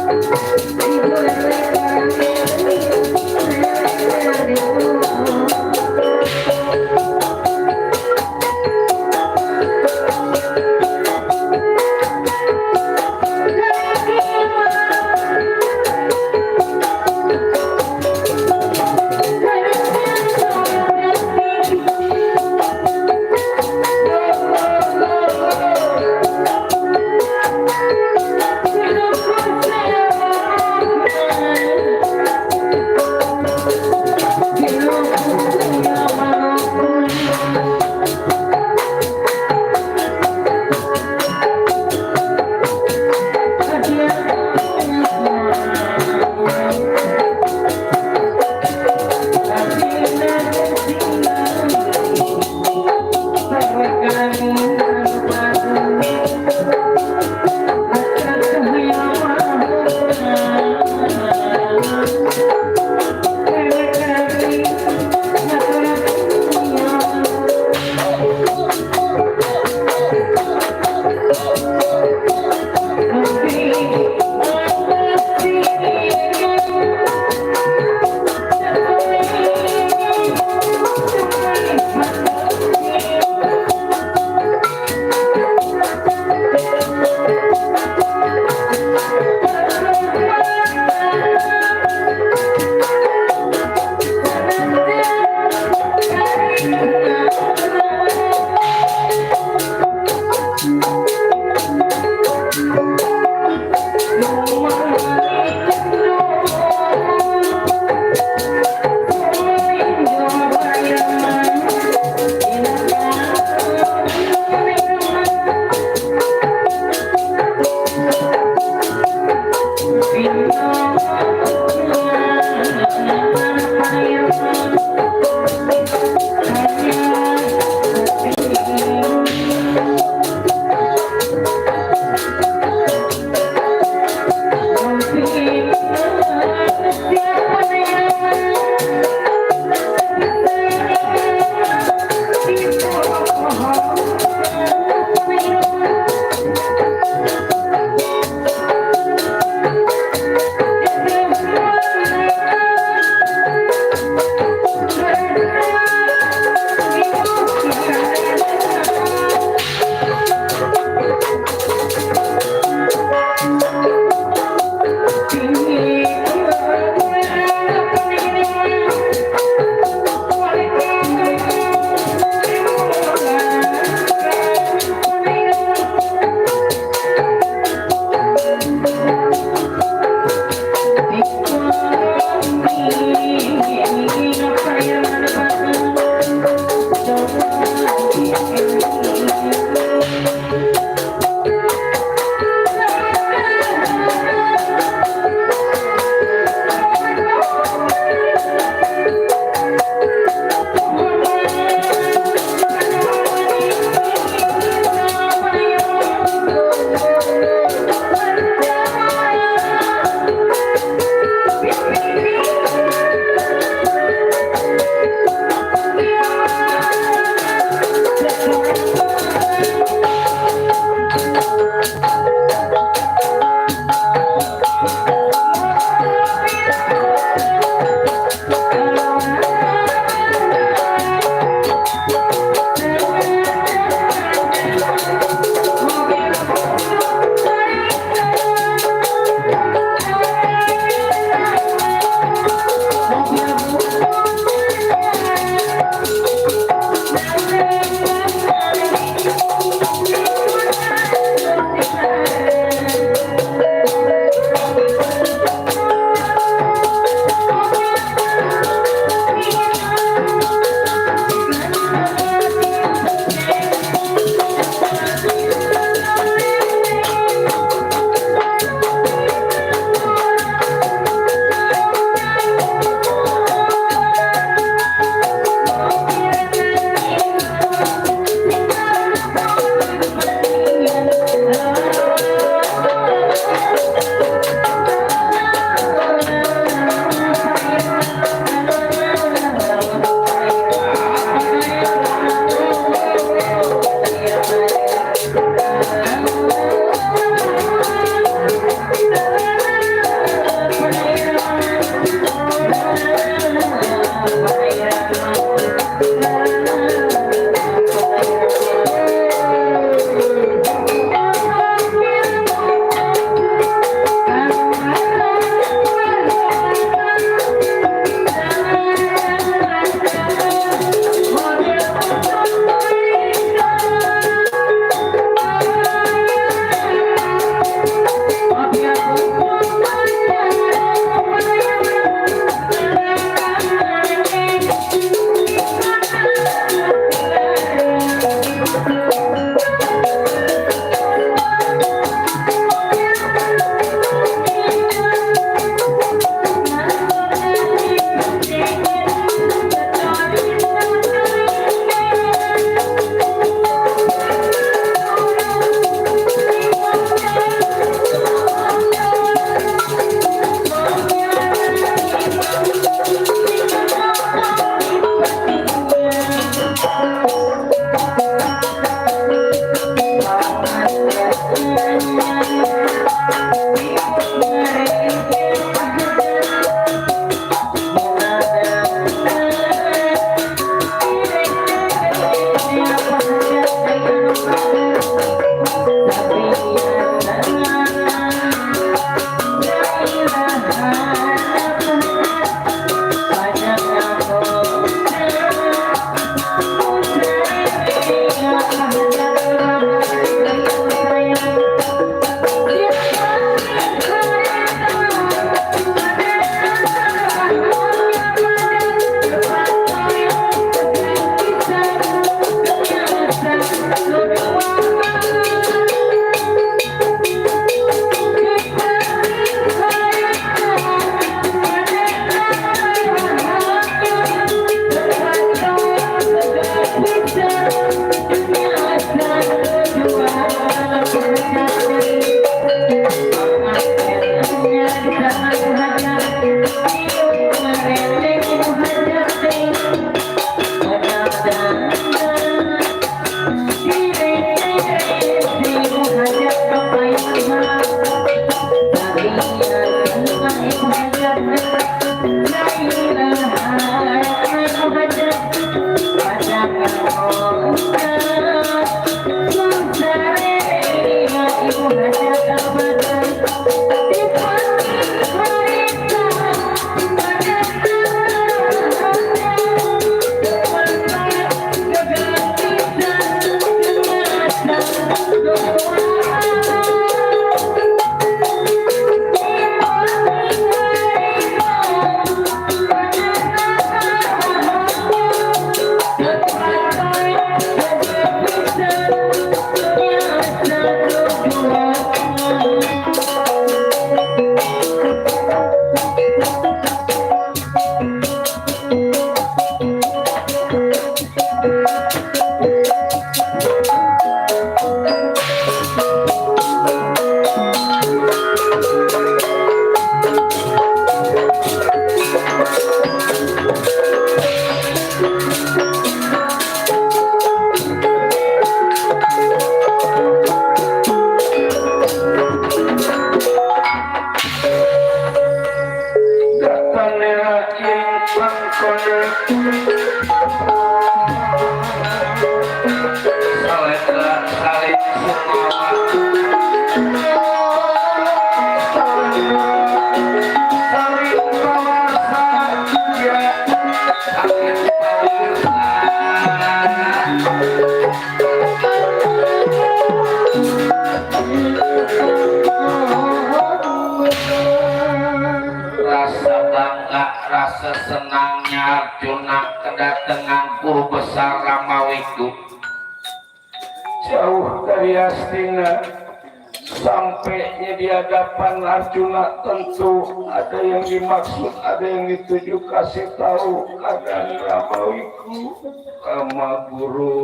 Thank you. Rasa senangnya Arjuna kedatangan guru besar Ramawiku. Jauh dari Hastina, sampainya di hadapan Arjuna tentu ada yang dimaksud, ada yang dituju. Kasih tahu keadaan Ramawiku sama guru.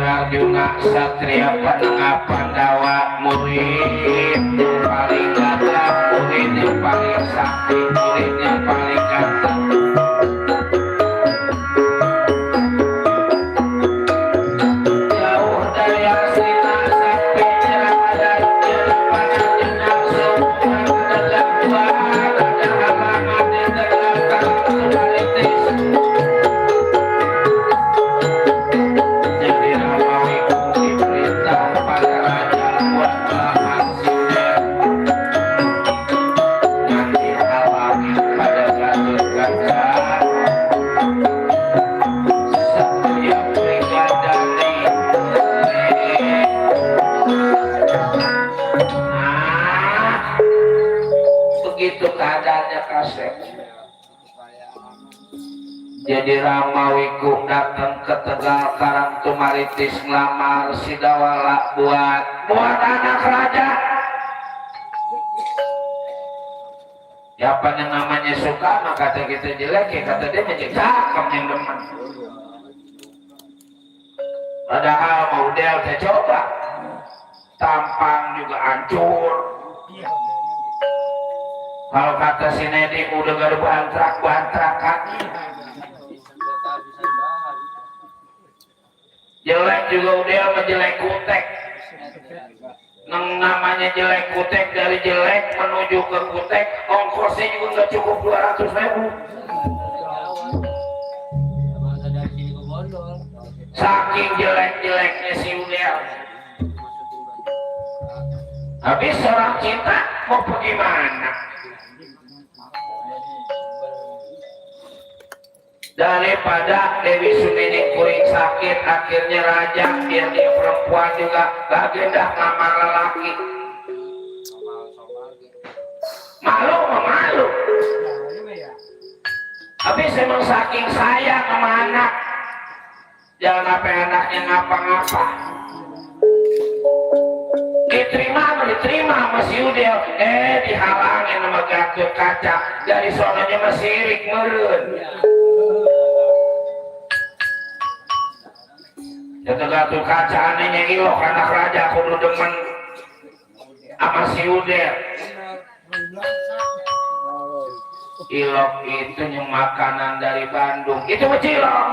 Arjuna Satria Panengah Pandawa, murid yang paling gagah, murid yang paling sakti, murid yang paling ganteng. Jauh dari Hastina sampai Ramadan, Jerman Arjuna semua dalam Tuhan, ada halangan di terlakang Sumaritis. Jadi Ramawiku datang ke Tegal Karang Tumaritis ngelamar si Dawala buat anak raja. Siapa yang namanya suka maka kata kita jelek ya kata dia menjadi cakep yang demen. Padahal model saya coba tampang juga hancur. Kalau kata si Nedi udah gak ada bantrak-bantrakan. Jelek juga udah menjelek kutek. Namanya jelek kutek, dari jelek menuju ke kutek ongkosnya juga nggak cukup 200.000. Saking jelek-jeleknya si Udel. Habis seorang cinta mau pergi mana? Daripada Dewi Sumini kuring sakit, akhirnya raja biar dia perempuan juga baginda ngamar lelaki. Malu memalu. Habis emang saking sayang sama anak, jangan sampai anaknya ngapa-ngapa. Diterima masih Udel, dihalangin sama Gatot Kaca, dari sononya masih sirik meren. Jatuh Gatot Kaca anehnya ilok anak raja kudu demen sama si Uder. Ilok itu yang makanan dari Bandung. Itu cilok.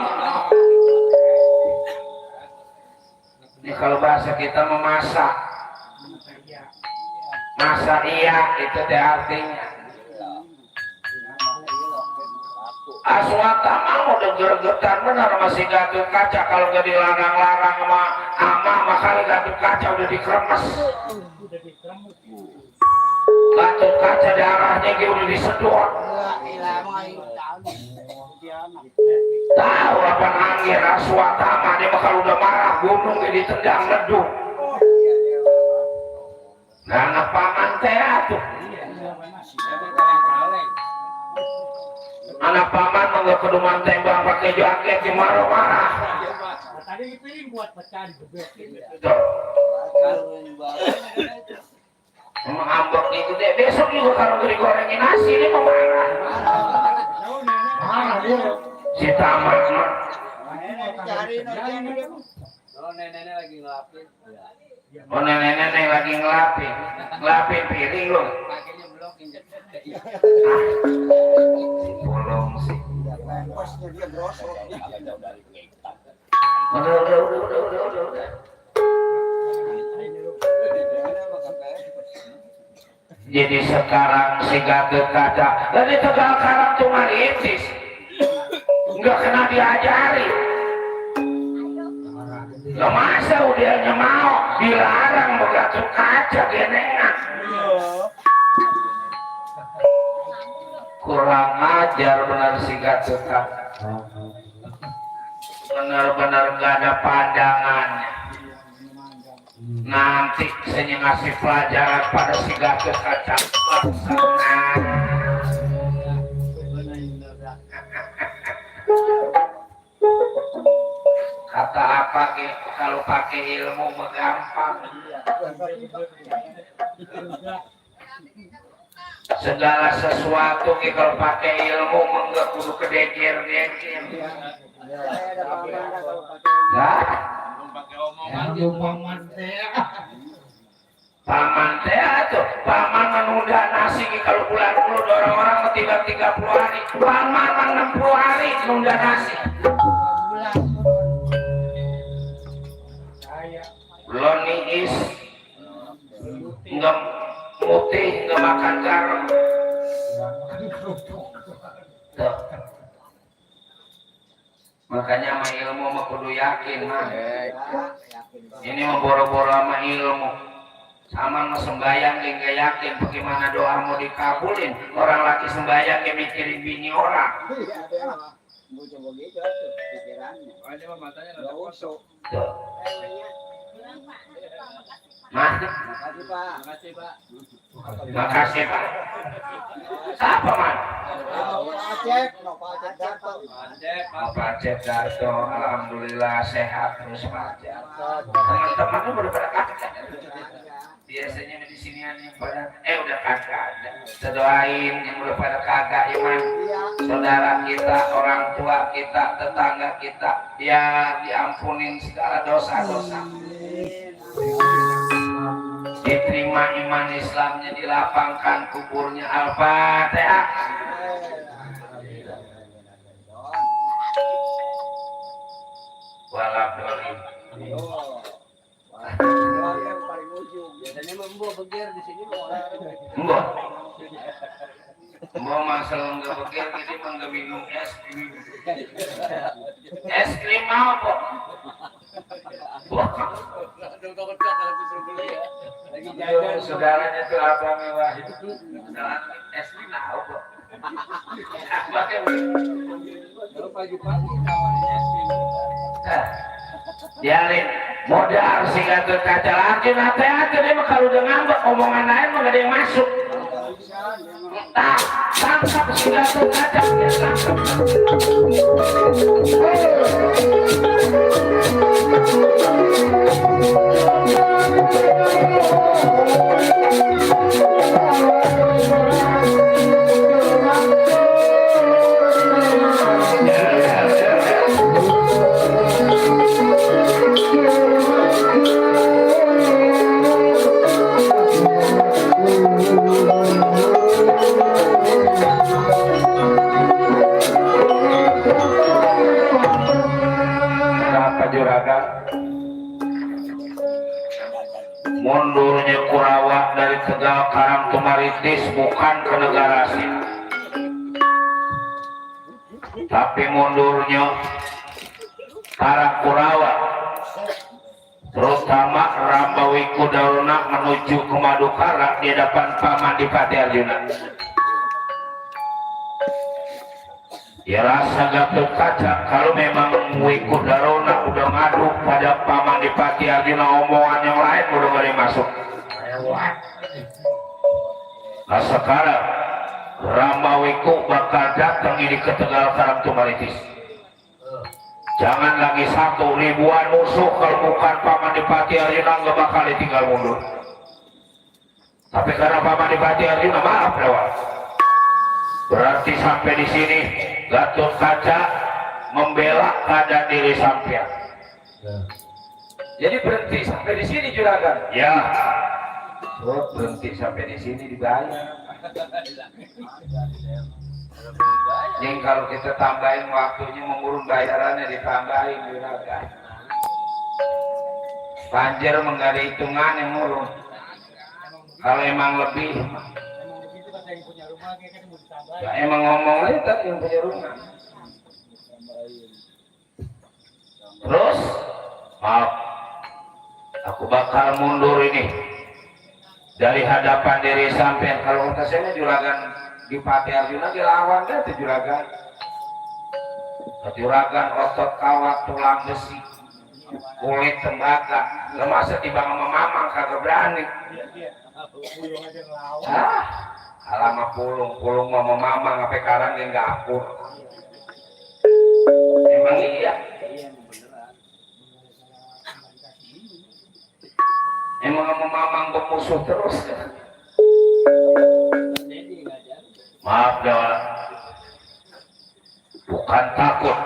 Ini kalau bahasa kita memasak. Masa iya itu teh artinya. Aswata mau udah gergetan benar masih Gatot Kaca kalau gak dilarang-larang sama ama kali Gatot Kaca udah dikremes. Gatot Kaca darahnya dia udah disedot. Tahu apa angin Aswata dia bakal udah marah gunung dia ditendang leduk. Nah anak paman teh atuh. Anak paman menggak keduman tembak pakai jaket di marah-marah. Tadi piring buat pecah bebek. Mengambek itu deh. Besok juga kalau digorengin nasi ini mau marah. Si tamat mah. Oh nenek lagi ngelapin. Oh nenek lagi ngelapin piring loh. Pakainya belum injek. Bolong sih. Posnya dia grosok. Udah. Jadi sekarang si Gatot Kaca dari Tegal Karang tuh maritis nggak kena diajari. Gak masa udianya mau dilarang Gatot Kaca genengan. Kurang ajar benar si Gatot Kaca. Benar-benar gak ada pandangannya. Nanti saya ngasih pelajaran pada si Gatot Kaca. Kata apa kalau pakai ilmu gampang. Segala sesuatu kalau pakai ilmu enggak kudu kedejer-dejer. Nah, paman teh tuh, paman menunda nasi kalau bulan dulu orang-orang ketiga 30 hari, paman 60 hari nunda nasi. Belum niis, nggak putih, nggak makan garam. Tuh. Makanya sama ilmu mah kudu yakin mah. Ini mah boro-boro sama ilmu. Sama mah sembayang yang gak yakin bagaimana doa mau dikabulin. Orang laki sembayang yang mikirin bini orang. Coba gitu tuh pikirannya. Ada matanya ada kosong. Tuh. Mah, Makasih Pak. Makasih Pak. makasih Pak. Siapa man? Pak Acep datang. Pak Acep Darto, alhamdulillah sehat terus Pak Acep. Teman-temannya udah pada kagak. Biasanya di sini yang pada udah kagak ada. Sedoain yang udah pada kagak iman. Saudara kita, orang tua kita, tetangga kita, biar diampunin segala dosa-dosa. Diterima iman Islamnya, dilapangkan kuburnya. Al-Fatihah. Walabdolim. Yang paling ujung. Biasanya membo begir di sini mau Mbok. Mbok masal enggak begir jadi enggak minum es krim. Es krim mau kok. lagi jajan. Saudaranya tuh Abang Wahid. Jalan es krim mau kok. Pakai Kalau pagi-pagi tawarin es krim. Dialin modal si Gatot Kaca lagi hati-hati dia mah kalau udah ngambek omongan lain mah gak ada yang masuk. Tangkap si Gatot Kaca dia tangkap. juragan. Mundurnya Kurawa dari Tegal Karang Tumaritis bukan ke negara asing, tapi mundurnya para Kurawa, terutama Rambawiku Daruna menuju ke Madukara di hadapan Paman Dipati Arjuna. Ya rasa Gatot Kaca kalau memang Wiku Daruna udah ngadu pada Paman Dipati Arjuna, omongan yang lain udah gak masuk. Nah sekarang Rambawiku bakal datang ini ke Tegal Karang Tumaritis. Jangan lagi 1 ribuan musuh, kalau bukan Paman Dipati Arjuna nggak bakal ditinggal mundur. Tapi karena Paman Dipati Arjuna maaf lewat, berarti sampai di sini Gatot Kaca membela keadaan diri sampean. Jadi berhenti sampai di sini juragan. Ya. Oh, berhenti sampai di sini dibayar. Yang kalau kita tambahin waktunya mengurung bayarannya ditambahin juragan. Banjir menggada hitungan yang ngurung. Kalau emang lebih, ya emang ngomong aja tadi yang punya rumah. Terus, maaf, aku bakal mundur ini dari hadapan diri sampean. Kalau kata saya juragan Dipati Arjuna dilawan deh tuh juragan. Juragan otot kawat tulang besi, kulit tembaga. Gak masa tiba sama mamang kagak berani. Alamak pulung mau mamang sampai karang dia nggak akur. Emang iya. Emang sama mamang bermusuh terus. Maaf dah, bukan takut,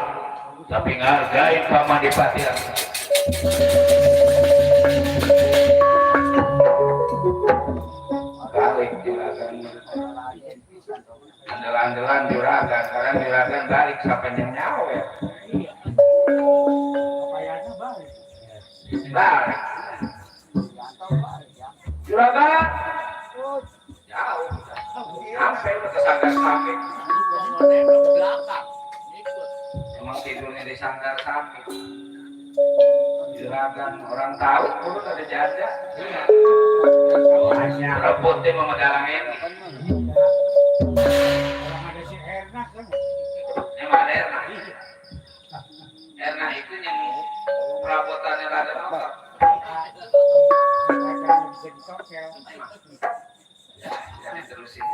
tapi ngargain Paman Dipati. Balik juragan, andalan juragan, karena juragan balik sampai nyawa. Balik, juragan, jauh. Sampai ke sanggar samping. Emang tidurnya di sanggar samping. Juragan orang tahu urut ada janda. Rebutnya memegang ini. Emang ada Erna. Erna itu yang perabotannya rada motor. Jangan terusin.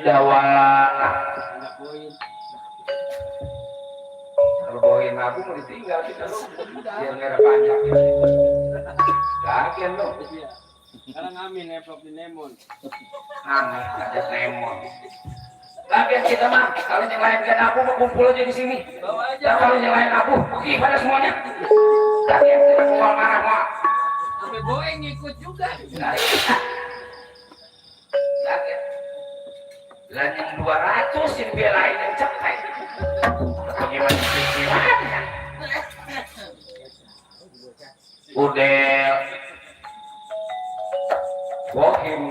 Jawa. Kalau bawain aku mau ditinggal kita lu, biar nggak ada pajak. Lagian lu. Sekarang ngamin neplok di Nemon. Ngamin ada Nemon. Lagian kita mah kalau yang lain kan aku mau kumpul aja di sini. Bawa aja. Dan kalau yang lain aku pergi pada semuanya. Lagian kita mau marah. Sampai Boeing ngikut juga. Lagian. Dan yang 200 yang belain yang cekai. Bagaimana pikirannya? Udah bohim.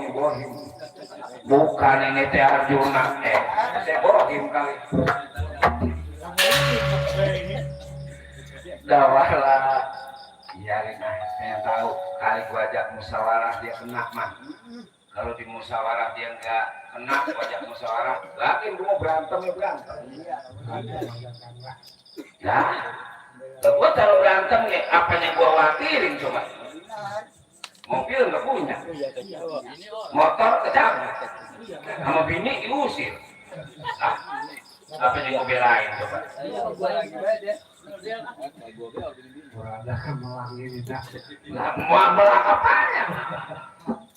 Bukan ini teh Arjuna, saya bohim kali. Dawalah, biarin aja. Saya tahu kali gua ajak musyawarah dia kena mah. Kalau di musyawarah dia nggak kena, gua ajak musyawarah. Lagi gua mau berantem. Ya, gua kalau berantem nih, apa yang gua khawatirin coba? Mobil nggak punya, motor kecabut, sama bini diusir. Apa yang gua belain coba? Mau belang apanya?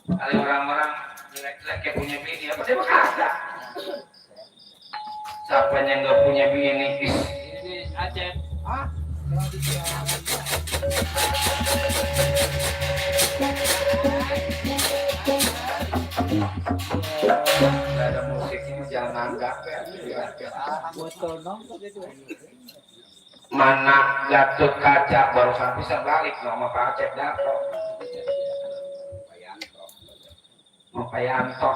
Kali orang-orang jelek-jelek punya bini, apa dia kagak? Siapa yang nggak punya bini? Ini Aceh. Nggak ada musiknya jangan anggap ya. mana Gatot Kaca barusan bisa balik nama Pak Acep Dato Payanto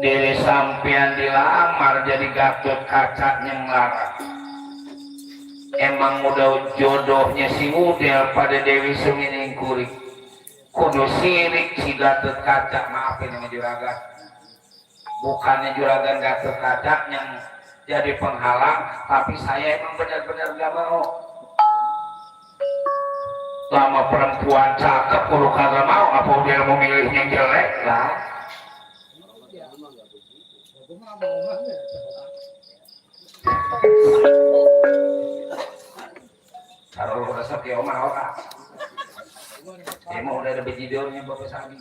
diri sampean dilamar jadi Gatot Kaca nyenglara. Emang udah jodohnya si Udel pada Dewi Sumining Kuring kudu sirik si Gatot Kaca. Maafin sama juragan, bukannya juragan Gatot Kaca yang jadi penghalang, tapi saya emang benar-benar gak mau. Lama perempuan cakep kudu kagak mau, apa dia mau milih yang jelek lah. Kalau lu resep ya omah ora. Emang udah ada bejidornya Bapak Sabi.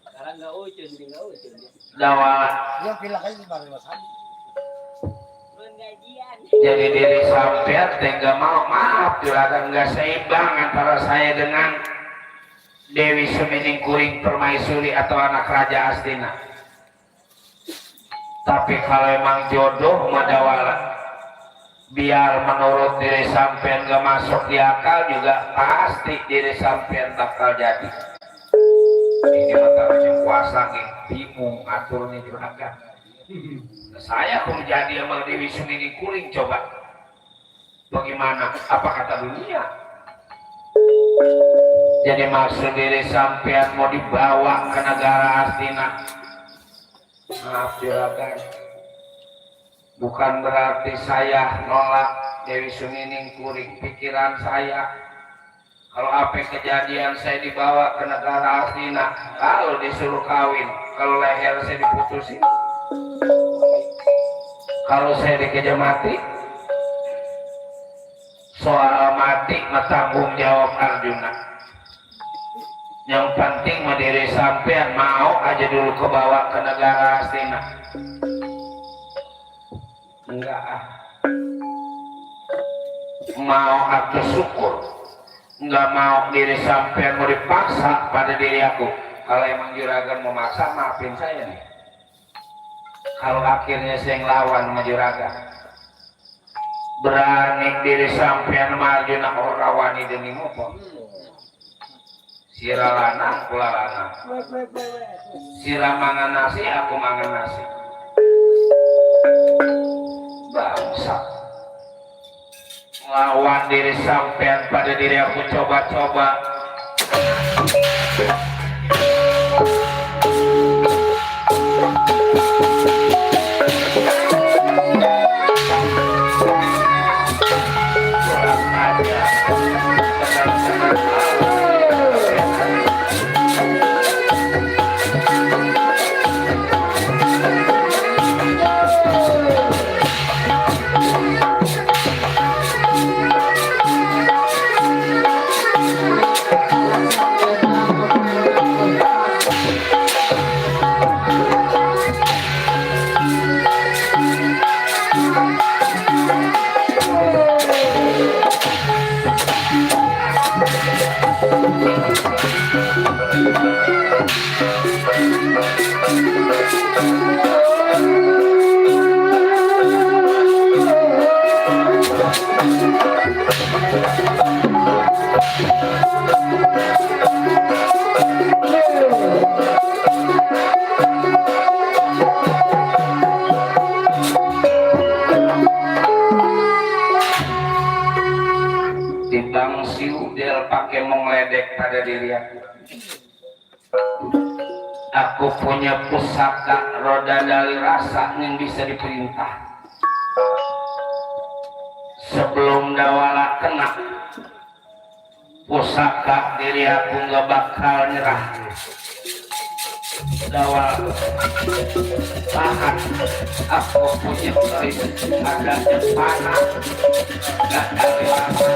Sekarang nggak ucun, nggak ucun. Dawala. Yang bilang aja baru Mas Adi. Jadi diri sampean tega mau, maaf juragan nggak seimbang antara saya dengan Dewi Sumining Kuring Permaisuri atau anak Raja Astina. Tapi kalau emang jodoh madawala, biar menurut diri sampean gak masuk di akal juga pasti diri sampean bakal jadi. Ini antara yang kuasa nih bingung atur nih juragan. Saya pun jadi sama Dewi Sumining Kuring, coba bagaimana? Apa kata dunia? Jadi maksud diri sampean mau dibawa ke negara Astina. Maaf juragan, bukan berarti saya nolak Dewi Sumining Kuring. Pikiran saya, kalau apa kejadian saya dibawa ke negara Astina, kalau disuruh kawin, kalau leher saya diputusin, kalau saya dikejar mati, soal mati tanggung jawab Arjuna. Yang penting diri sampean mau aja dulu kebawa ke negara Astina. Enggak mau atau syukur, enggak mau diri sampean mau dipaksa pada diri aku. Kalau emang juragan mau maksa, maafin saya nih. Kalau akhirnya saya ngelawan sama juragan, berani diri sampean sama Arjuna orang wani demi ngopo. Sira lanang kula lanang, sira mangan nasi aku mangan nasi. Bangsa lawan diri sampean pada diri aku coba-coba. Timbang si Udel pakai mengledek pada diri aku. Aku punya pusaka roda dari rasa yang bisa diperintah. Sebelum dawala kena, pusaka diri aku nggak bakal nyerah. Dawala tahan, aku punya keris adanya panah dan dari rasa.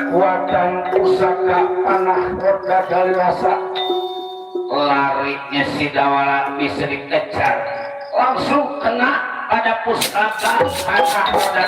kekuatan pusaka panah roda dalirasa. Larinya si Dawala bisa dikejar, langsung kena pada pusaka panah roda.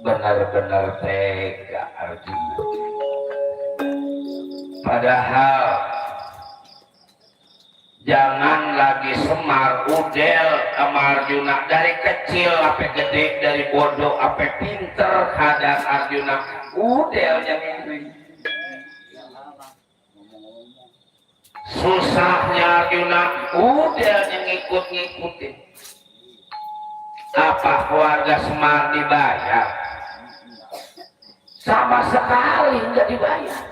Benar-benar tega Arjuna. Padahal jangan lagi Semar Udel sama Arjuna, dari kecil sampai gede, dari bodoh sampai pinter, kadang Arjuna Udel yang ini. Susahnya Arjuna Udel yang ngikut-ngikutin. Apa keluarga Semar dibayar? Sama sekali nggak dibayar.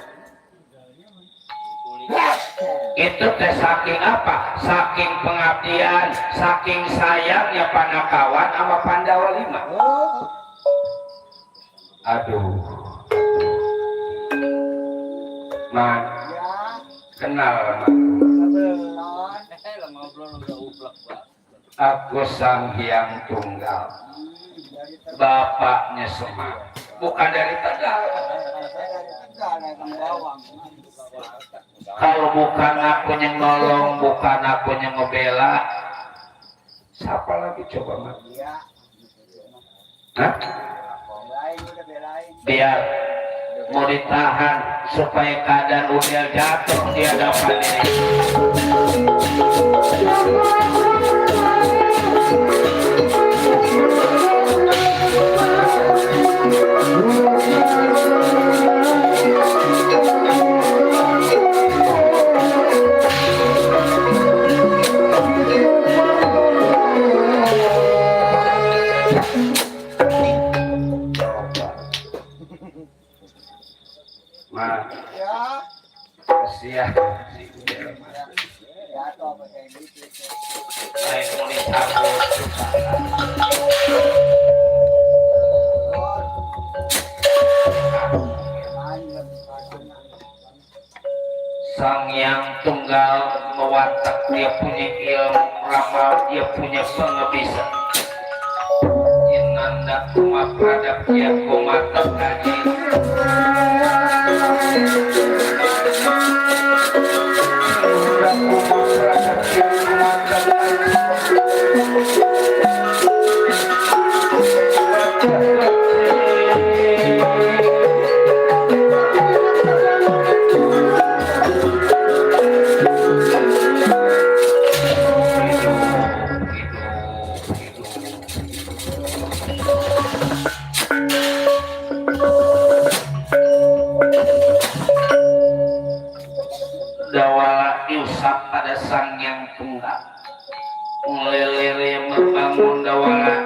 Itu teh saking apa? Saking pengabdian, saking sayangnya Panakawan sama Pandawa 5. Aduh, man, kenal man. Aku Sang Hyang Tunggal, bapaknya Semar, bukan dari Tegal. Kalau bukan aku yang nolong, bukan aku yang ngebela, siapa lagi coba Mak? Hah? Biar mau ditahan supaya keadaan Udel jatuh di hadapan ini. Ma, kasihan si Udel. Baik mau dicabut. Sang Hyang Tunggal mewatak, dia punya ilmu ramal, dia punya pengebisan. Inanda kuma pradap dia kumatak kaji. Dawala diusap pada Sang Hyang Tunggal, melelere membangun Dawala.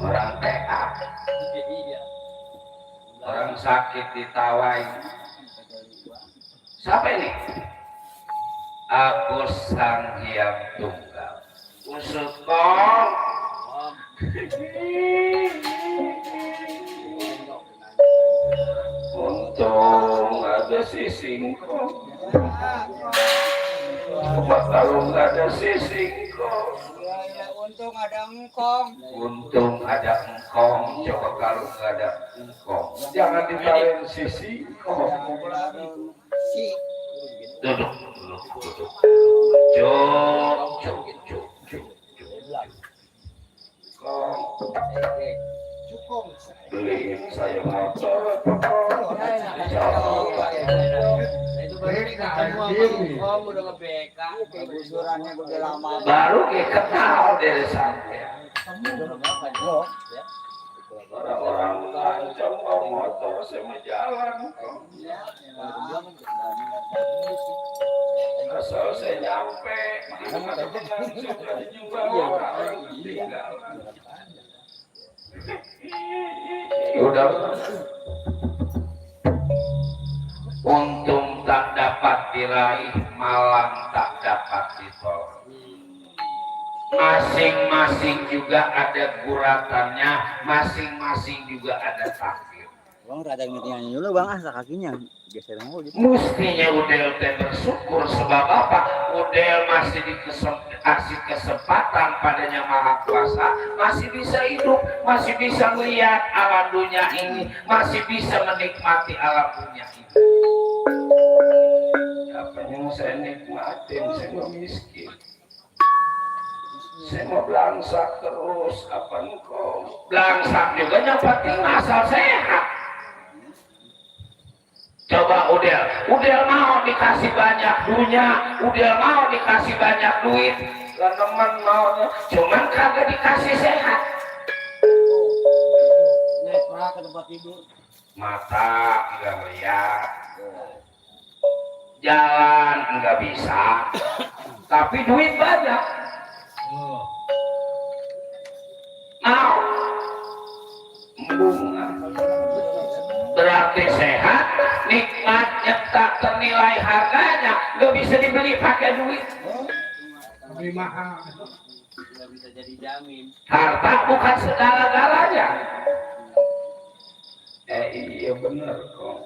Orang PA, orang sakit ditawai. Siapa ini? Aku Sang Hyang Tunggal. Usut kong. Untung ada si Singkong. Kalau nggak ada si Singkong, Untung ada ada engkong. Untung ada engkong, coba kalau nggak ada engkong. Jangan ditawarin sisi. Si. Duduk. Cuk. Cukong. Beliin saya motor. Itu baru ketemu sama Om udah nge-BK. Gusurannya udah lama. Baru kenal dari sampean. Orang-orang lancang bawa motor sama jalan. Asal saya nyampe, di mana sudah dijumpa orang ketinggalan. Udah. Untung tak dapat diraih, malang tak dapat ditolak. Masing-masing juga ada guratannya, masing-masing juga ada takdir. Bang, rada ngerti dulu bang, asa kakinya geser mau gitu. Mestinya Udel teh bersyukur sebab apa? Udel masih dikasih kesempatan padanya Maha Kuasa, masih bisa hidup, masih bisa melihat alam dunia ini, masih bisa menikmati alam dunia ini. Apa yang saya nikmatin, saya mau miskin. Saya mau belangsak terus, apa engkau? Belangsak juga yang penting asal sehat. Coba Udel mau dikasih banyak dunia, Udel mau dikasih banyak duit, teman maunya, cuman kagak dikasih sehat. Naik ke tempat tidur. Mata enggak melihat, jalan enggak bisa, tapi duit banyak. Mau bunga berarti sehat, nikmatnya tak ternilai harganya, nggak bisa dibeli pakai duit. Beli mahal. Nggak bisa jadi jamin. Harta bukan segala-galanya. Iya benar kok.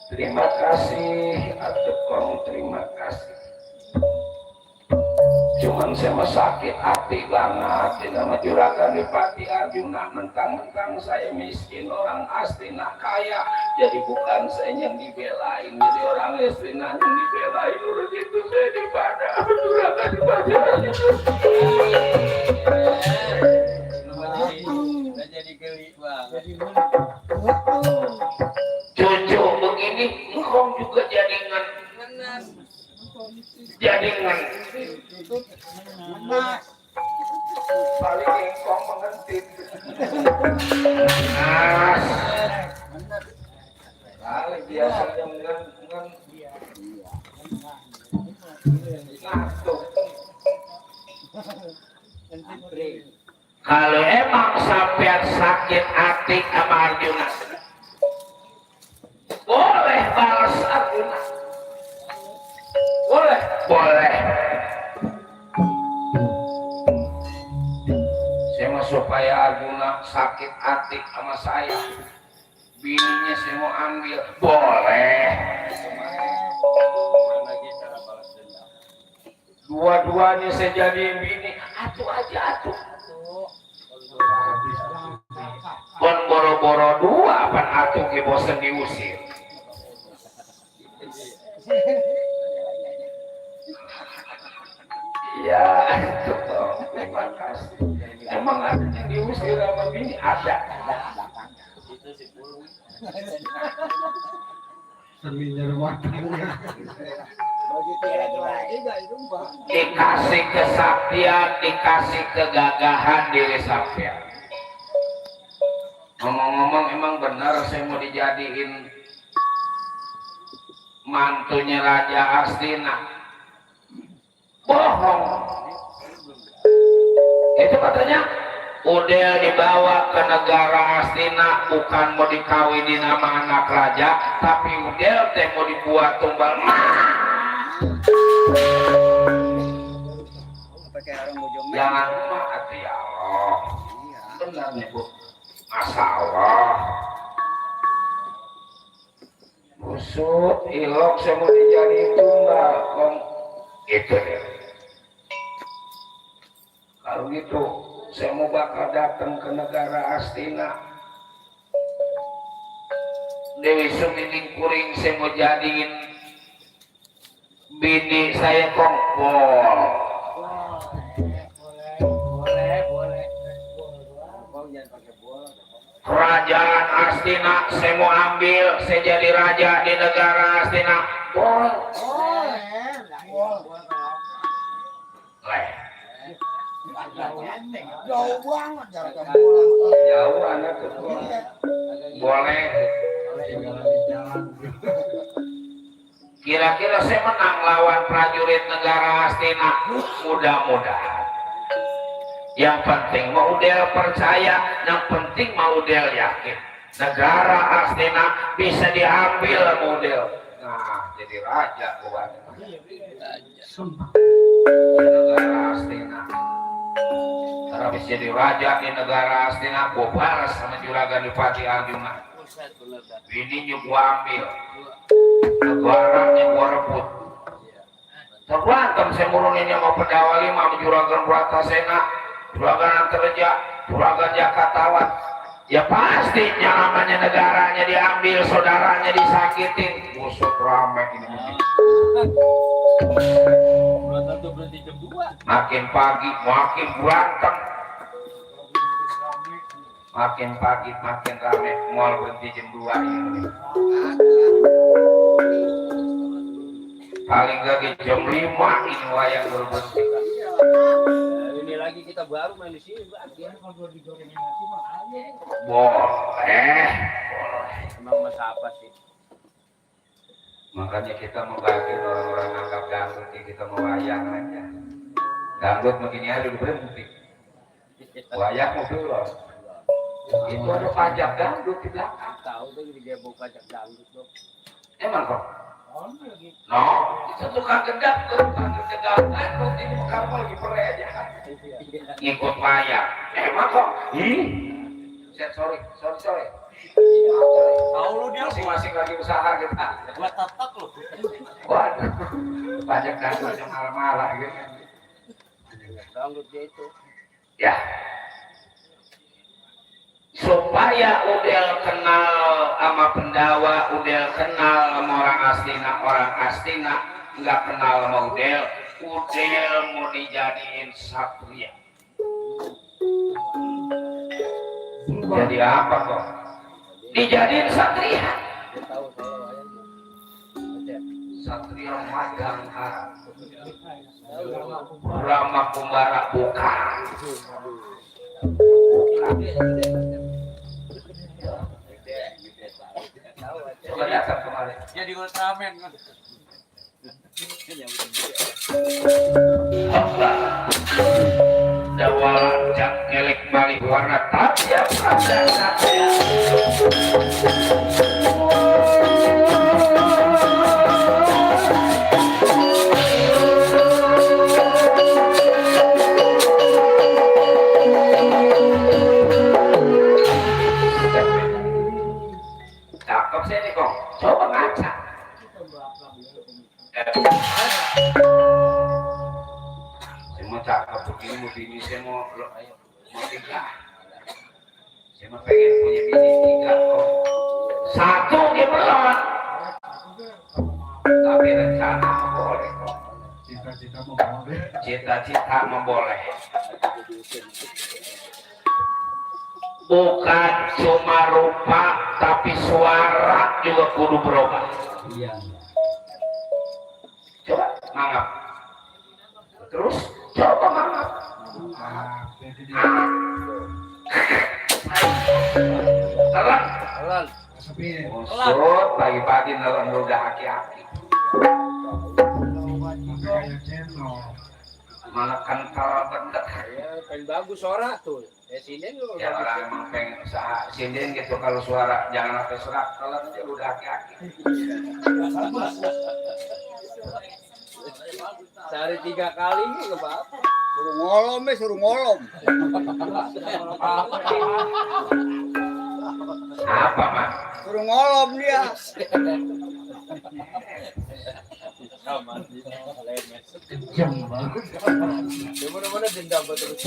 Terima kasih, atuh kong, terima kasih. Cuman saya mah sakit hati banget di nama Juragan Dipati Arjuna, mentang-mentang saya miskin, orang Astina kaya, jadi bukan saya yang dibelain, jadi orang Astina yang dibelain. Udah gitu saya dipada Juragan Dipati Arjuna. Udah jadi geli banget. Cucu begini, engkau juga jadingan. Paling engkong mengentit. Nas, Paling biasanya ngantuk. kalau emang sampean sakit hati sama Arjuna, boleh balas Arjuna. Boleh. Saya mau supaya Arjuna sakit hati sama saya, bininya saya mau ambil, boleh. Dua-duanya saya jadiin bini, atuh aja atuh. Kon boro-boro dua, pan atuh ke bosen diusir. Ya, itu toh. Terima kasih. Emang ada yang diusir sama bini? Ada. Itu si Pulung. Seninya rumah tangga. Dikasih kesaktian, dikasih kegagahan diri sampean. Ngomong-ngomong emang benar saya mau dijadiin mantunya Raja Astina. Bohong. Itu katanya Udel dibawa ke negara Astina bukan mau dikawinin sama anak raja, tapi Udel teh mau dibuat tumbal mah. Jangan mah hati Allah. Benar nih Bu. Masya Allah. Busuk, ilok saya mau dijadiin tumbal. Itu ya. Kalau gitu saya mau bakal datang ke negara Astina. Dewi Sumining Kuring saya mau jadiin bini saya kongkol. Kerajaan Astina saya mau ambil, saya jadi raja di negara Astina. Jauh banget jalan Jauh anak tuh. Boleh. Kira-kira saya menang lawan prajurit negara Astina. Mudah-mudahan. Yang penting model percaya, yang penting model yakin. Negara Astina bisa diambil model. Nah, jadi raja bukan. Negara Astina. Karena bisa jadi raja di negara Astina, gua balas sama Juragan Dipati Arjuna. Bininya gua ambil, negaranya gua rebut. Terberantem saya murunin sama Pendawa 5 sama Juragan Bratasena, Juragan Antareja, Juragan Jakatawat. Ya pasti namanya negaranya diambil, saudaranya disakitin. Musuh rame ini. Makin pagi makin berantem, makin pagi makin rame. Mal berhenti jam 2 ini. Paling gak jam 5 ini wayang berhenti. Ini lagi kita baru main di sini, Pak. Boleh. Emang mas apa sih? Makanya kita membagi orang-orang anggap dangdut, kita mau wayang aja. Dangdut begini aja udah berhenti. Wayang mau belum. Itu ada pajak dangdut di belakang. Tahu tuh dia buka pajak dangdut tuh. Emang kok? No, itu tukang gendap tuh, tukang gendap dangdut ini kamu lagi pere aja. Ikut wayang. Emang kok? Sorry. Tahu lu dia Masing-masing lagi usaha kita. buat tatak lu. Waduh, pajak dangdut yang malah-malah gitu. Dangdut dia itu. Ya, supaya udel kenal sama Pendawa, udel kenal sama orang Astina nggak kenal sama udel mau dijadiin satria. Jadi apa kok? Dijadiin satria. Satria Magang Harap. Rama Kumbara bukan. Coba datang kemarin. Jadi Ultraman kan. Dawala jak ngelek balik warna tapia pada satria. Cakep sih nih kok. Coba ngaca. Saya mau cakep begini saya mau tiga. Saya mau pengen punya bini 3 kok. 1 dia belum. Tapi rencana boleh kok. Cita-cita boleh. Bukan cuma rupa tapi suara juga kudu berubah. Iya. Coba mangap. Terus coba mangap. Telan. Usut pagi-pagi nelen udah aki-aki. Mana kental bener. Ya, kan bagus suara tuh. Sinden lu Ya orang emang pengen usaha sinden gitu kalau suara jangan sampai serak telan aja udah aki-aki. Sehari 3 kali nggak apa-apa. Suruh ngolom. Apa mas? Suruh ngolom dia. Sama lemes. Mana-mana dendam terus.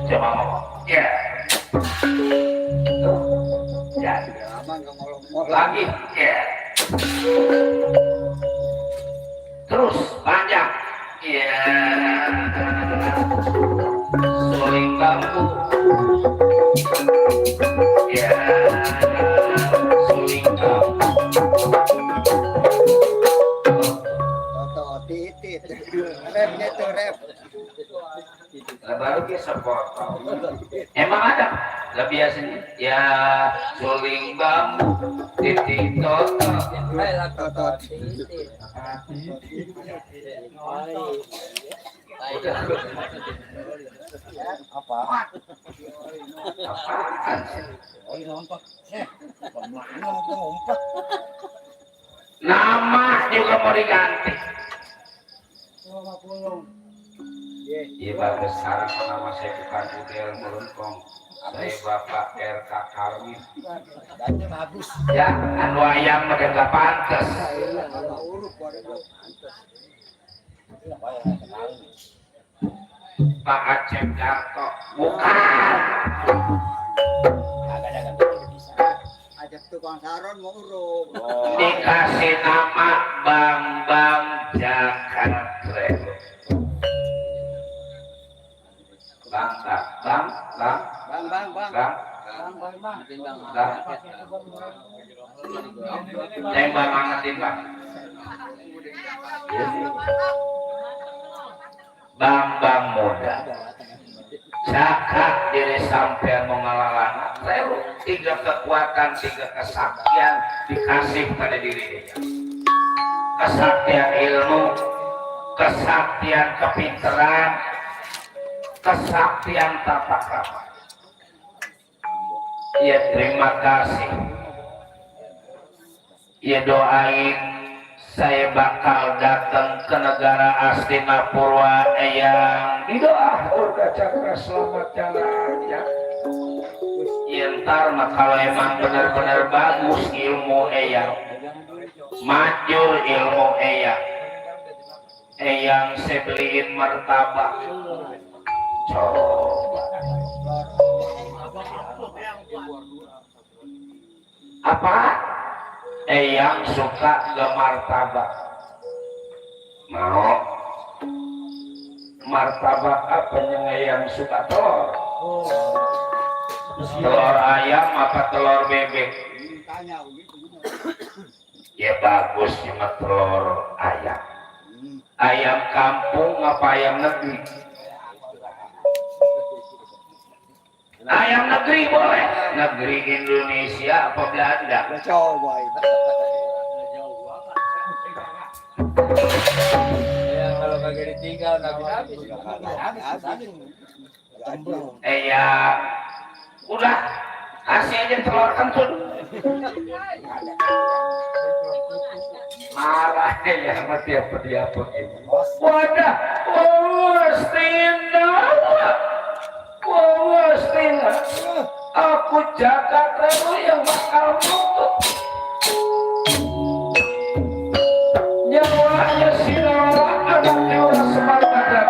Coba ngomong. Ya. Ya. Lagi. Ya. Terus panjang. Ya. Suling bambu. Ya. Suling bambu. Titit. Repnya tuh rep. Baru dia sepotong. Emang ada? Lah biasanya ya suling bambu, titik toto. Nama juga mau diganti. Iya bagus, sekarang nama saya bukan Udel Melengkong, saya Bapak RK Karmin. Ya, anu ayam makin gak pantas. Pak Acep Darto, bukan. Ajak tukang saron mau urut. Dikasih nama Bambang Jakarta. Bang. Tembak ngangetin bang. Bambang muda. Cakap diri sampai mengalalana. Saya 3 kekuatan, 3 kesaktian dikasih pada diri dia. Kesaktian ilmu, kesaktian kepintaran, kesaktian tata krama. Ya terima kasih. Ya doain saya bakal datang ke negara Astinapura yang didoa Durga Cakra selamat jalan ya. Ya ntar mah kalau emang benar-benar bagus ilmu eyang, maju ilmu eyang saya beliin martabak. Coba apa? Eyang suka ke martabak. Mau martabak apa yang eyang suka? Telur. Telur ayam apa telur bebek? Ya bagus cuma telur ayam. Ayam kampung apa ayam negeri? Ayam negeri boleh. Negeri Indonesia apa Belanda? Coba itu. Ya kalau kagak ditinggal habis. Ya udah kasih aja telur kentut. Marah ya sama tiap dia begitu. Wadah, Wastina, aku jaga kamu yang bakal nutup. Nyawanya Sinara anaknya orang semangat ada.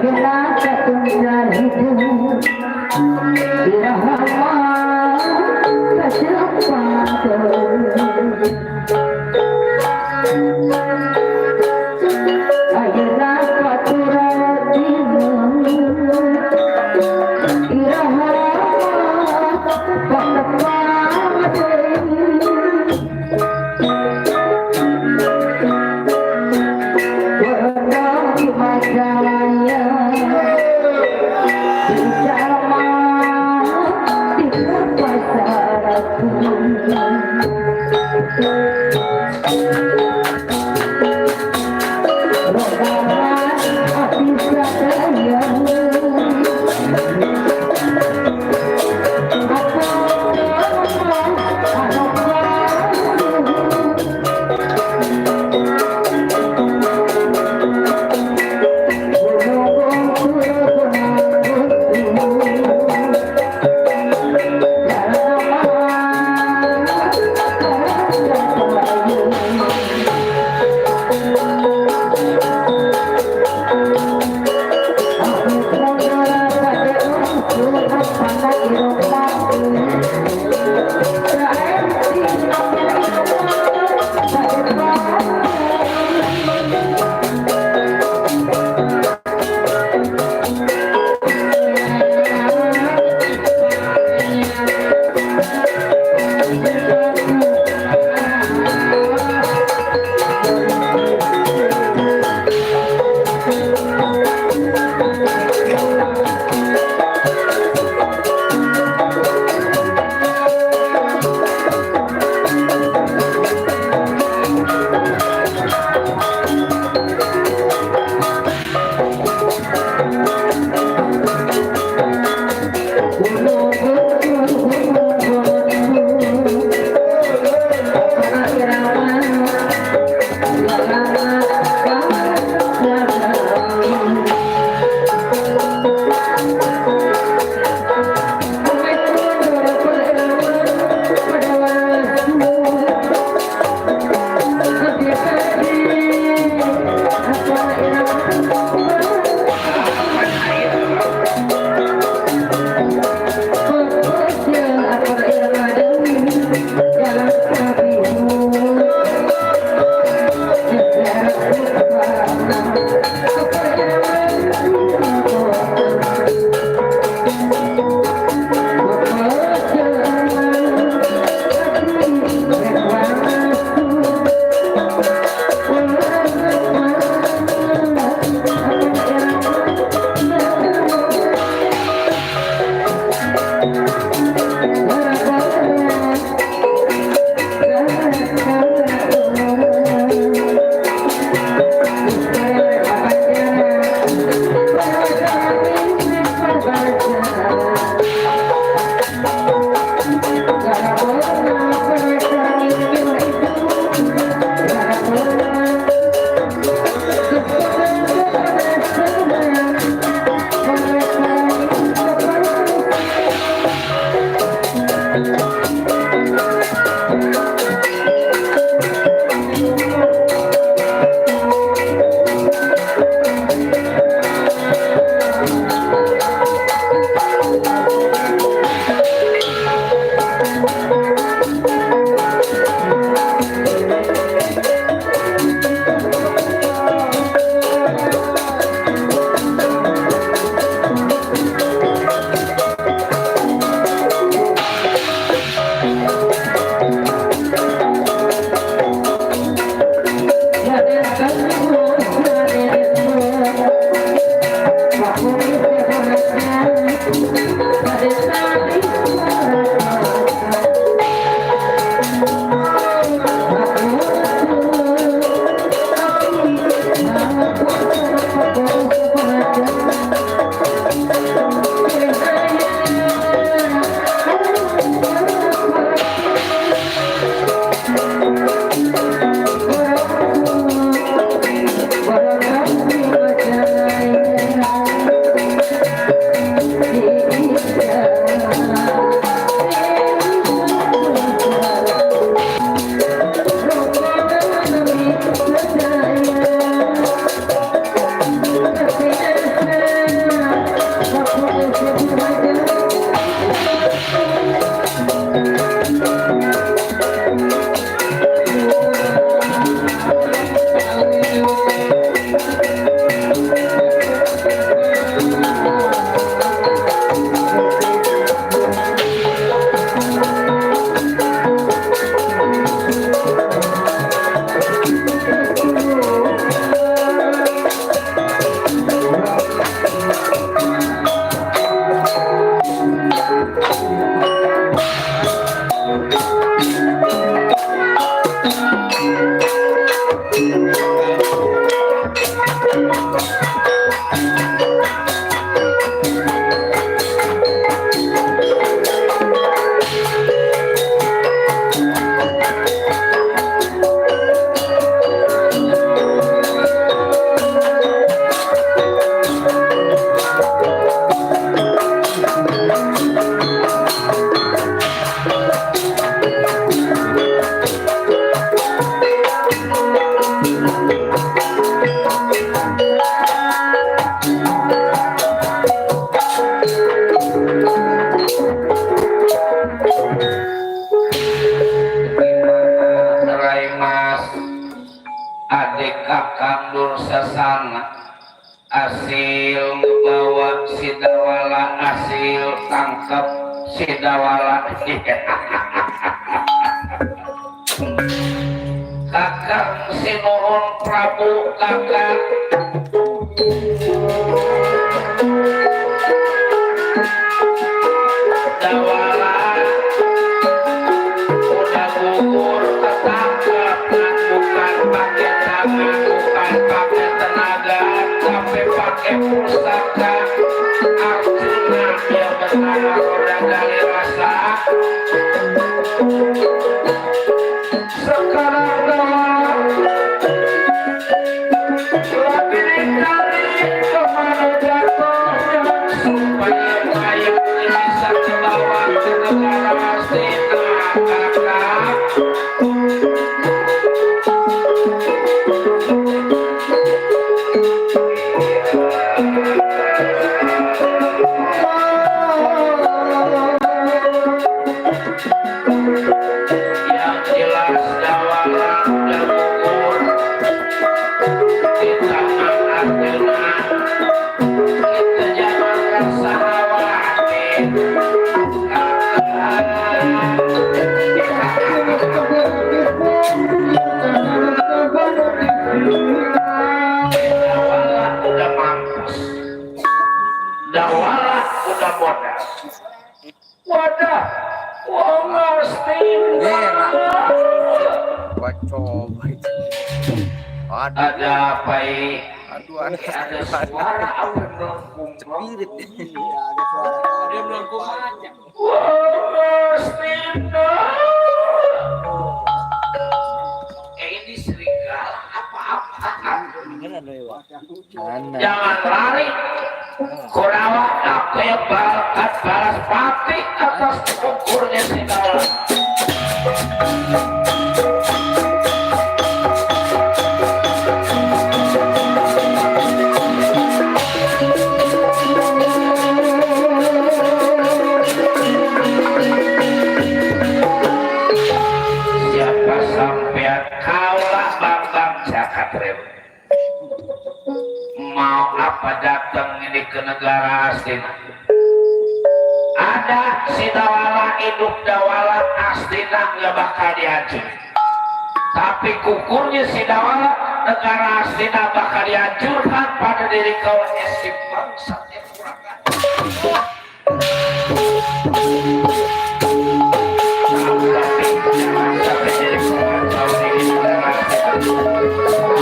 Thank you. sana asil ngebawa si Dawala, asil tangkap si Dawala. Kakak si Nuhun Prabu kakak Dawala udah gugur ketangkap, bukan pakai tangan, bukan pakai tenaga, tapi pakai pusaka. Arjuna yang bernama Roda Gali Rasa. Sekarang Dawala lagi dicari kemana jatuhnya, supaya mayat bisa dibawa ke negara Hastina. Kakak yang jelas Dawala udah gugur di tangan Arjuna. Kita jangan rasa khawatir. Dawala udah mampus, Dawala udah modal. Wadah, wong Astina. Buat coba itu. Aduh, Ada apa ini? aduh, aduh, Ada suara apa melengkung? spirit. Iya, ada suara. Dia melengkung aja. Wong Astina. Ini serigala apa-apaan? Jangan lari. Kurawa aku yang balas pati atas ukurnya si Dawala. Siapa sampean kaulah Bambang Cakatrem, mau apa datang ini ke negara Hastina? Ada si Dawala hidup, Dawala Hastina nggak bakal dihancur. Tapi kukurnya si Dawala, negara Hastina bakal dihancurkan pada diri kau esi bangsa yang kurang ajar. Sampai jadi kau ini negara Hastina.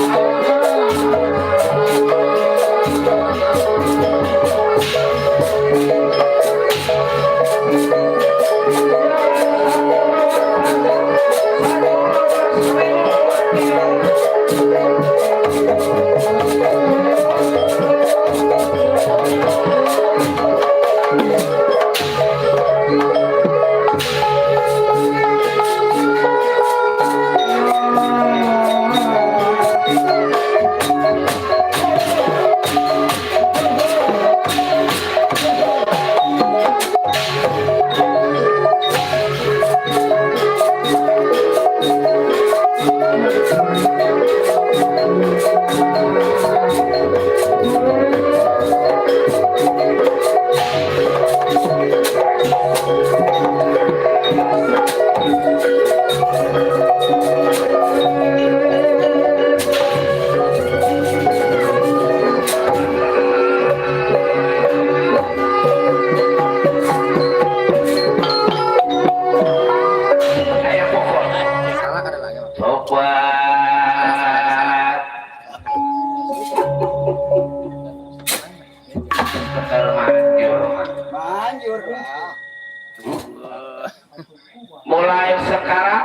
Mulai sekarang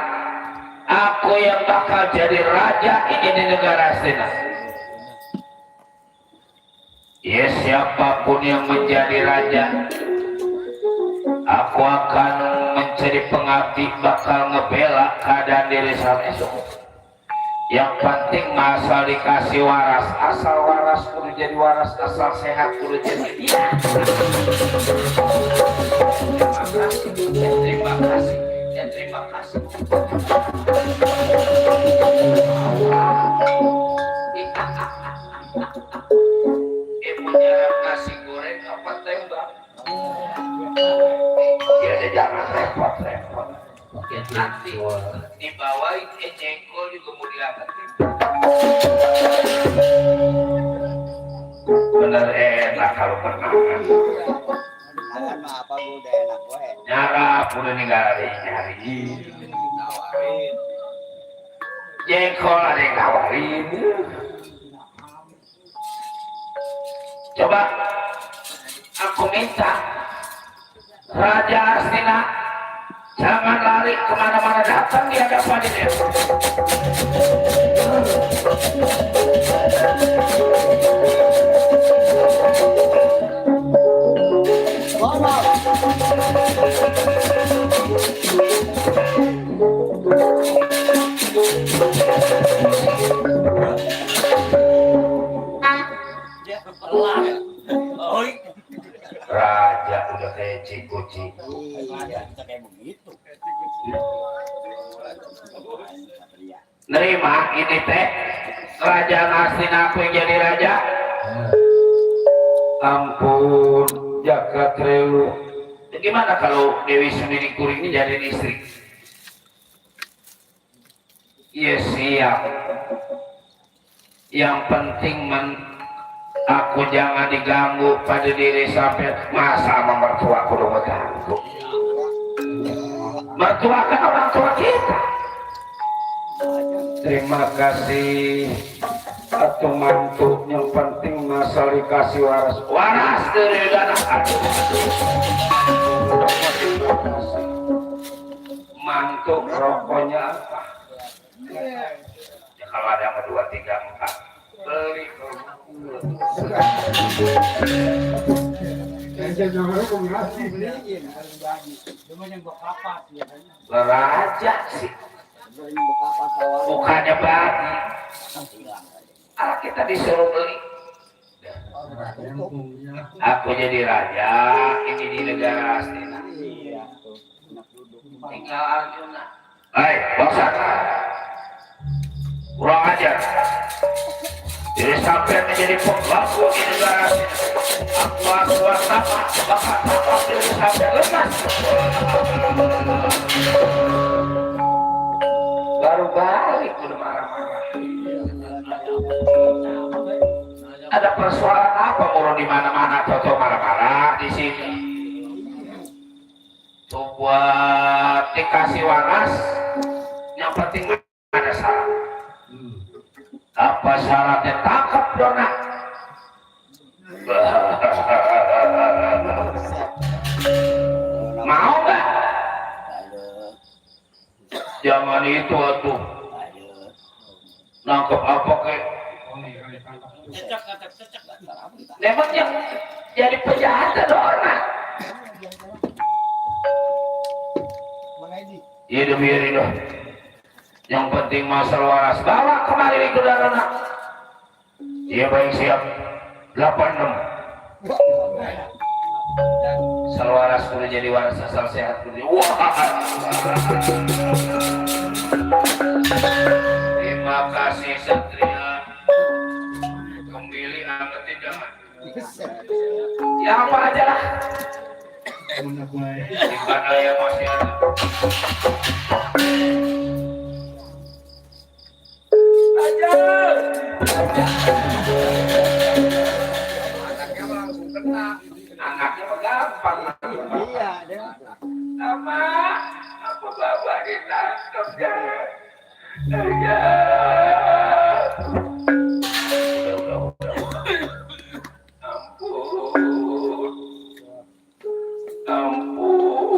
aku yang bakal jadi raja ini di negara Hastina. Ya, siapapun yang menjadi raja, aku akan menjadi pengabdi, bakal ngebela keadaan diri saya. Yang penting asal dikasih waras, asal waras kudu jadi waras, asal sehat kudu jadi. Ya. Terima kasih. Terima kasih. Ibu jarang nasi goreng apa tembak. Ya ada jangan repot-repot. Ya nanti dibawain jengkol juga mau diangkat. Bener enak kalau pernah. Jangan mah apa bu udah enak gue. Nyarap udah nyari. Jengkol ada yang nawarin. Coba aku minta Raja Astina jangan lari kemana-mana, datang di hadapan ini. Raja udah kayak ciku-ciku. Nerima ini teh Raja Astina aku yang jadi raja. Ampun jagat relu. Gimana kalau Dewi Sundari Kuring ini jadi istri? Iya siap. Yang penting aku jangan diganggu pada diri sampai masa sama mertua aku udah mengganggu. Mertua kan orang tua kita. Terima kasih atau mantu, yang penting masalah dikasih waras dari anak aduh. Mantu rokoknya apa? Ya, kalau ada yang 2, 3, 4 beli. Raja sih bukannya bagi. Kita disuruh beli. Aku jadi raja ini di negara Astina. Tinggal Arjuna. Hai, Baksana. Kurang ajar. Jadi sampai menjadi pembantu di negara Astina. Aku waswasama, bakat bakat diri sampai lemas. Baru balik udah marah-marah. Ada persoalan apa mulu di mana-mana Toto marah-marah di sini? Tuh buat dikasih waras, yang penting ada syarat. Apa syaratnya? Tangkap dona. Mau nggak? Jangan itu atuh. Nangkep apa kek? Memang yang jadi penjahat ada orang. Iya demi loh. Yang penting masalah waras bawa kemari ke darana. Iya baik siap. 86. Selwaras sudah jadi waras asal sehat sudah. Wah. Terima kasih Satria. Kembali anggetin jangan. Ya apa aja lah. Di mana yang masih ada. Aja. Anaknya langsung kena. Anaknya gampang. Iya, deh. Apa bapak ditangkap ya? Ya. Udah. Ampun.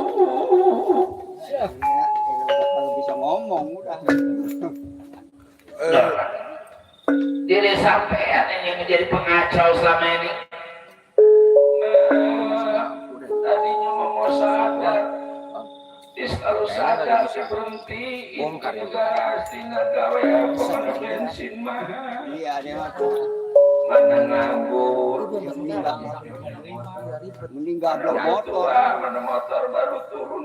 Ya, kalau bisa ngomong udah. Diri sampean yang menjadi pengacau selama ini. Tadinya mau sadar. Kalau sadar sih berhentiin juga Astina gawe apa mana bensin mahal. Iya, dia mah Mana nganggur. mending gablok motor. Mana motor baru turun.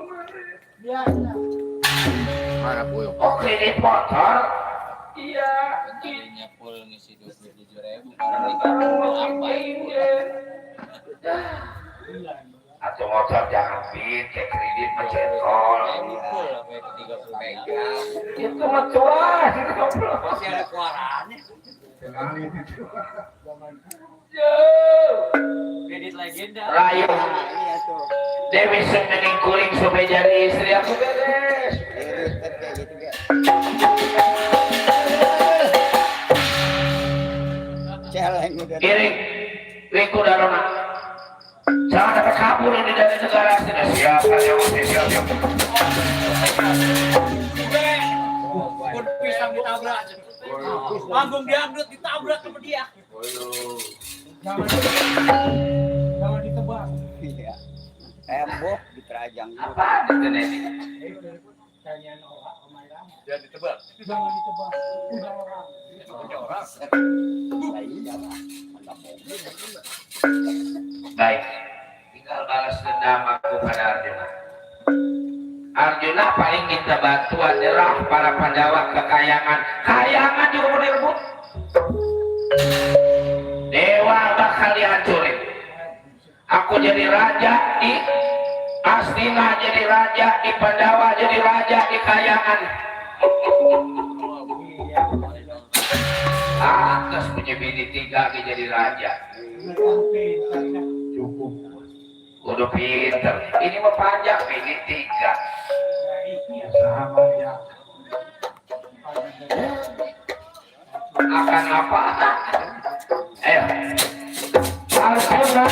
Mana puyuh? Oh kredit motor? Iya. Atau motor jangan pin, kayak kredit mencetol. Itu mah cuan. Masih ada keluarannya. Kredit legenda. Rayu, Iya tuh. Dewi semening kuring supaya jadi istri aku beres. Kayak gitu ya. Celeng udah. Iring, Riku Darona. Jangan dapat kabur ini dari negara asing. Siapa yang masih siap? Pun pisang ditabrak. Panggung dianggut ditabrak sama dia. Jangan ditebak. Iya. Tembok diterajang. Apa itu nih? Tanyaan orang Omai Rama. Jangan ditebak. Jangan ditebak. Punya orang. Punya orang. Iya lah. Baik, tinggal balas dendam aku pada Arjuna. Arjuna paling minta bantuan nyerah para Pandawa kekayangan. Kayangan juga mau direbut. Dewa bakal dihancurin. Aku jadi raja di Astina, jadi raja di Pandawa, jadi raja di Kayangan. Terus punya bini 3 jadi raja. Cukup. Udah pinter. Ini mah panjang bini 3. Sama ya. Akan apa? Ayo. Arjuna.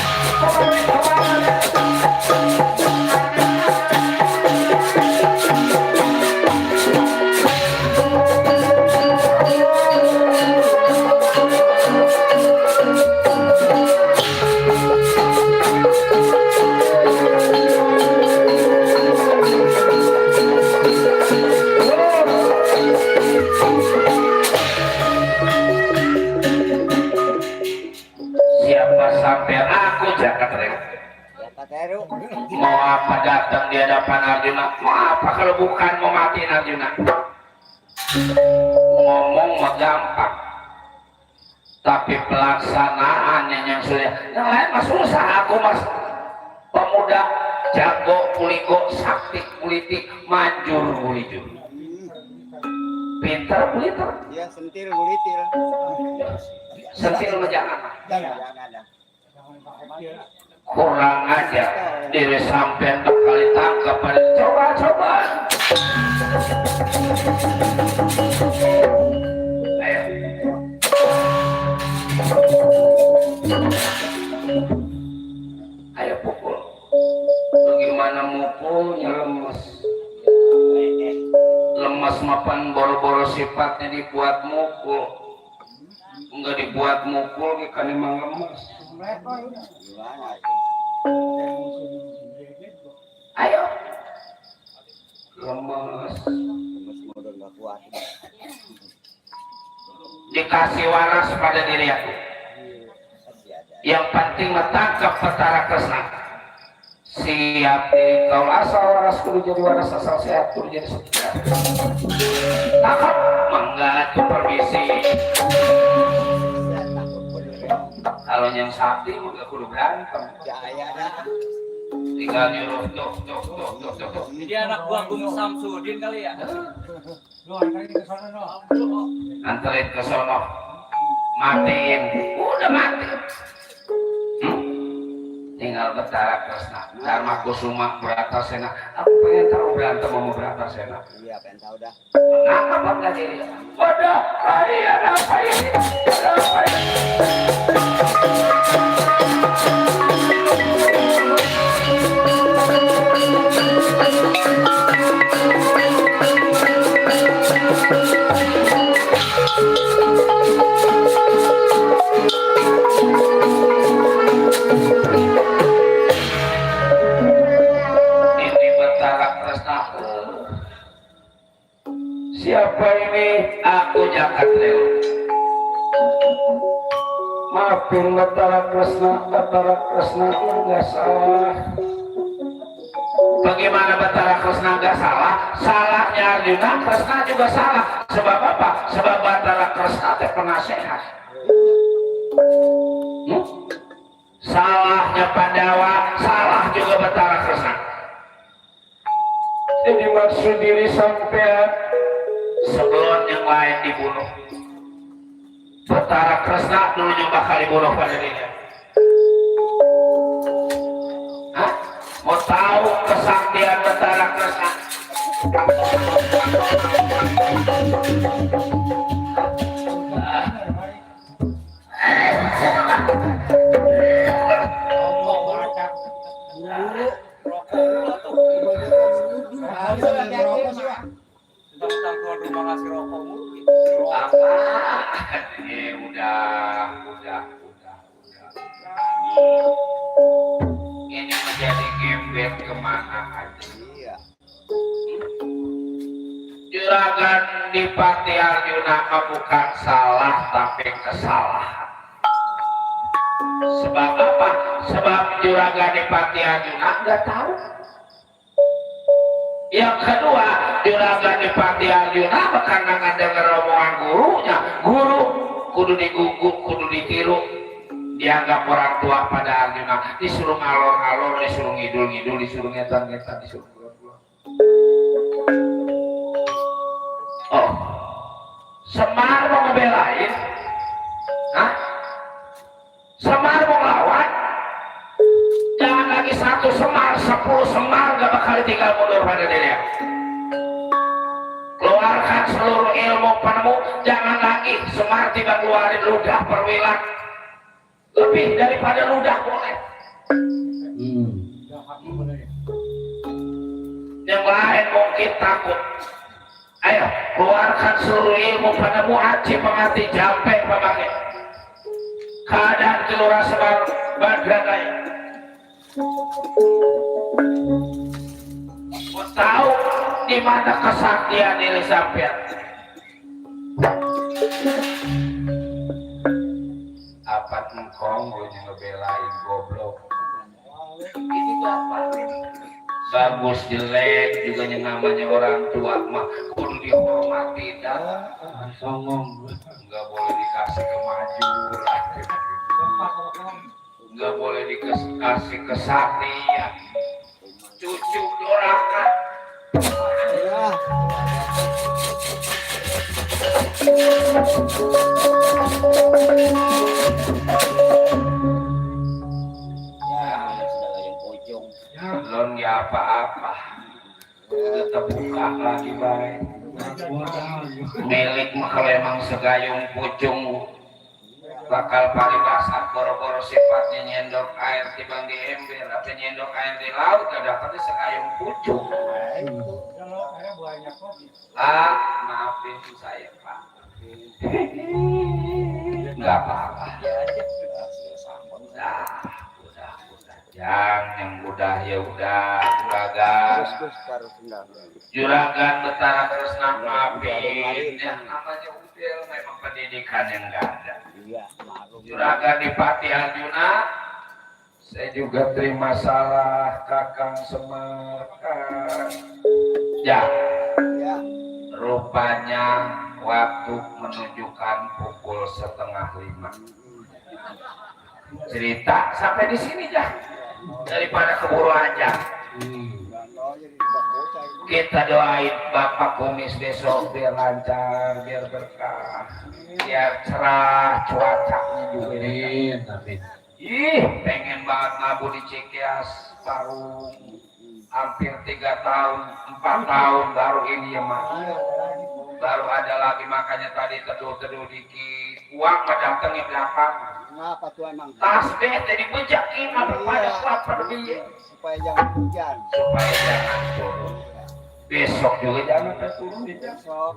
Siapa sampai aku Jakarta Teru. mau apa datang di hadapan Arjuna, mau apa kalau bukan mau matiin Arjuna. Ngomong mah gampang, tapi pelaksanaannya yang sudah yang lain mah susah. Aku mas pemuda jago kuligo sakti kuliti manjur kulijur pintar kuliter Iya sentil bulitil. sentil mah jangan. Jangan. Kurang aja diri sampean kali tangkap pada coba-coba. Ayo. Ayo pukul. Bagaimana mukulnya lemes. Lemes mapan boro-boro sifatnya dibuat mukul. Enggak dibuat mukul kan emang lemes. Gimana? Ayo. Lemes. Semua udah nggak kuat. Dikasih waras pada diri aku. Yang penting menangkap Petara Kresna. Siap diri kau asal waras kudu jadi waras, asal sehat kudu jadi sehat. Tangkap mangga permisi. Kalau yang sakti udah kudu berantem. Jaya dah. Tinggal nyuruh tuh. Dia anak buah Bung Samsudin kali ya. Lu antarin ke sana no. Anterin ke sono. Matiin. Udah mati. Tinggal Betara Kresna, Dharma Kusuma, Bratasena. Aku pengen tahu berantem sama Bratasena. Iya pengen tahu dah. Kenapa bangga diri? Wadah, kalian apa ini? Ada apa ini? Ini Betara Kresna. Siapa ini? Aku Jakat Leo. Maafin Betara Kresna nggak salah. Bagaimana Betara Kresna nggak salah? Salahnya Arjuna, Kresna juga salah. Sebab apa? Sebab Betara Kresna teh penasehat. salahnya Pandawa, salah juga Batara Kresna. Jadi maksud diri sampean Sebelum yang lain dibunuh, Batara Kresna dulu yang bakal dibunuh pada dirinya. Hah? Mau tahu kesaktian Batara Kresna? Tentang tuan rumah ngasih rokok mulu. Apa? Udah. Ini menjadi gembet kemana aja. Iya. Juragan Dipati Arjuna bukan salah tapi kesalahan. Sebab apa? Sebab Juragan Dipati Arjuna nggak tahu. Yang kedua, Juragan Dipati Arjuna karena ngedenger omongan gurunya, guru kudu digugu, kudu ditiru. Dianggap orang tua pada Arjuna, disuruh ngalor-ngalor, disuruh ngidul-ngidul, disuruh ngetan-ngetan, disuruh keluar-keluar. Oh, Semar mau ngebelain? Hah? Semar mau ngelawan? Jangan lagi 1 Semar, 10 Semar gak bakal tinggal mundur pada dirinya. Keluarkan seluruh ilmu penemu, jangan lagi Semar tiba keluarin ludah perwilan. Lebih daripada ludah boleh. Yang lain mungkin takut. Ayo, keluarkan seluruh ilmu penemu, aci pengerti, jampe pemakai. Keadaan Kelurahan Semar Badragaya. Mau tahu di mana kesaktian diri sampean? apa engkong gue ngebelain goblok. Ini bapak bagus jelek juga yang namanya orang tua mah kudu dihormati dah. Songong Nggak boleh dikasih kemajuan, nggak boleh dikasih kesaktian. Cucu dorakan. Ya. Belum ya apa-apa, tetap buka lagi baik. Milik mah kalau emang segayung pucung bakal paribasat boro-boro sifatnya nyendok air tibang di ember atau nyendok air di laut gak dapetnya segayung pucung. Maafin saya Pak, nggak apa-apa. Yang udah ya udah Juragan Batara Kresna maafin ya, namanya udel memang pendidikan yang nggak ada. Juragan Dipati Arjuna, saya juga terima salah Kakang Semar. Ya, rupanya waktu menunjukkan pukul 4:30. Cerita sampai di sini ya, daripada keburu aja. Kita doain Bapak Kumis besok biar lancar, biar berkah, biar cerah cuacanya juga. Pengen banget ngabu di Cikeas Parung. Hampir 3 tahun, 4 tahun baru ini ya Mas. Baru ada lagi, makanya tadi teduh-teduh dikit. Uang datangnya belakangan. Kenapa tuh emang? Tasbih jadi bejakin apa pada lapar dia. Supaya jangan hujan. Supaya jangan turun. Besok juga jangan turun di besok.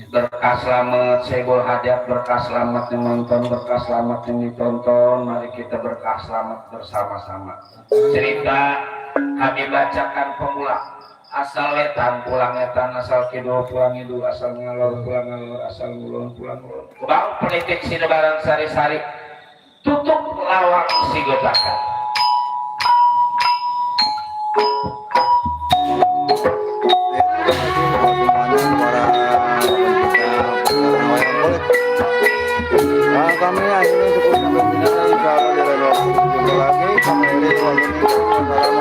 Berkah selamat, Sebul Hajat, berkah selamat yang nonton, berkah selamat yang ditonton. Mari kita berkah selamat bersama-sama. Cerita kami bacakan pemula. Asal wetan pulang wetan, asal kidul pulang kidul, asal ngalor pulang ngalor, asal ngulon pulang ngulon. Bang politik Sinebaran Sari-Sari, tutup lawang si gotakan. Kami akhirnya cukup sampai di sini. Insya Allah di lain waktu lagi. Assalamualaikum